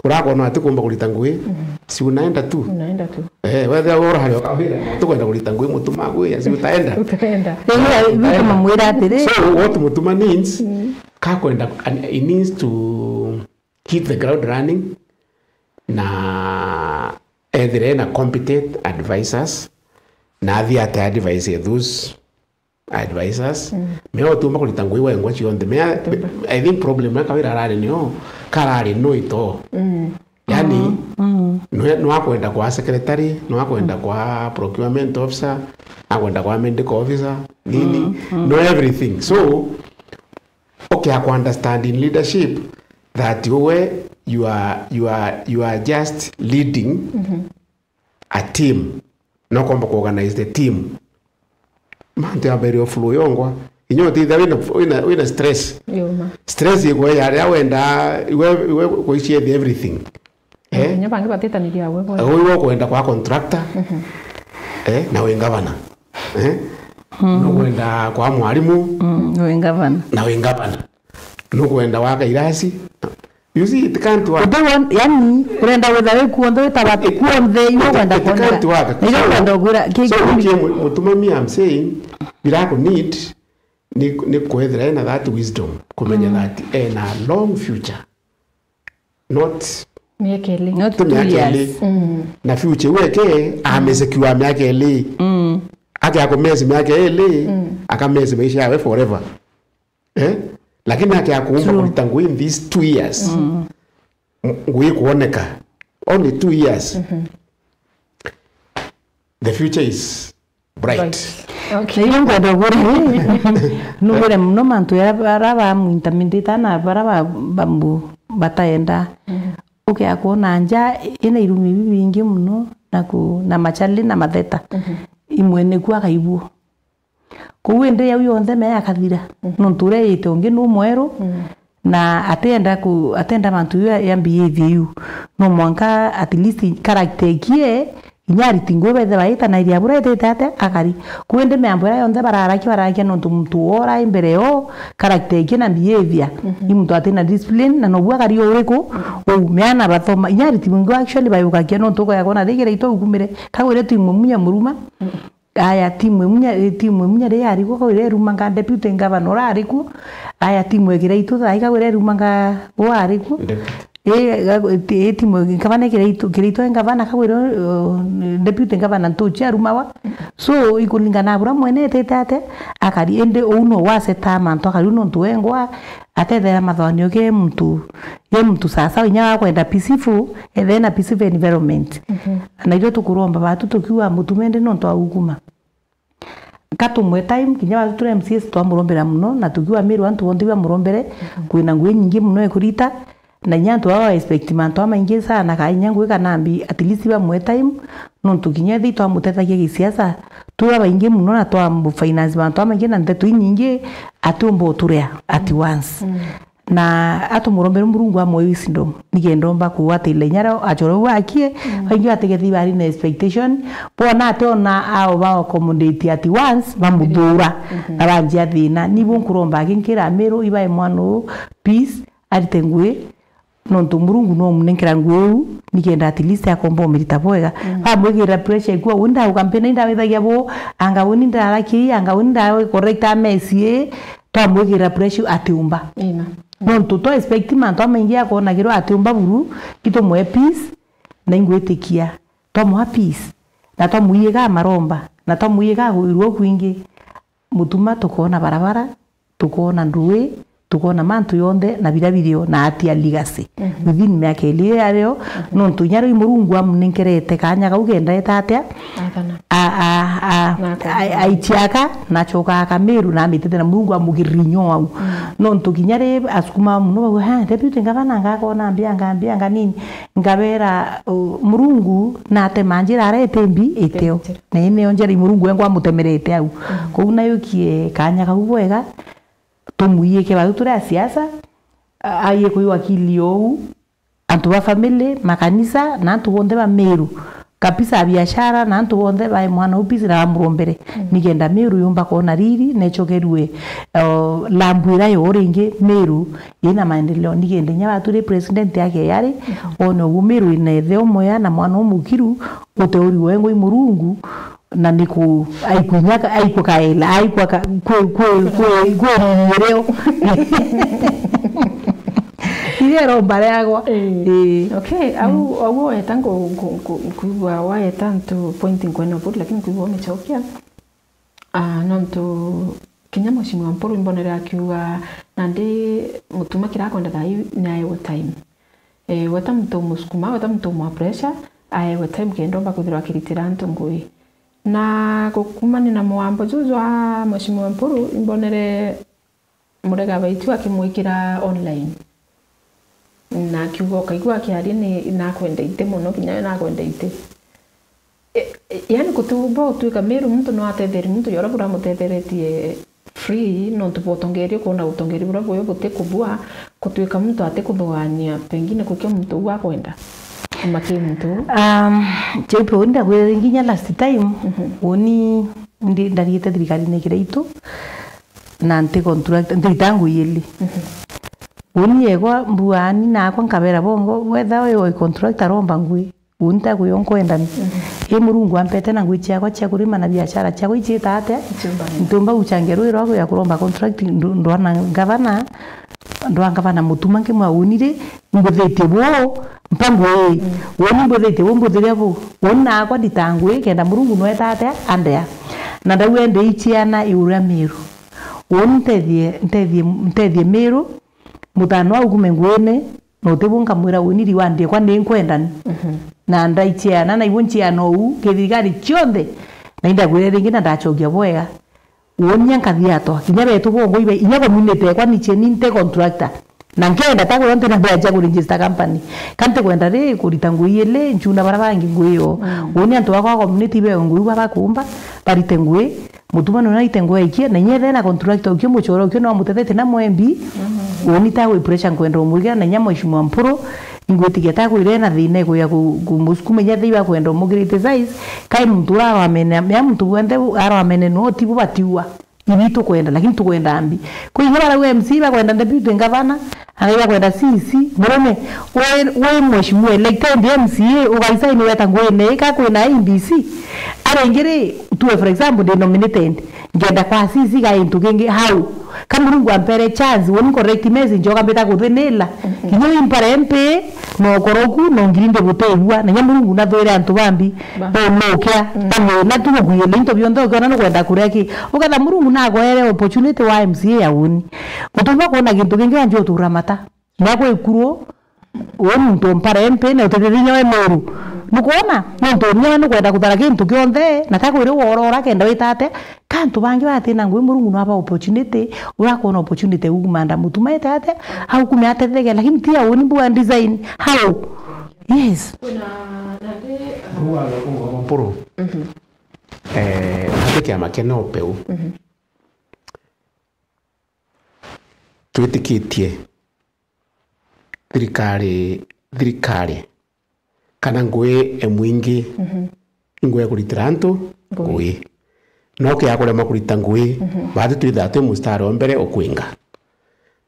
Urakona ati kumba kurita ngui, si unaenda tu. Unaenda tu. Eh, wethira wora hari ukawira, tukwenda kurita ngui Mutuma ngui, si utaenda. Utaenda. Utaenda. Utaenda. Mwira atiri. So, what Mutuma needs, kakwenda, and he needs to hit the ground running, na ethire na competent advisors, na athi ate advise those advisors. Mea utiumba kurita ngui wengwa cionthe. Mea, I think problem ya Kawira arari nio, karari no ito. Yani, no, no akwenda kwa secretary, no akwenda kwa procurement officer, akwenda kwa medical officer, nini, no everything. So, okay, I understand in leadership that we, you are, you are, you are just leading a team No kwamba ku organize the team. Mantu yambaire o flow yongwa. Inya utithia wina, wina, wina stress. Yuma. Stress ikwe ya ria wenda, iwe, iwe kuicia everything. Eh? Inya bangi batitaniria we boy. Uyu ukwenda kwa contractor. Mhm. Eh, na wi ngavana. Eh? Mm. No kwenda kwa mwarimu. Mm, wi ngavana. Na wi ngavana. No kwenda waka irasi. You see, it can't work. Uti won-, yani, urenda witha wi kuonthe, wita bati kuonthe, iwe kwenda kuoneka. It can't work. Na iwe kwenda gwira, ki-, so, ki-, ukie mu-, mutumami, I'm saying, bira ku need, ni, ni kwethira ena that wisdom, kumenya that ena long future. Not miaka ili. Not two years. Not miaka ili. Mm. Na future iwe ke, amesecure miaka ili. Mm. Ake akumesi miaka ili, akamesi maisha yawe forever. Eh? Lakini ake akuumba kurita ngui in these two years. Mm. Ngui kuoneka. Only two years. Mhm. The future is bright. Bright. Okay. Na iu nkwenda ugure, nugure muno mantu ya bara ba muintamindita na bara ba, bambu bataenda. Mhm. Ukea kuona nja ina irumi bibingi muno na ku, na machali na matheta. Mhm. Imwe niku akaibuo. Kou indi yau yonthe me akathira. Mhm. Nontu uria yite ungi nu mweru, mhm, na atenda ku, atenda mantu iu ya, ya behavior iu. No mwanka at least character ikie, inya ariti ngui bethe baita na iria bura itite atia akari. Kou indi miambo iria yonthe bararakia, bararakia nontu muntu wora i mbere yo, character ikie na behavior. Mhm. I muntu atina discipline, na nobu akari o uriku, mhm, ou miana bathoma. Inya ariti bingi actually bayukakia nontu ukoya kona thigire itu ukumire. Kagwire tu imwe munya muruma. Mhm. Aya, timu imunya, timu imunya ri yarigwa, kau iri irumanga deputy governor urari ku. Aya, timu ikira itu thai, kau iri irumanga urari ku. Deputy. I, i, i timu ikira itu, kira itu governor, kau iri, uh, deputy governor ntuchi arumawa. So, ikulingana na bura mwene etete ate, akari, indi uu no waseta mantu akari, uu nontu wengwa, atethera mathoanio ke muntu, ye muntu sasa, inya wa kwenda peaceful, ethe na peaceful environment. Mhm. Na itwe tukuromba batu tukiuga mutumende nontu wa ukuma. Ka tumwe time, kinya batu turi M C As twamurombera muno, na tukiuga Meru antu bonthe bamurombere, mhm, kwina ngui nyingi muno ikurita, na inya antu baba expect mantu amaingi sana, ka inya ngui kana mbi, at least bamwe time, nontu kinya ethi twamutethagia gisiasa, twi babaingi muno na twamu finance mantu amaingi na nteto inyingi, atiumba uturea at once. Mm. Na atumurombere Murungu amwe wisdom, nikenda omba kugwatira inya rio achore uu akie, mm, baingi bategethi bari na expectation, bona ati ona ao ba accommodate at once, bamuthura, mhm, na banjia thina. Nibu nkuromba aki nkira Meru ibae mwana uu peace, arite ngui, nontu Murungu no munenkera ngui uu, nikenda at least akomba umirita bwega. Mm. Bamwikirira pressure ikua, uu ndauga mpina indawithagia bu, anga uni ndaraki, anga uni ndawe correct amesi, twamwikirira pressure atiumba. Ina. Nontu twa expect mantu amaingi akonagirwa atiumba buru, itumwe peace, na ingwitikia. Twamwa peace, na twamwiiga maromba, na twamwiiga gwirwa kwingi. Mutuma tukoona barabara, tukoona ndui, tukoona mantu yonthe na biria birio na atia legacy. Mhm. Within miaka ili yario, mhm, nontu inya riu Murungu amunenkerete kaanya kau kenda eta atia? Athana. A, a, a, na akoona. A, aichiaka, na acoka aka Meru na amitete na Murungu amugirira inya au. Mm. Nontu kinya ri asukuma muno bauga, "Ha, deputy ngavana ngakona mbia, nga mbia, nga nini." Ngabera, u, Murungu natema njira aria iti mbi, iteo. Iti mbi. Na ii nio njira Murungu wengwa amutemerete au. Mm. Kou nayukie kaanya kau bwega, tumwiike bau turi a siasa, a, aie kwi wakili ou, antu ba family, makanisa, na antu bonthe ba Meru, kabisa a biashara, na antu bonthe bae mwana u peace na bamurombere, mm, nikenda Meru yumba kwona riri, nechokerue, o, lambu iria yo ringi Meru ina maendeleo, nikenda inya batu ri president yake yari, mhm, one uguo Meru ina ithe umwe na mwana umukiru, uteuri wengwa i Murungu, na ni ku, aikwinya, aikukaela, aikwa ka, kwi, kwi, kwi, kwi riri reo. Iria iromba riagwa. Ii. Ii. Okay, au, mm, au weta nku-, nku-, nku-, nkuigua wayeta ntu point nkwenda put, lakini nkuigua umichokia. Ah, nontu kinya Mheshimiwa Mpuru imbonere akiuga, nandi Mutuma kira akwenda thaa ii ni aewe time. Eh, weta muntu umusukuma, weta muntu umwa pressure, aewe time kenda omba kwithirwa akiritira antu ngui. Na gukumania na mwambo juu jwa Mheshimiwa Mpuru, imbonere Murega Baitu akimwikira online. Na akiuga, ukaigua akiaria ni, nakwenda iti muno, kinya we nakwenda iti. E, e, yani, kutuumba utuika Meru, muntu no atetherie muntu jora buramutetheretie free, nontu bwa utongeria, ukoona utongeria buria buyo butikubua, kutuika muntu atikuthugaania, pengine kukia muntu uu akwenda, ama ki muntu uu. Um, Cheupe, uni ndakwirire nginya last time, mhm, uni ndi-, ndariite thirikarine kiraitu, na nti contract, ntirita ngui ili. Mhm. Uni yegwa mbuani nakwa nkabera bongo, wetha wi contract aromba ngui. Uni ntakwira nkwendani. Mhm. I Murungu ampete na ngui ciakwa cia kurima na biashara ciakwa iciita atia? Ntiumba gucangia rui rwa kuja kuromba contract ndu-, ndwana ngavana, ndwa ngavana Mutuma nkimwa uni ri, mbuthitie buu, mpa ngui. Mm. Uni mbuthitie buu, mbuthiria buu. Uni nakwa ndita ngui, kenda Murungu nweta atia? Andea. Na ndauga ndi iciana iguru ria Miru. Uni ntethie, ntethie, ntethie Miru, mutano au kume nguine, na uti bu nkamwira uni riwa ndiekwa ni nkwendani. Mhm. Na ndaichiana, na ibu nchiana ou, kithirikari cionthe, na indakwire ringi na ndachokia bwega. Uni nkathia atwa, kinya betu bongo ibe, inya community ekwa ni cheni nte contractor. Na nkenda ta kuyo ntina mbea cia kuregister company. Ka ntikwenda ri kurita ngui ili, nchuna bara bangi ngui yo. Mm. Uni antu bakwa community ibe ngui babakumba, barite ngui, Mutuma nuna ite ngui aikia, na inya ethira na contractor ukio muchora ukio no amutethetie na mwembi, mhm, uni ta gwi pressure nkwenda umwigira, na inya Mheshimiwa Mpuru, ingwitikia ta kwire na thina ikuya ku-, kumusukuma inya thei bakwenda umugirite size, kai muntu uria arwamene, ya muntu wenthe u-, arwamene no tibu batiua. Ibi tukwenda, lakini tukwenda mbi. Kwi inya barauga M C A bakwenda deputy ngavana, Angai bakwenda C C, murume, we, we mheshimiwa elected M C A, ugaisaini weta nguine ika kwina A B C. Aringi ri, tuwe for example, ndi nominated, ngenda kwa C C ga into kingi, how? Ka Murungu ampere chance, woni correct message, njoka mbita kuthinila. Mhm. Kinya impare M P, no koroku, no ngiri ndi butegua, na nya Murungu nathwire antu bambi, ba- bo nokia, mm, na tu gukuye into bionthe ukiona nukwenda kuria ki. Uketha Murungu nagoere opportunity wa M C A ya uni. Utumba kuona gintu kingi wanjua uturamata. Na gwikuru, we muntu mpara M P na utete thinya we Meru. Nukwona? Nontu nyawe nukwenda kuthara gintu kionthe, na takwiri worora kenda witate, ka antu bangi batina ngui Murungu naba opportunity, urakwona opportunity ugumanda Mutuma ete ate, au kume atetheke, lakini ti auni mbuga design. How? Yes. Kuna nandi, uh, Ruga ruga mpuru. Mhm. Eh, ati kiama kia NOPEU. Mhm. Twitikitie thirikari, thirikari kana ngui e mwingi, mhm, ingui ya kuritira antu ngui. Ngui. No kia kurema kurita ngui, mhm, batu twithaa twi mustari wa mbere ukwinga.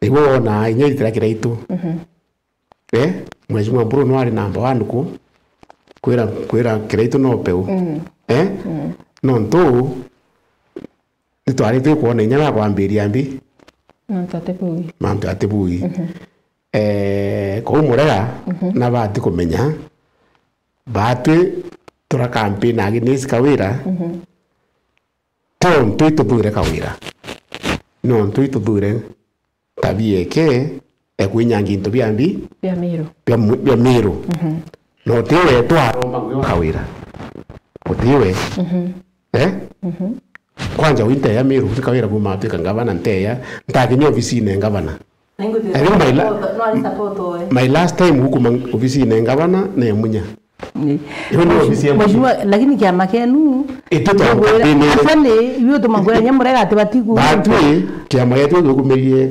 Niguo wona inya iritira kiraitu. Mhm. Eh, Mheshimiwa Mburu no ari number one ku, kwira, kwira kiraitu NOPEU. Mm. Eh? Mm. Nontu nitwari twi kwona inya ba kwambiria mbi. Mantu ati bui. Mantu ati bui. Mhm. Eh, kou Murega, mhm, nabati kumenya, batwi tura campaign against Kawira, mhm, tontu ituthure Kawira. Nontu ituthure tabia eke e kwinyangia into bia mbi bia Miru. Bia mu-, bia Miru. Mhm. Na utiwe twaromba ngui wa Kawira. Utiwe. Mhm. Eh? Mhm. Kwanja wi nteya Miru, ni Kawira kuma atwika ngavana nteya, ntakinya ofisine ngavana. I think my la-, my last time gukuma ofisine ngavana ni Munya. Ni. Iyo ni ofisi ya Mheshimiwa, lakini kiama kenu, itutwa ngwira, campaign iri. Actually, iwe utuma ngwira nya Murega ati batiku. Batwi, kiama gietu gikumirie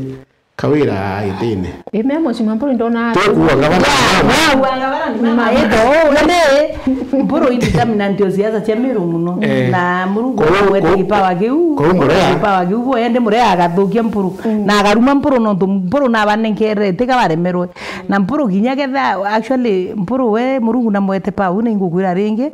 Kawira itine. Ime Mheshimiwa Mpuru ndona. Tukuwa ngavana. Ya, ya, ngavana ni mama. Ito, oh, nani? Mpuru indeterminant o siasa cia Miru muno. Eh. Na Murungu kou, wete kou, kipawa kiu. Kou Murega. Kipawa kiu, bo yende Murega agathukia Mpuru. Mm. Na agaruma Mpuru nontu Mpuru nabanenkere, tika baremerwe. Na Mpuru kinya ketha, actually, Mpuru we, Murungu namwete pau, na ingukwira ringi.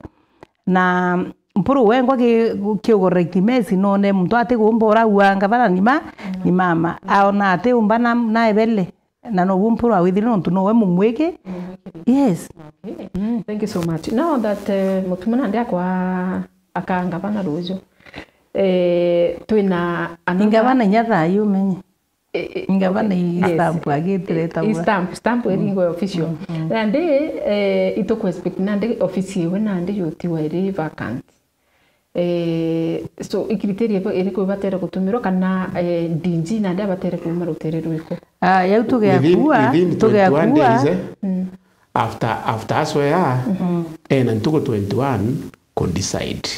Na Mpuru wengwa ki, ki correct mess, none muntu ati kumbora ua ngavana ni ma, ni mama. Aona ati umba na, na ebele. Na nobu Mpuru awithire nontu nowe mumwiki. Mumwikiri. Yes. Okay. Mm. Thank you so much. Now that, eh, Mutuma nandi akwa aka ngavana ruju. Eh, twina another. Ingavana inya thayu umenye. Eh, eh, ngavana okay, i yes. Stamp agitire ta i stamp, stamp iri ngo official. Mm, mm. Nandi, eh, ituku expect nandi ofisi iwe nandi yutiwa iri vacant. Eh, so, i criteria ibo-, iriku ibatere gutumirwa kana, eh, D G nandi abatere kuuma rutere rwiku? Ah, yau tugekua, within, within twenty-one tugekua days, eh? Mm. After, after aswear, mm, ena ntuku twenty-one, ku decide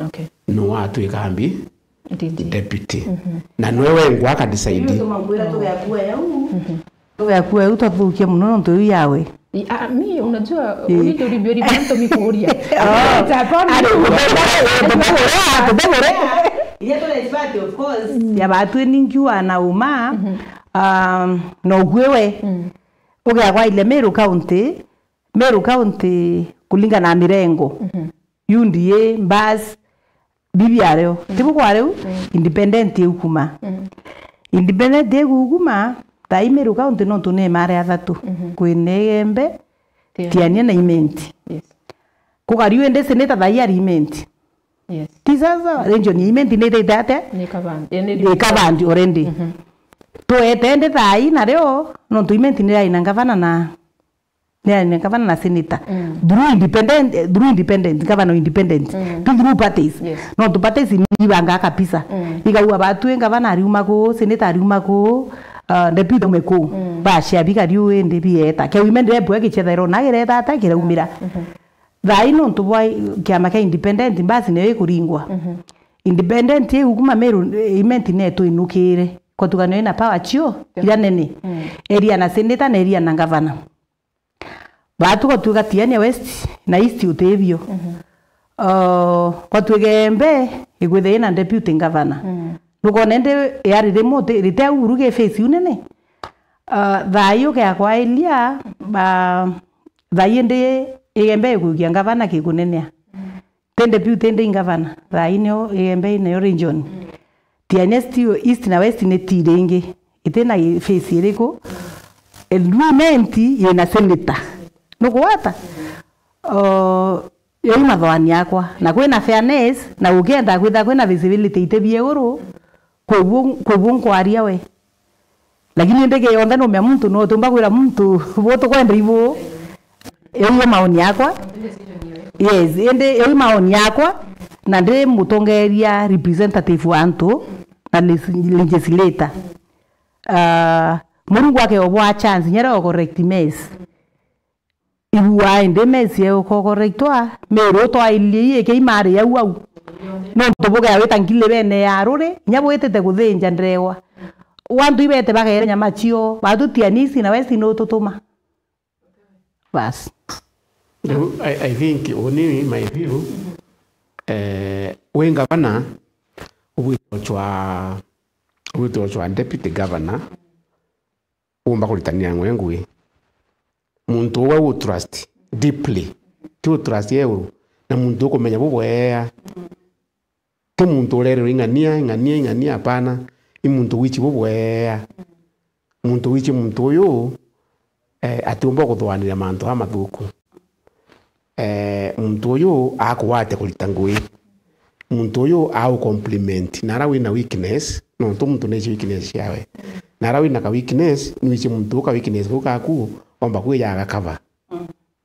Okay. nu atwika mbi D D. deputy. Na nwe wengwa aka decide. Tugakua eu, tugakua eu twathukia muno nontu iu yawe. I- ah, mi unajua uni ndio ulivyo ulivyo mtu mikuria. Hapana. Ari ubebore, ubebore, ubebore. Ile tu respect, of course. Ya batwi ningiwa na uma, um, no gwewe. Ugea kwa ile Meru County, Meru County kulingana na mirengo. U D A, Mbas, bibi ario. Tibu kwa riu, independent iu kuma. Independent iu kuma, thaa ii Meru County nontu ni mare athatu. Kwina Igembe, Tiania. Tiania na Imenti. Yes. Kugariu indi senator thaa ii ari Imenti. Yes. Ti sasa, region ya Imenti ni ithite atia? Ni kavan. Eh, ni Ni kavandi already. Tuete indi thaa ii nario, nontu Imenti ni yari na ngavana na ni yari na ngavana na senator. Through independent, eh, through independent, governor independent. Ti through parties. Yes. Nontu parties ni ibangaa kabisa. Igauga batwi ngavana ariuma ku, senator ariuma ku, uh, deputy ume ku. Bacia bigariu indi bieta. Keu Imenti rebua gicethero na gireta ata kiraumira. Thaa ii nontu bwa kiama kia independent basi niyo ikuringwa. Independent iu kuma Meru, eh, Imenti netu inukire. Kwatuganio ina power cio, iria nene. Area na senator na area na ngavana. Batu gutwika Tiania West na East utibio. Uh, kwatwika Igembe igwithe ina deputy governor. Nukona indi yari rimwe uti-, rite Uhuru gi face iu nene. Uh, thaa ii ugea kwa Elia, ba, thaa ii indi Igembe iguikia ngavana kikunenea. Ti deputy indi ingavana, thaa ii nio Igembe inayo region. Tiania East, East na West ni ti ringi. Itina face iriku? Agreement yina senator. Nukugwata? Uh, yoi mathoani akwa. Na kwina fairness, na ukienda kwitha kwina visibility iti bia iguru, kwi bu, kwi bu nkwaria we. Lakini indi ki yonthe numea muntu, no utiumba kwira muntu, bu tukwenda ibu. Iu yo maoni yakwa. Yes, indi iu maoni yakwa, na ndi mutongeria representative wa antu na legis-, legislator. Ah, Murungu akeobwa chance, nyere o correct mess. Ibua indi mess yo ko correctwa, Meru twailirie iki imari yau au. Nontu bugea wita ngili bene ya ruri, inya bwitite kuthinja ndegwa. Wantu ibete bagere nyama cio, batutia nisi na wesi no tutuma. Bas. Riu, I, I think, uni my view, eh, wi ngavana, ubwite uchwa, ubwite uchwa deputy governor, umba kuritania ngwe ngui. Muntu uwe u trust deeply, ti u trust yeuru, na muntu ukumenya bubwea. Ti muntu urererwa ing'ania, ing'ania, ing'ania, apana. I muntu wichi bubwea. Muntu wichi muntu uyu, eh, atiumba kuthuanira mantu amathuku. Eh, muntu uyu akugwate kurita ngui. Muntu uyu au compliment. Nara wina weakness, nontu muntu naichi weakness ciawe. Nara wina ka weakness, nwichi muntu u ka weakness kau kaku, omba kwija agakava.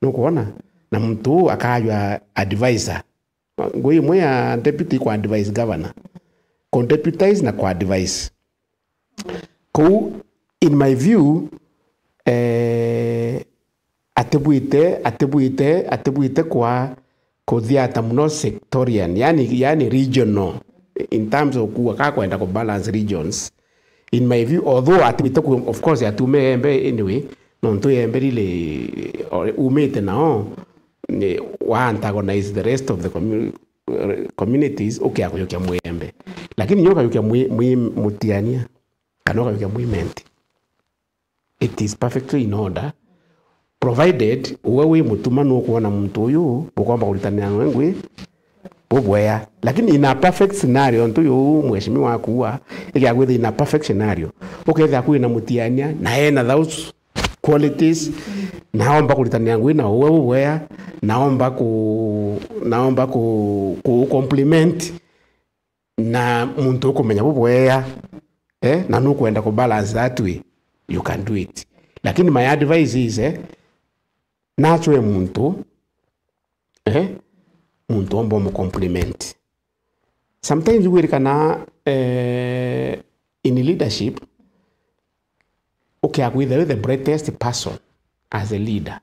Nukwona? Na muntu u akajwa advisor. Ngui imwe ya deputy kwa advise governor. Ku deputize na kwa advise. Kou, in my view, eh, atibwite, atibwite, atibwite kwa kuthiata muno sectorial, yani, yani regional, in terms of kuwa ka kwenda ku balance regions. In my view, although atibite ku, of course, atume Embe anyway, nontu Embe really, or, umite nao, ni, wa antagonize the rest of the commu-, communities, ukia kuyukia Mwembe. Lakini nyo ukayukia mwi, mwi, Mutiania, kana ukayukia Mwimenti. It is perfectly in order, provided uwe wi mutuma nukwona muntu uyu bukomba kuritania nawe ngui bubwea. Lakini in a perfect scenario, ntu yu mheshimiwa akuwa, igia kwithia in a perfect scenario, ukethia kwina Mutiania, na ena those qualities, naomba kuritania ngui na uwe bubwea, naomba ku, naomba ku, ku compliment, na muntu ukumenya bubwea, eh, na nukwenda ku balance that way, you can do it. Lakini my advice is, eh, nachwe muntu, eh, muntu omba umu compliment. Sometimes gwirikana, eh, in leadership, ukia kwithia wi the brightest person as a leader,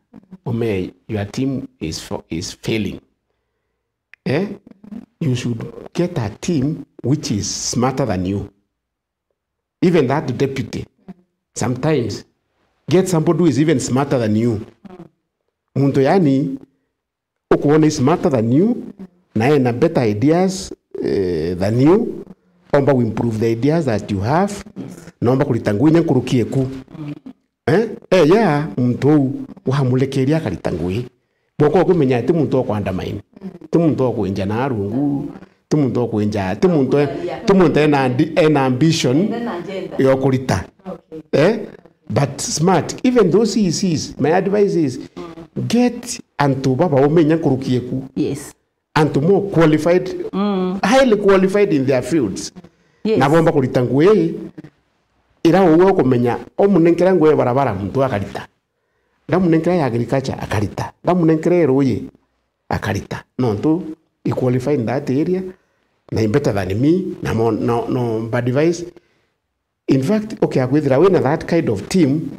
ume your team is fa-, is failing. Eh? You should get a team which is smarter than you. Even that deputy, sometimes get somebody who is even smarter than you. Muntu yani, ukwona is smarter than you, na ena better ideas eh, than you, omba ku improve the ideas that you have, na omba kurita ngugi inya nkuruki eku. Eh? Eh, ya, muntu uu wamurekeria akarita ngugi. Boka ukumenya ati muntu wa kuandamaini, ti muntu wa kwinja na rungu, ti muntu wa kwinja, ti muntu, ti muntu ena, ena ambition ya kurita. Eh? But smart, even those C E Cs, my advice is, get antu baba umenya nkuruki eku. Yes. Antu more qualified, highly qualified in their fields. Yes. Na bomba kurita ngugi ira uwe ukumenya, omunenkera ngugi ya barabara muntu akarita. Ndamunenkera ya agriculture akarita. Ndamunenkera ya ruuji akarita. Nontu he qualified in that area, na he better than me, na mo, no, no bad advice. In fact, okay, akwithira wina that kind of team,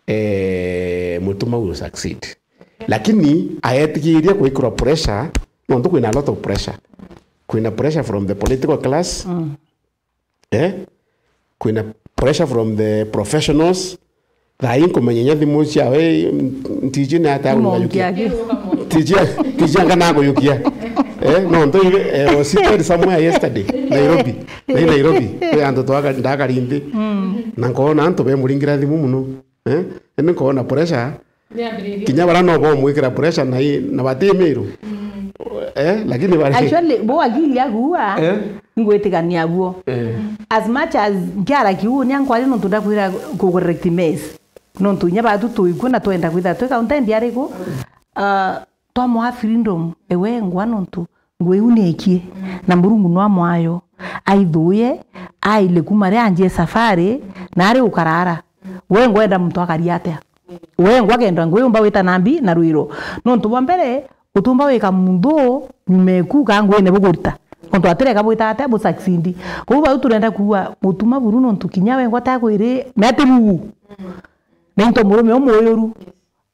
eh, Mutuma will succeed. Lakini aetikiria kwikirwa pressure, nontu kwina a lot of pressure. Kwina pressure from the political class, eh? Kwina pressure from the professionals. Thaa ii nkumenya inya thimu ciawe, ntiji ni ata Mongi kujukia. Aki. Tiji, tiji anga na kujukia. Eh, no, nto, eh, was seated somewhere yesterday, Nairobi. Na i Nairobi, kwi antu twaka, ndakari nthi. Na nkoona antu bemuringira thimu muno. Eh? Indi nkoona pressure, kinya bara no bomwikira pressure na i, na bati Miru. Eh, lakini bari. Actually, bo akili yaku ua, eh? Ngwitikania buo. Eh. As much as nkiara kiu, nya nkwari nontu ndakwira ku correct mess. Nontu inya batu tuikua na twenda kwitha twi countendi ariku. Ah, twamwa freedom, ewe ngwa nontu ngugi iu ni ikie, na Murungu no amwayo, aithuye, aile kuma ria anjie safari, na ari ukarara. We ngwenda muntu akari atia? We ngwa kenda ngugi umba wita na mbi na rwiro. Nontu bwa mbere, utumba wika muntu nyuma eku ka nguine bukurita. Nontu atireka bwita atia bu succeed. Kou bau turenda kuuga, Mutuma buru nontu kinya we ngwa takwiri, mete rugu. Na into murume umuyuru.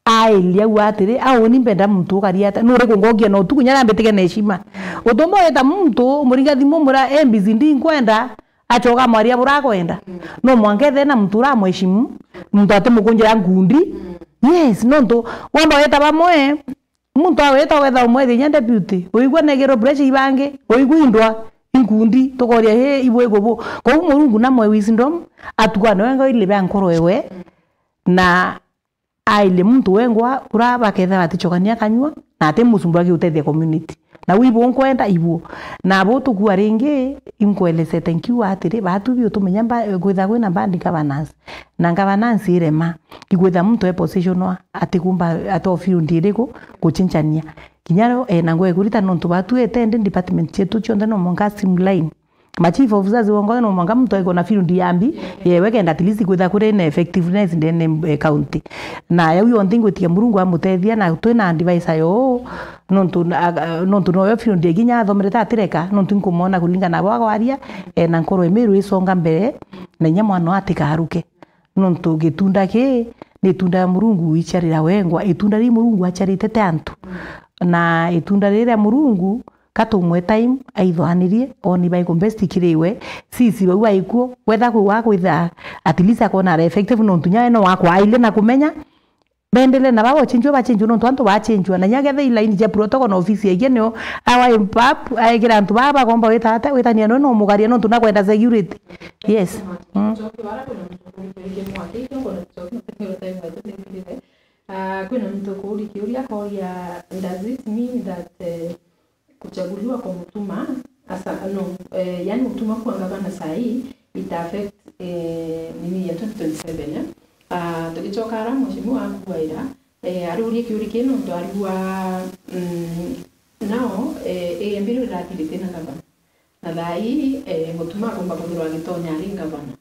Airia au atiri, "Au ni mbenda muntu ukari ata? Nuriku ngogia na utuku nyara mbitike na heshima?" Utumba wita muntu, umuringa thimu, umwira, "A B C D nkwenda," acoka amwaria bura akwenda. No mwanka ethe na muntu uramweshimu, muntu atimukunjira ngundi. Yes, nontu wamba weta bamwe, muntu aweta wetha umwethia inya deputy, uigua negero pressure ibangi, uigua indwa, inkundi, tukoria, "Hi, ibwiku bu?" Kou Murungu namwe wisdom, atukane wenga ile bia nkoro ewe, na aile muntu wengwa ura bakethira batichokania kanyua, na ati musumba akiutethia community. Na wi ibu nkwenda ibu. Na abo tukua ringi, inkwelesete nkiuga atiri, batu bi utumenya mba-, kwitha kwina bad governance. Na governance irema, ikwitha muntu e position wa, atikumba, ati o field iriku, guchinchania. Kinya rio, eh, na ngwe kurita nontu batu ete ndi department cietu cionthe no mwanka streamline. Ma chief officers wongo no mwanka muntu aiko na field ya mbi, yewe kenda at least kwitha kuri na effectiveness ndene, eh, county. Na yau yonthe ngwitikia Murungu amutethia na twina advisor yo, nontu na, nontu noyo field ya kinya athomere tatireka, nontu nkumona kulingana na bwa kwaria, eh, na nkoro imiru isonga mbere, na inya mwana atikaruke. Nontu gitunda ki ni itunda ya Murungu iciarira wengwa, itunda ri Murungu aciarite te antu. Na itunda riria Murungu, ka tumwe time, aithwanirie, oni baiku best kiri we, sisi bau baikuo, wetha kwi wa kwitha, at least akona are effective, nontu nyawe no wakwa aile na kumenya, bendele na baba ochinjwa bachinjwa, nontu antu bachinjwa, na nyaketha i line cia protocol na ofisi ya igia nio, awa impap, aekira antu baba bagomba wita ata, witania no, no mugaria, nontu nakwenda security. Yes. Mm. Ah, kwina muntu ukuuria kiuria akoria, does it mean that, eh, kuchaguliwa kwa Mutuma, asa, no, eh, yani Mutuma kuwa ngavana saa hii, it affect, eh, nini ya twenty twenty-seven, eh? Ah, tugicoka ara mheshimiwa akuaira, eh, arurie kiuria kii nontu arigua, mm, now, eh, A M B riu irathirite na ngavana. Na thaa ii, eh, Mutuma akomba kwithirwa agitonya ari ngavana.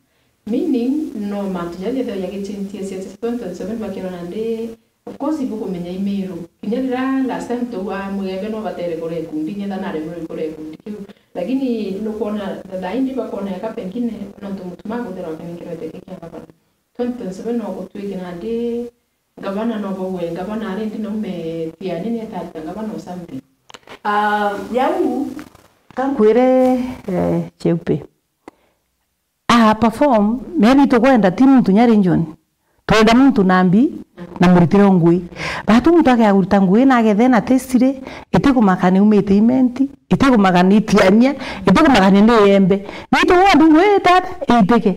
Meaning, no mantu jaria jathirwa jagichintia siasa cia twenty twenty-seven bakirwa nandi, of course, ibukumenya i Miru. Kinya riria last time twaigua Mugembe no batere kuria ikundi, nyetha naremwe kuria ikundi kiu. Lakini nukwona, thaa ii ndibakwona eka pengine, nontu Mutuma akwithirwa akinenkerwa giti kia ngavana. Twenty twenty-seven no gutwike nandi, Ngavana no bauwe, ngavana ari ndi naume tiani ni etarita ngavana o something. Ah, yau, kankwire, eh, Cheupe. Ah, perform, maybe tukwenda ti muntu nya region. Twenda muntu nambi na muritire o ngui. Batu muntu akea kurita ngui na agethe na testire, itikumaka ni umite imenti, itikumaka ni tiania, itikumaka ni ni yembe. Ni tu wondu ngui tata, itike.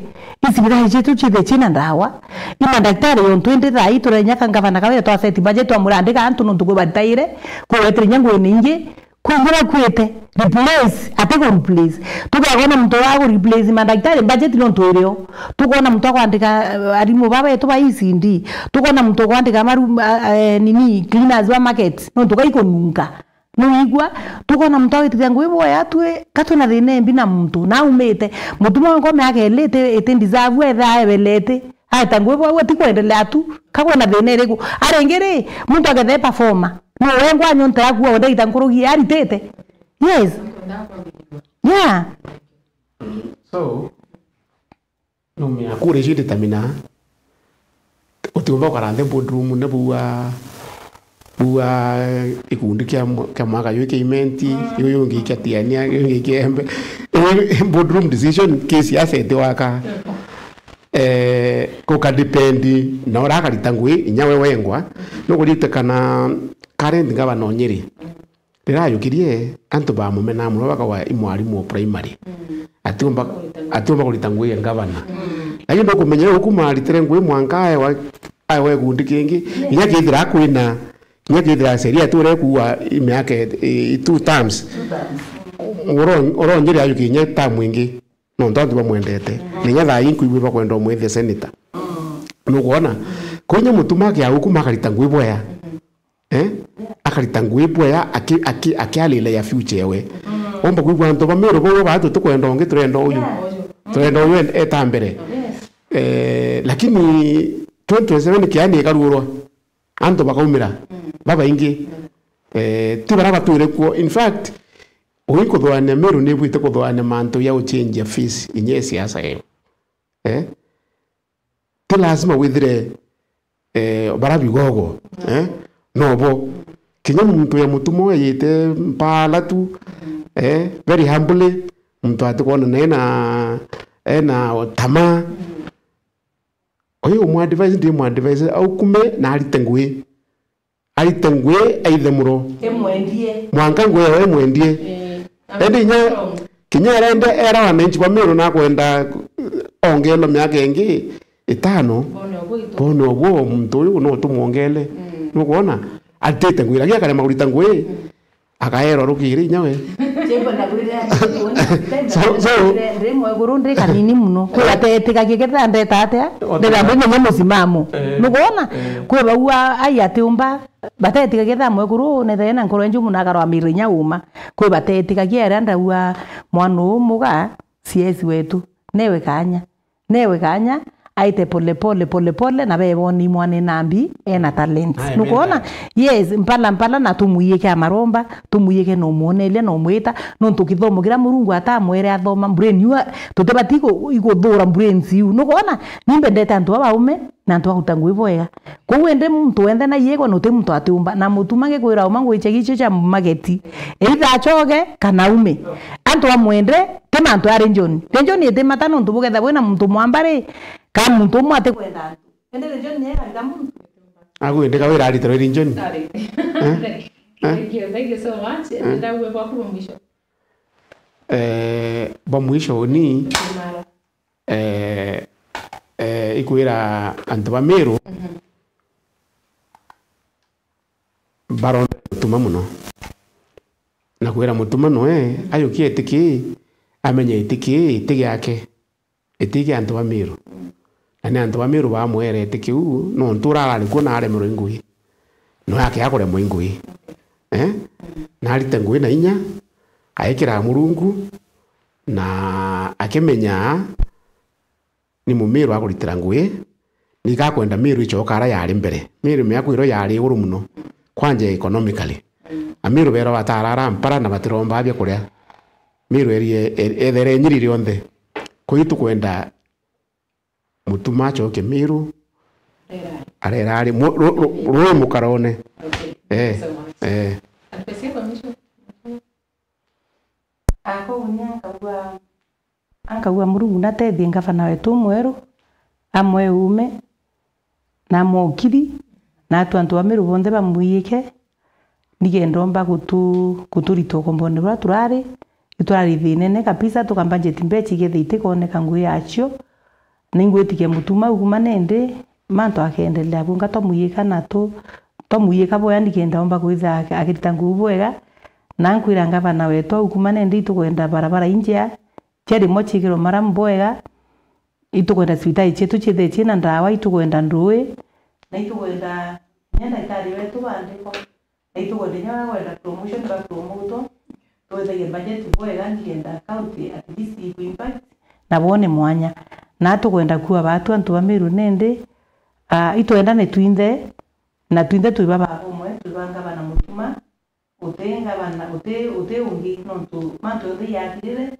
Isibitari cietu ciithe ciina ndawa. I mandaktari yontu indi thaa ii turenya ka ngavana kawe twa set budget twamwira andika antu nontu kwi baritaire, kwi wetire nya ngui ningi, kwingi bakwite, replace, ati ku replace. Tukagona muntu wa ku replace mandaktari budget nontu irio. Tukona muntu akwandika, eh, arimu baba etu ba E C D. Tukona muntu akwandika maru, ah, eh, nini, cleaners wa market nontu kaikununka. Nuigua, tukona muntu agwitithia ngui boya atwi, ka twina thina imbi na muntu, na aumite. Mutuma wa ngome akelite, iti deserve etha aebelete. Aeta ngui boya ati kwendelea tu, ka kwina thina iriku. Aringi ri, muntu agethe performer. No wengwa nyontera kuo, ndaita nkurugi aritite. Yes. Yeah. So, numia kura icio ititamina. Utiumba ukara nthi boardroom ne bua, bua gikundi kia mwa-, kia mwaka juu kia imenti, mm, juu jungi kia tiania, juu jungi kia embe. Boardroom decision, kisiasa iti waka. Eh, guka depend na uria akarita ngui, inya we wengwa. Nukurite kana current governor o Nyeri, riria ajukirie, antu bamumenaa muno, bakauga i mwarimu o primary. Mm. Atiumba, atiumba kurita ngui ya ngavana. Mm. Lakini nukumenya riu kuma aritire ngui mwanka aewa, aewa gikundi kingi, yes, inya kethira kwina, inya kethira sheria ati uria ikuuga i miaka i, i two terms. Two terms. Oro, oro Nyeri ajukirie inya term ingi. Nontu antu bamwendete. Mm. Na inya thaa ii nkwigua bakwenda umwithia senator. Mm. Nukwona? Kwou inya Mutuma akia gukuma akarita ngui bwea. Mm. Eh? Akarita ngui bwea aki-, aki-, akialile ya future ewe. Mm. Omba kwigua antu ba Meru bau baa tutikwenda ungi, turenda uyu. Yeah, uyu. Mm. Turenda uyu en-, eta mbere. Yes. Eh, lakini twenty twenty-seven kiani ikarurwa. Antu bakaumira. Mm. Babaingi. Mm. Eh, ti bara batwire kuo. In fact, ui kuthuania Meru ni ibwite kuthuania mantu ya uchenjia face inya siasa iyo. Eh? Ti lazima withire, eh, bara bigogo, eh? Nobo. Kinya muntu ya Mutuma ejite mpala tu, eh? Very humbly, muntu atikwona na ena, ena tamaa. Uyu umu advise, ndi mu advise, aukume na arite ngui. Arite ngui aithe muro. Imwendie. Mwanka ngui yawe imwendie. Eh, indi inya, strong. Kinya arende era wananchi ba Meru nakwenda ongelwa miaka ingi itano. Bone obo itu. Bone obo muntu uyu no tumwongele. Mm. Nukwona? Atite ngui, lakini akarema kurita ngui. Mm. Akaerwa rukiri inya we. Chemba ndakwirira. So, so, ndi mwekuru ndi kanini muno. Kwi batetikagia ketha ndeta atia? Ndeta ndimenya musimamo. Eh. Nukwona? Eh. Kwi bau ai atiumba. Batetikagia thaa mwekuru nethae na nkoro enju muno akarwamirira inya uma. Kwi batetikagia aria ndaua mwana uu muga C S wetu. Newe kanya. Newe kanya, aite pole pole, pole pole, na beboni mwana nambi, ena talent. Aye, nukwona? Yes, mpala mpala na tumwiyike amaromba, tumwiyike na umwonelia na umwita, nontu kithomo kiria Murungu atamwere athoma, brain iu, tutibati iku-, ikuthura brains iu. Nukwona? Ni mbendete antu baba baume, na antu bakuruta ngui bwega. Kwou indi muntu wenthe na yegwa nuti muntu atiumba, na Mutuma ngikwira uma ngwichagia icio cia mageti. Either acoge kana aume. Antu amwende, ti mantu ya region. Region iti mata nontu buketha bwina muntu mwamba ri, ka muntu umwe atikwenda antu. Indi region ni ega muntu. Agu indi kawira aritirwe region. Sorry. Eh? Eh? Thank you, thank you so much. Eh? Ndagwe bwaku bwa mwisho. Eh, bwa mwisho ni, eh, eh, ikwira antu ba Meru, mhm, baronda Mutuma muno. Na kwira Mutuma noe, ajukie itiki, amenye itiki, iti giake. Iti gia antu ba Meru. Na ni antu ba Meru bamwere iti kiu, nontu uria arari kuo na aremerwe i ngui. Noe akea kuremwa i ngui. Eh? Na arite ngui na inya, aikira Murungu, na akimenya ni Mumiru akuritira ngui, ni gakwenda Miru icoka ara yari mbere. Miru miaka iro yari iguru muno, kwanja economically. Amiru berwa batarara mpara na batiromba bia kuria. Miru erie, e-, ethere nyiri rionthe. Kwi tukwenda Mutuma acoke Miru, arera ari mu-, ru-, ru-, rui mukarone. Okay. Eh, thank you so much. Eh. Atupesi kwa mwisho. Nkauga Murungu natethie ngavana wetu mweru, amwe uume, na amwe ukiri, na atu antu ba Meru bonthe bamwiyike, nikenda omba gutu-, guturita ukombone buria turari, iturari thinene kabisa, tuka budget mbecha igethe itikoneka ngugi yacio, na ingwitikia Mutuma auguma nindi, mantu akeendelea bunga twamwiyika na tu-, twamwiyika bwega nikenda omba kwithira aki-, akirita ngugi bwega, na nkwira ngavana wetu auguma nindi itukwenda barabara injea, cia rimwe ciikirwe maramu bwega, itukwenda cibitari cietu ciithire ciina ndawa, itukwenda ndui, na itukwenda kinya ndagitari wetu baandikwa, na itukwenda kinya bakwenda promotion ba promotwa, twithagie budget bwega nikenda county at least iku impact, na boone mwanya. Na tukwenda kuuga baatu antu ba Meru nindi, ah, itwendane twinthe, na twinthe twi ba baba umwe, twi ba ngavana Mutuma, uti ngavana, uti, uti ungi, nontu mantu yonthe iyathirire,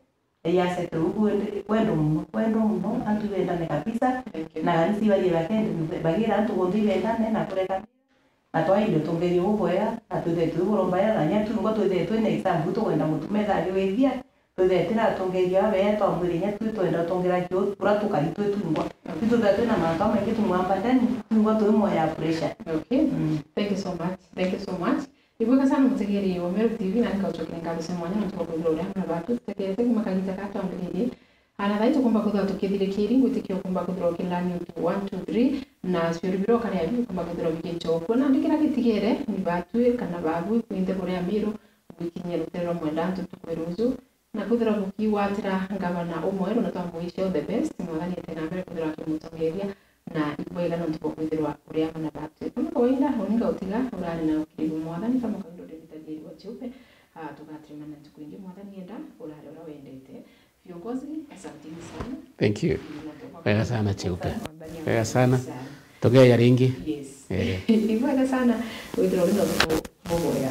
iyasetelwa uku indi kwendwa muno, kwendwa muno, antu ibendane kabisa, na kanisa ibarie bakendi, bagira antu bonthe ibendane na kurekana, na twaindi utongeria bubwega, na twithire twi burombaira, na nya twingwa twithire twina example, tukwenda Mutuma ethira agiwithia, twithire tira atongeria babea, twamwire nya twi twenda utongeria kio, kuria tukari twi twingwa. Okay. Twi twithire twina mantu jamaingi tumwamba ndani, twingwa twi moyo ya pressure. Okay. Mm. Thank you so much. Thank you so much. Ibwega sana mutegeri wa Meru T V, na nkaucokeria ngatho cia mwanya nontu bwa kwithirwa uri amwe na batu tutegete kuma kagita kaa twambiririe. Ana thai tukumba kwithirwa tukithirikiri, ngwitikia ukumba kwithirwa ukilani untu one, two, three, na ciuru biria ukarea biu bikumba kwithirwa bigicookua. Nandi kiria gitigere ni batwi kana babu ikwinthe buria Meru, bwikinyia rutere rwa mwenda antu ntuku ya ruju. Na kwithirwa bukigwatira ngavana umweru na twamwicia all the best, Mwathani ete na mbere kwithirwa akimutongeria, na ibwega nontu bwa kwithirwa uri amwe na batu. Kama kawaida, uni ngautiga urari na ukirigu Mwathani, kama kawaida uri mutagiri wa ciupe, ah, tugatirimana ntuku ingi Mwathani enda, urari uria wendete. Viongozi, asanteni sana. Thank you. Wega sana, Chiupe. Wega sana. Tugeya ringi. Yes. Eh. Ibwega sana, withirwa uri na utuku bubwega.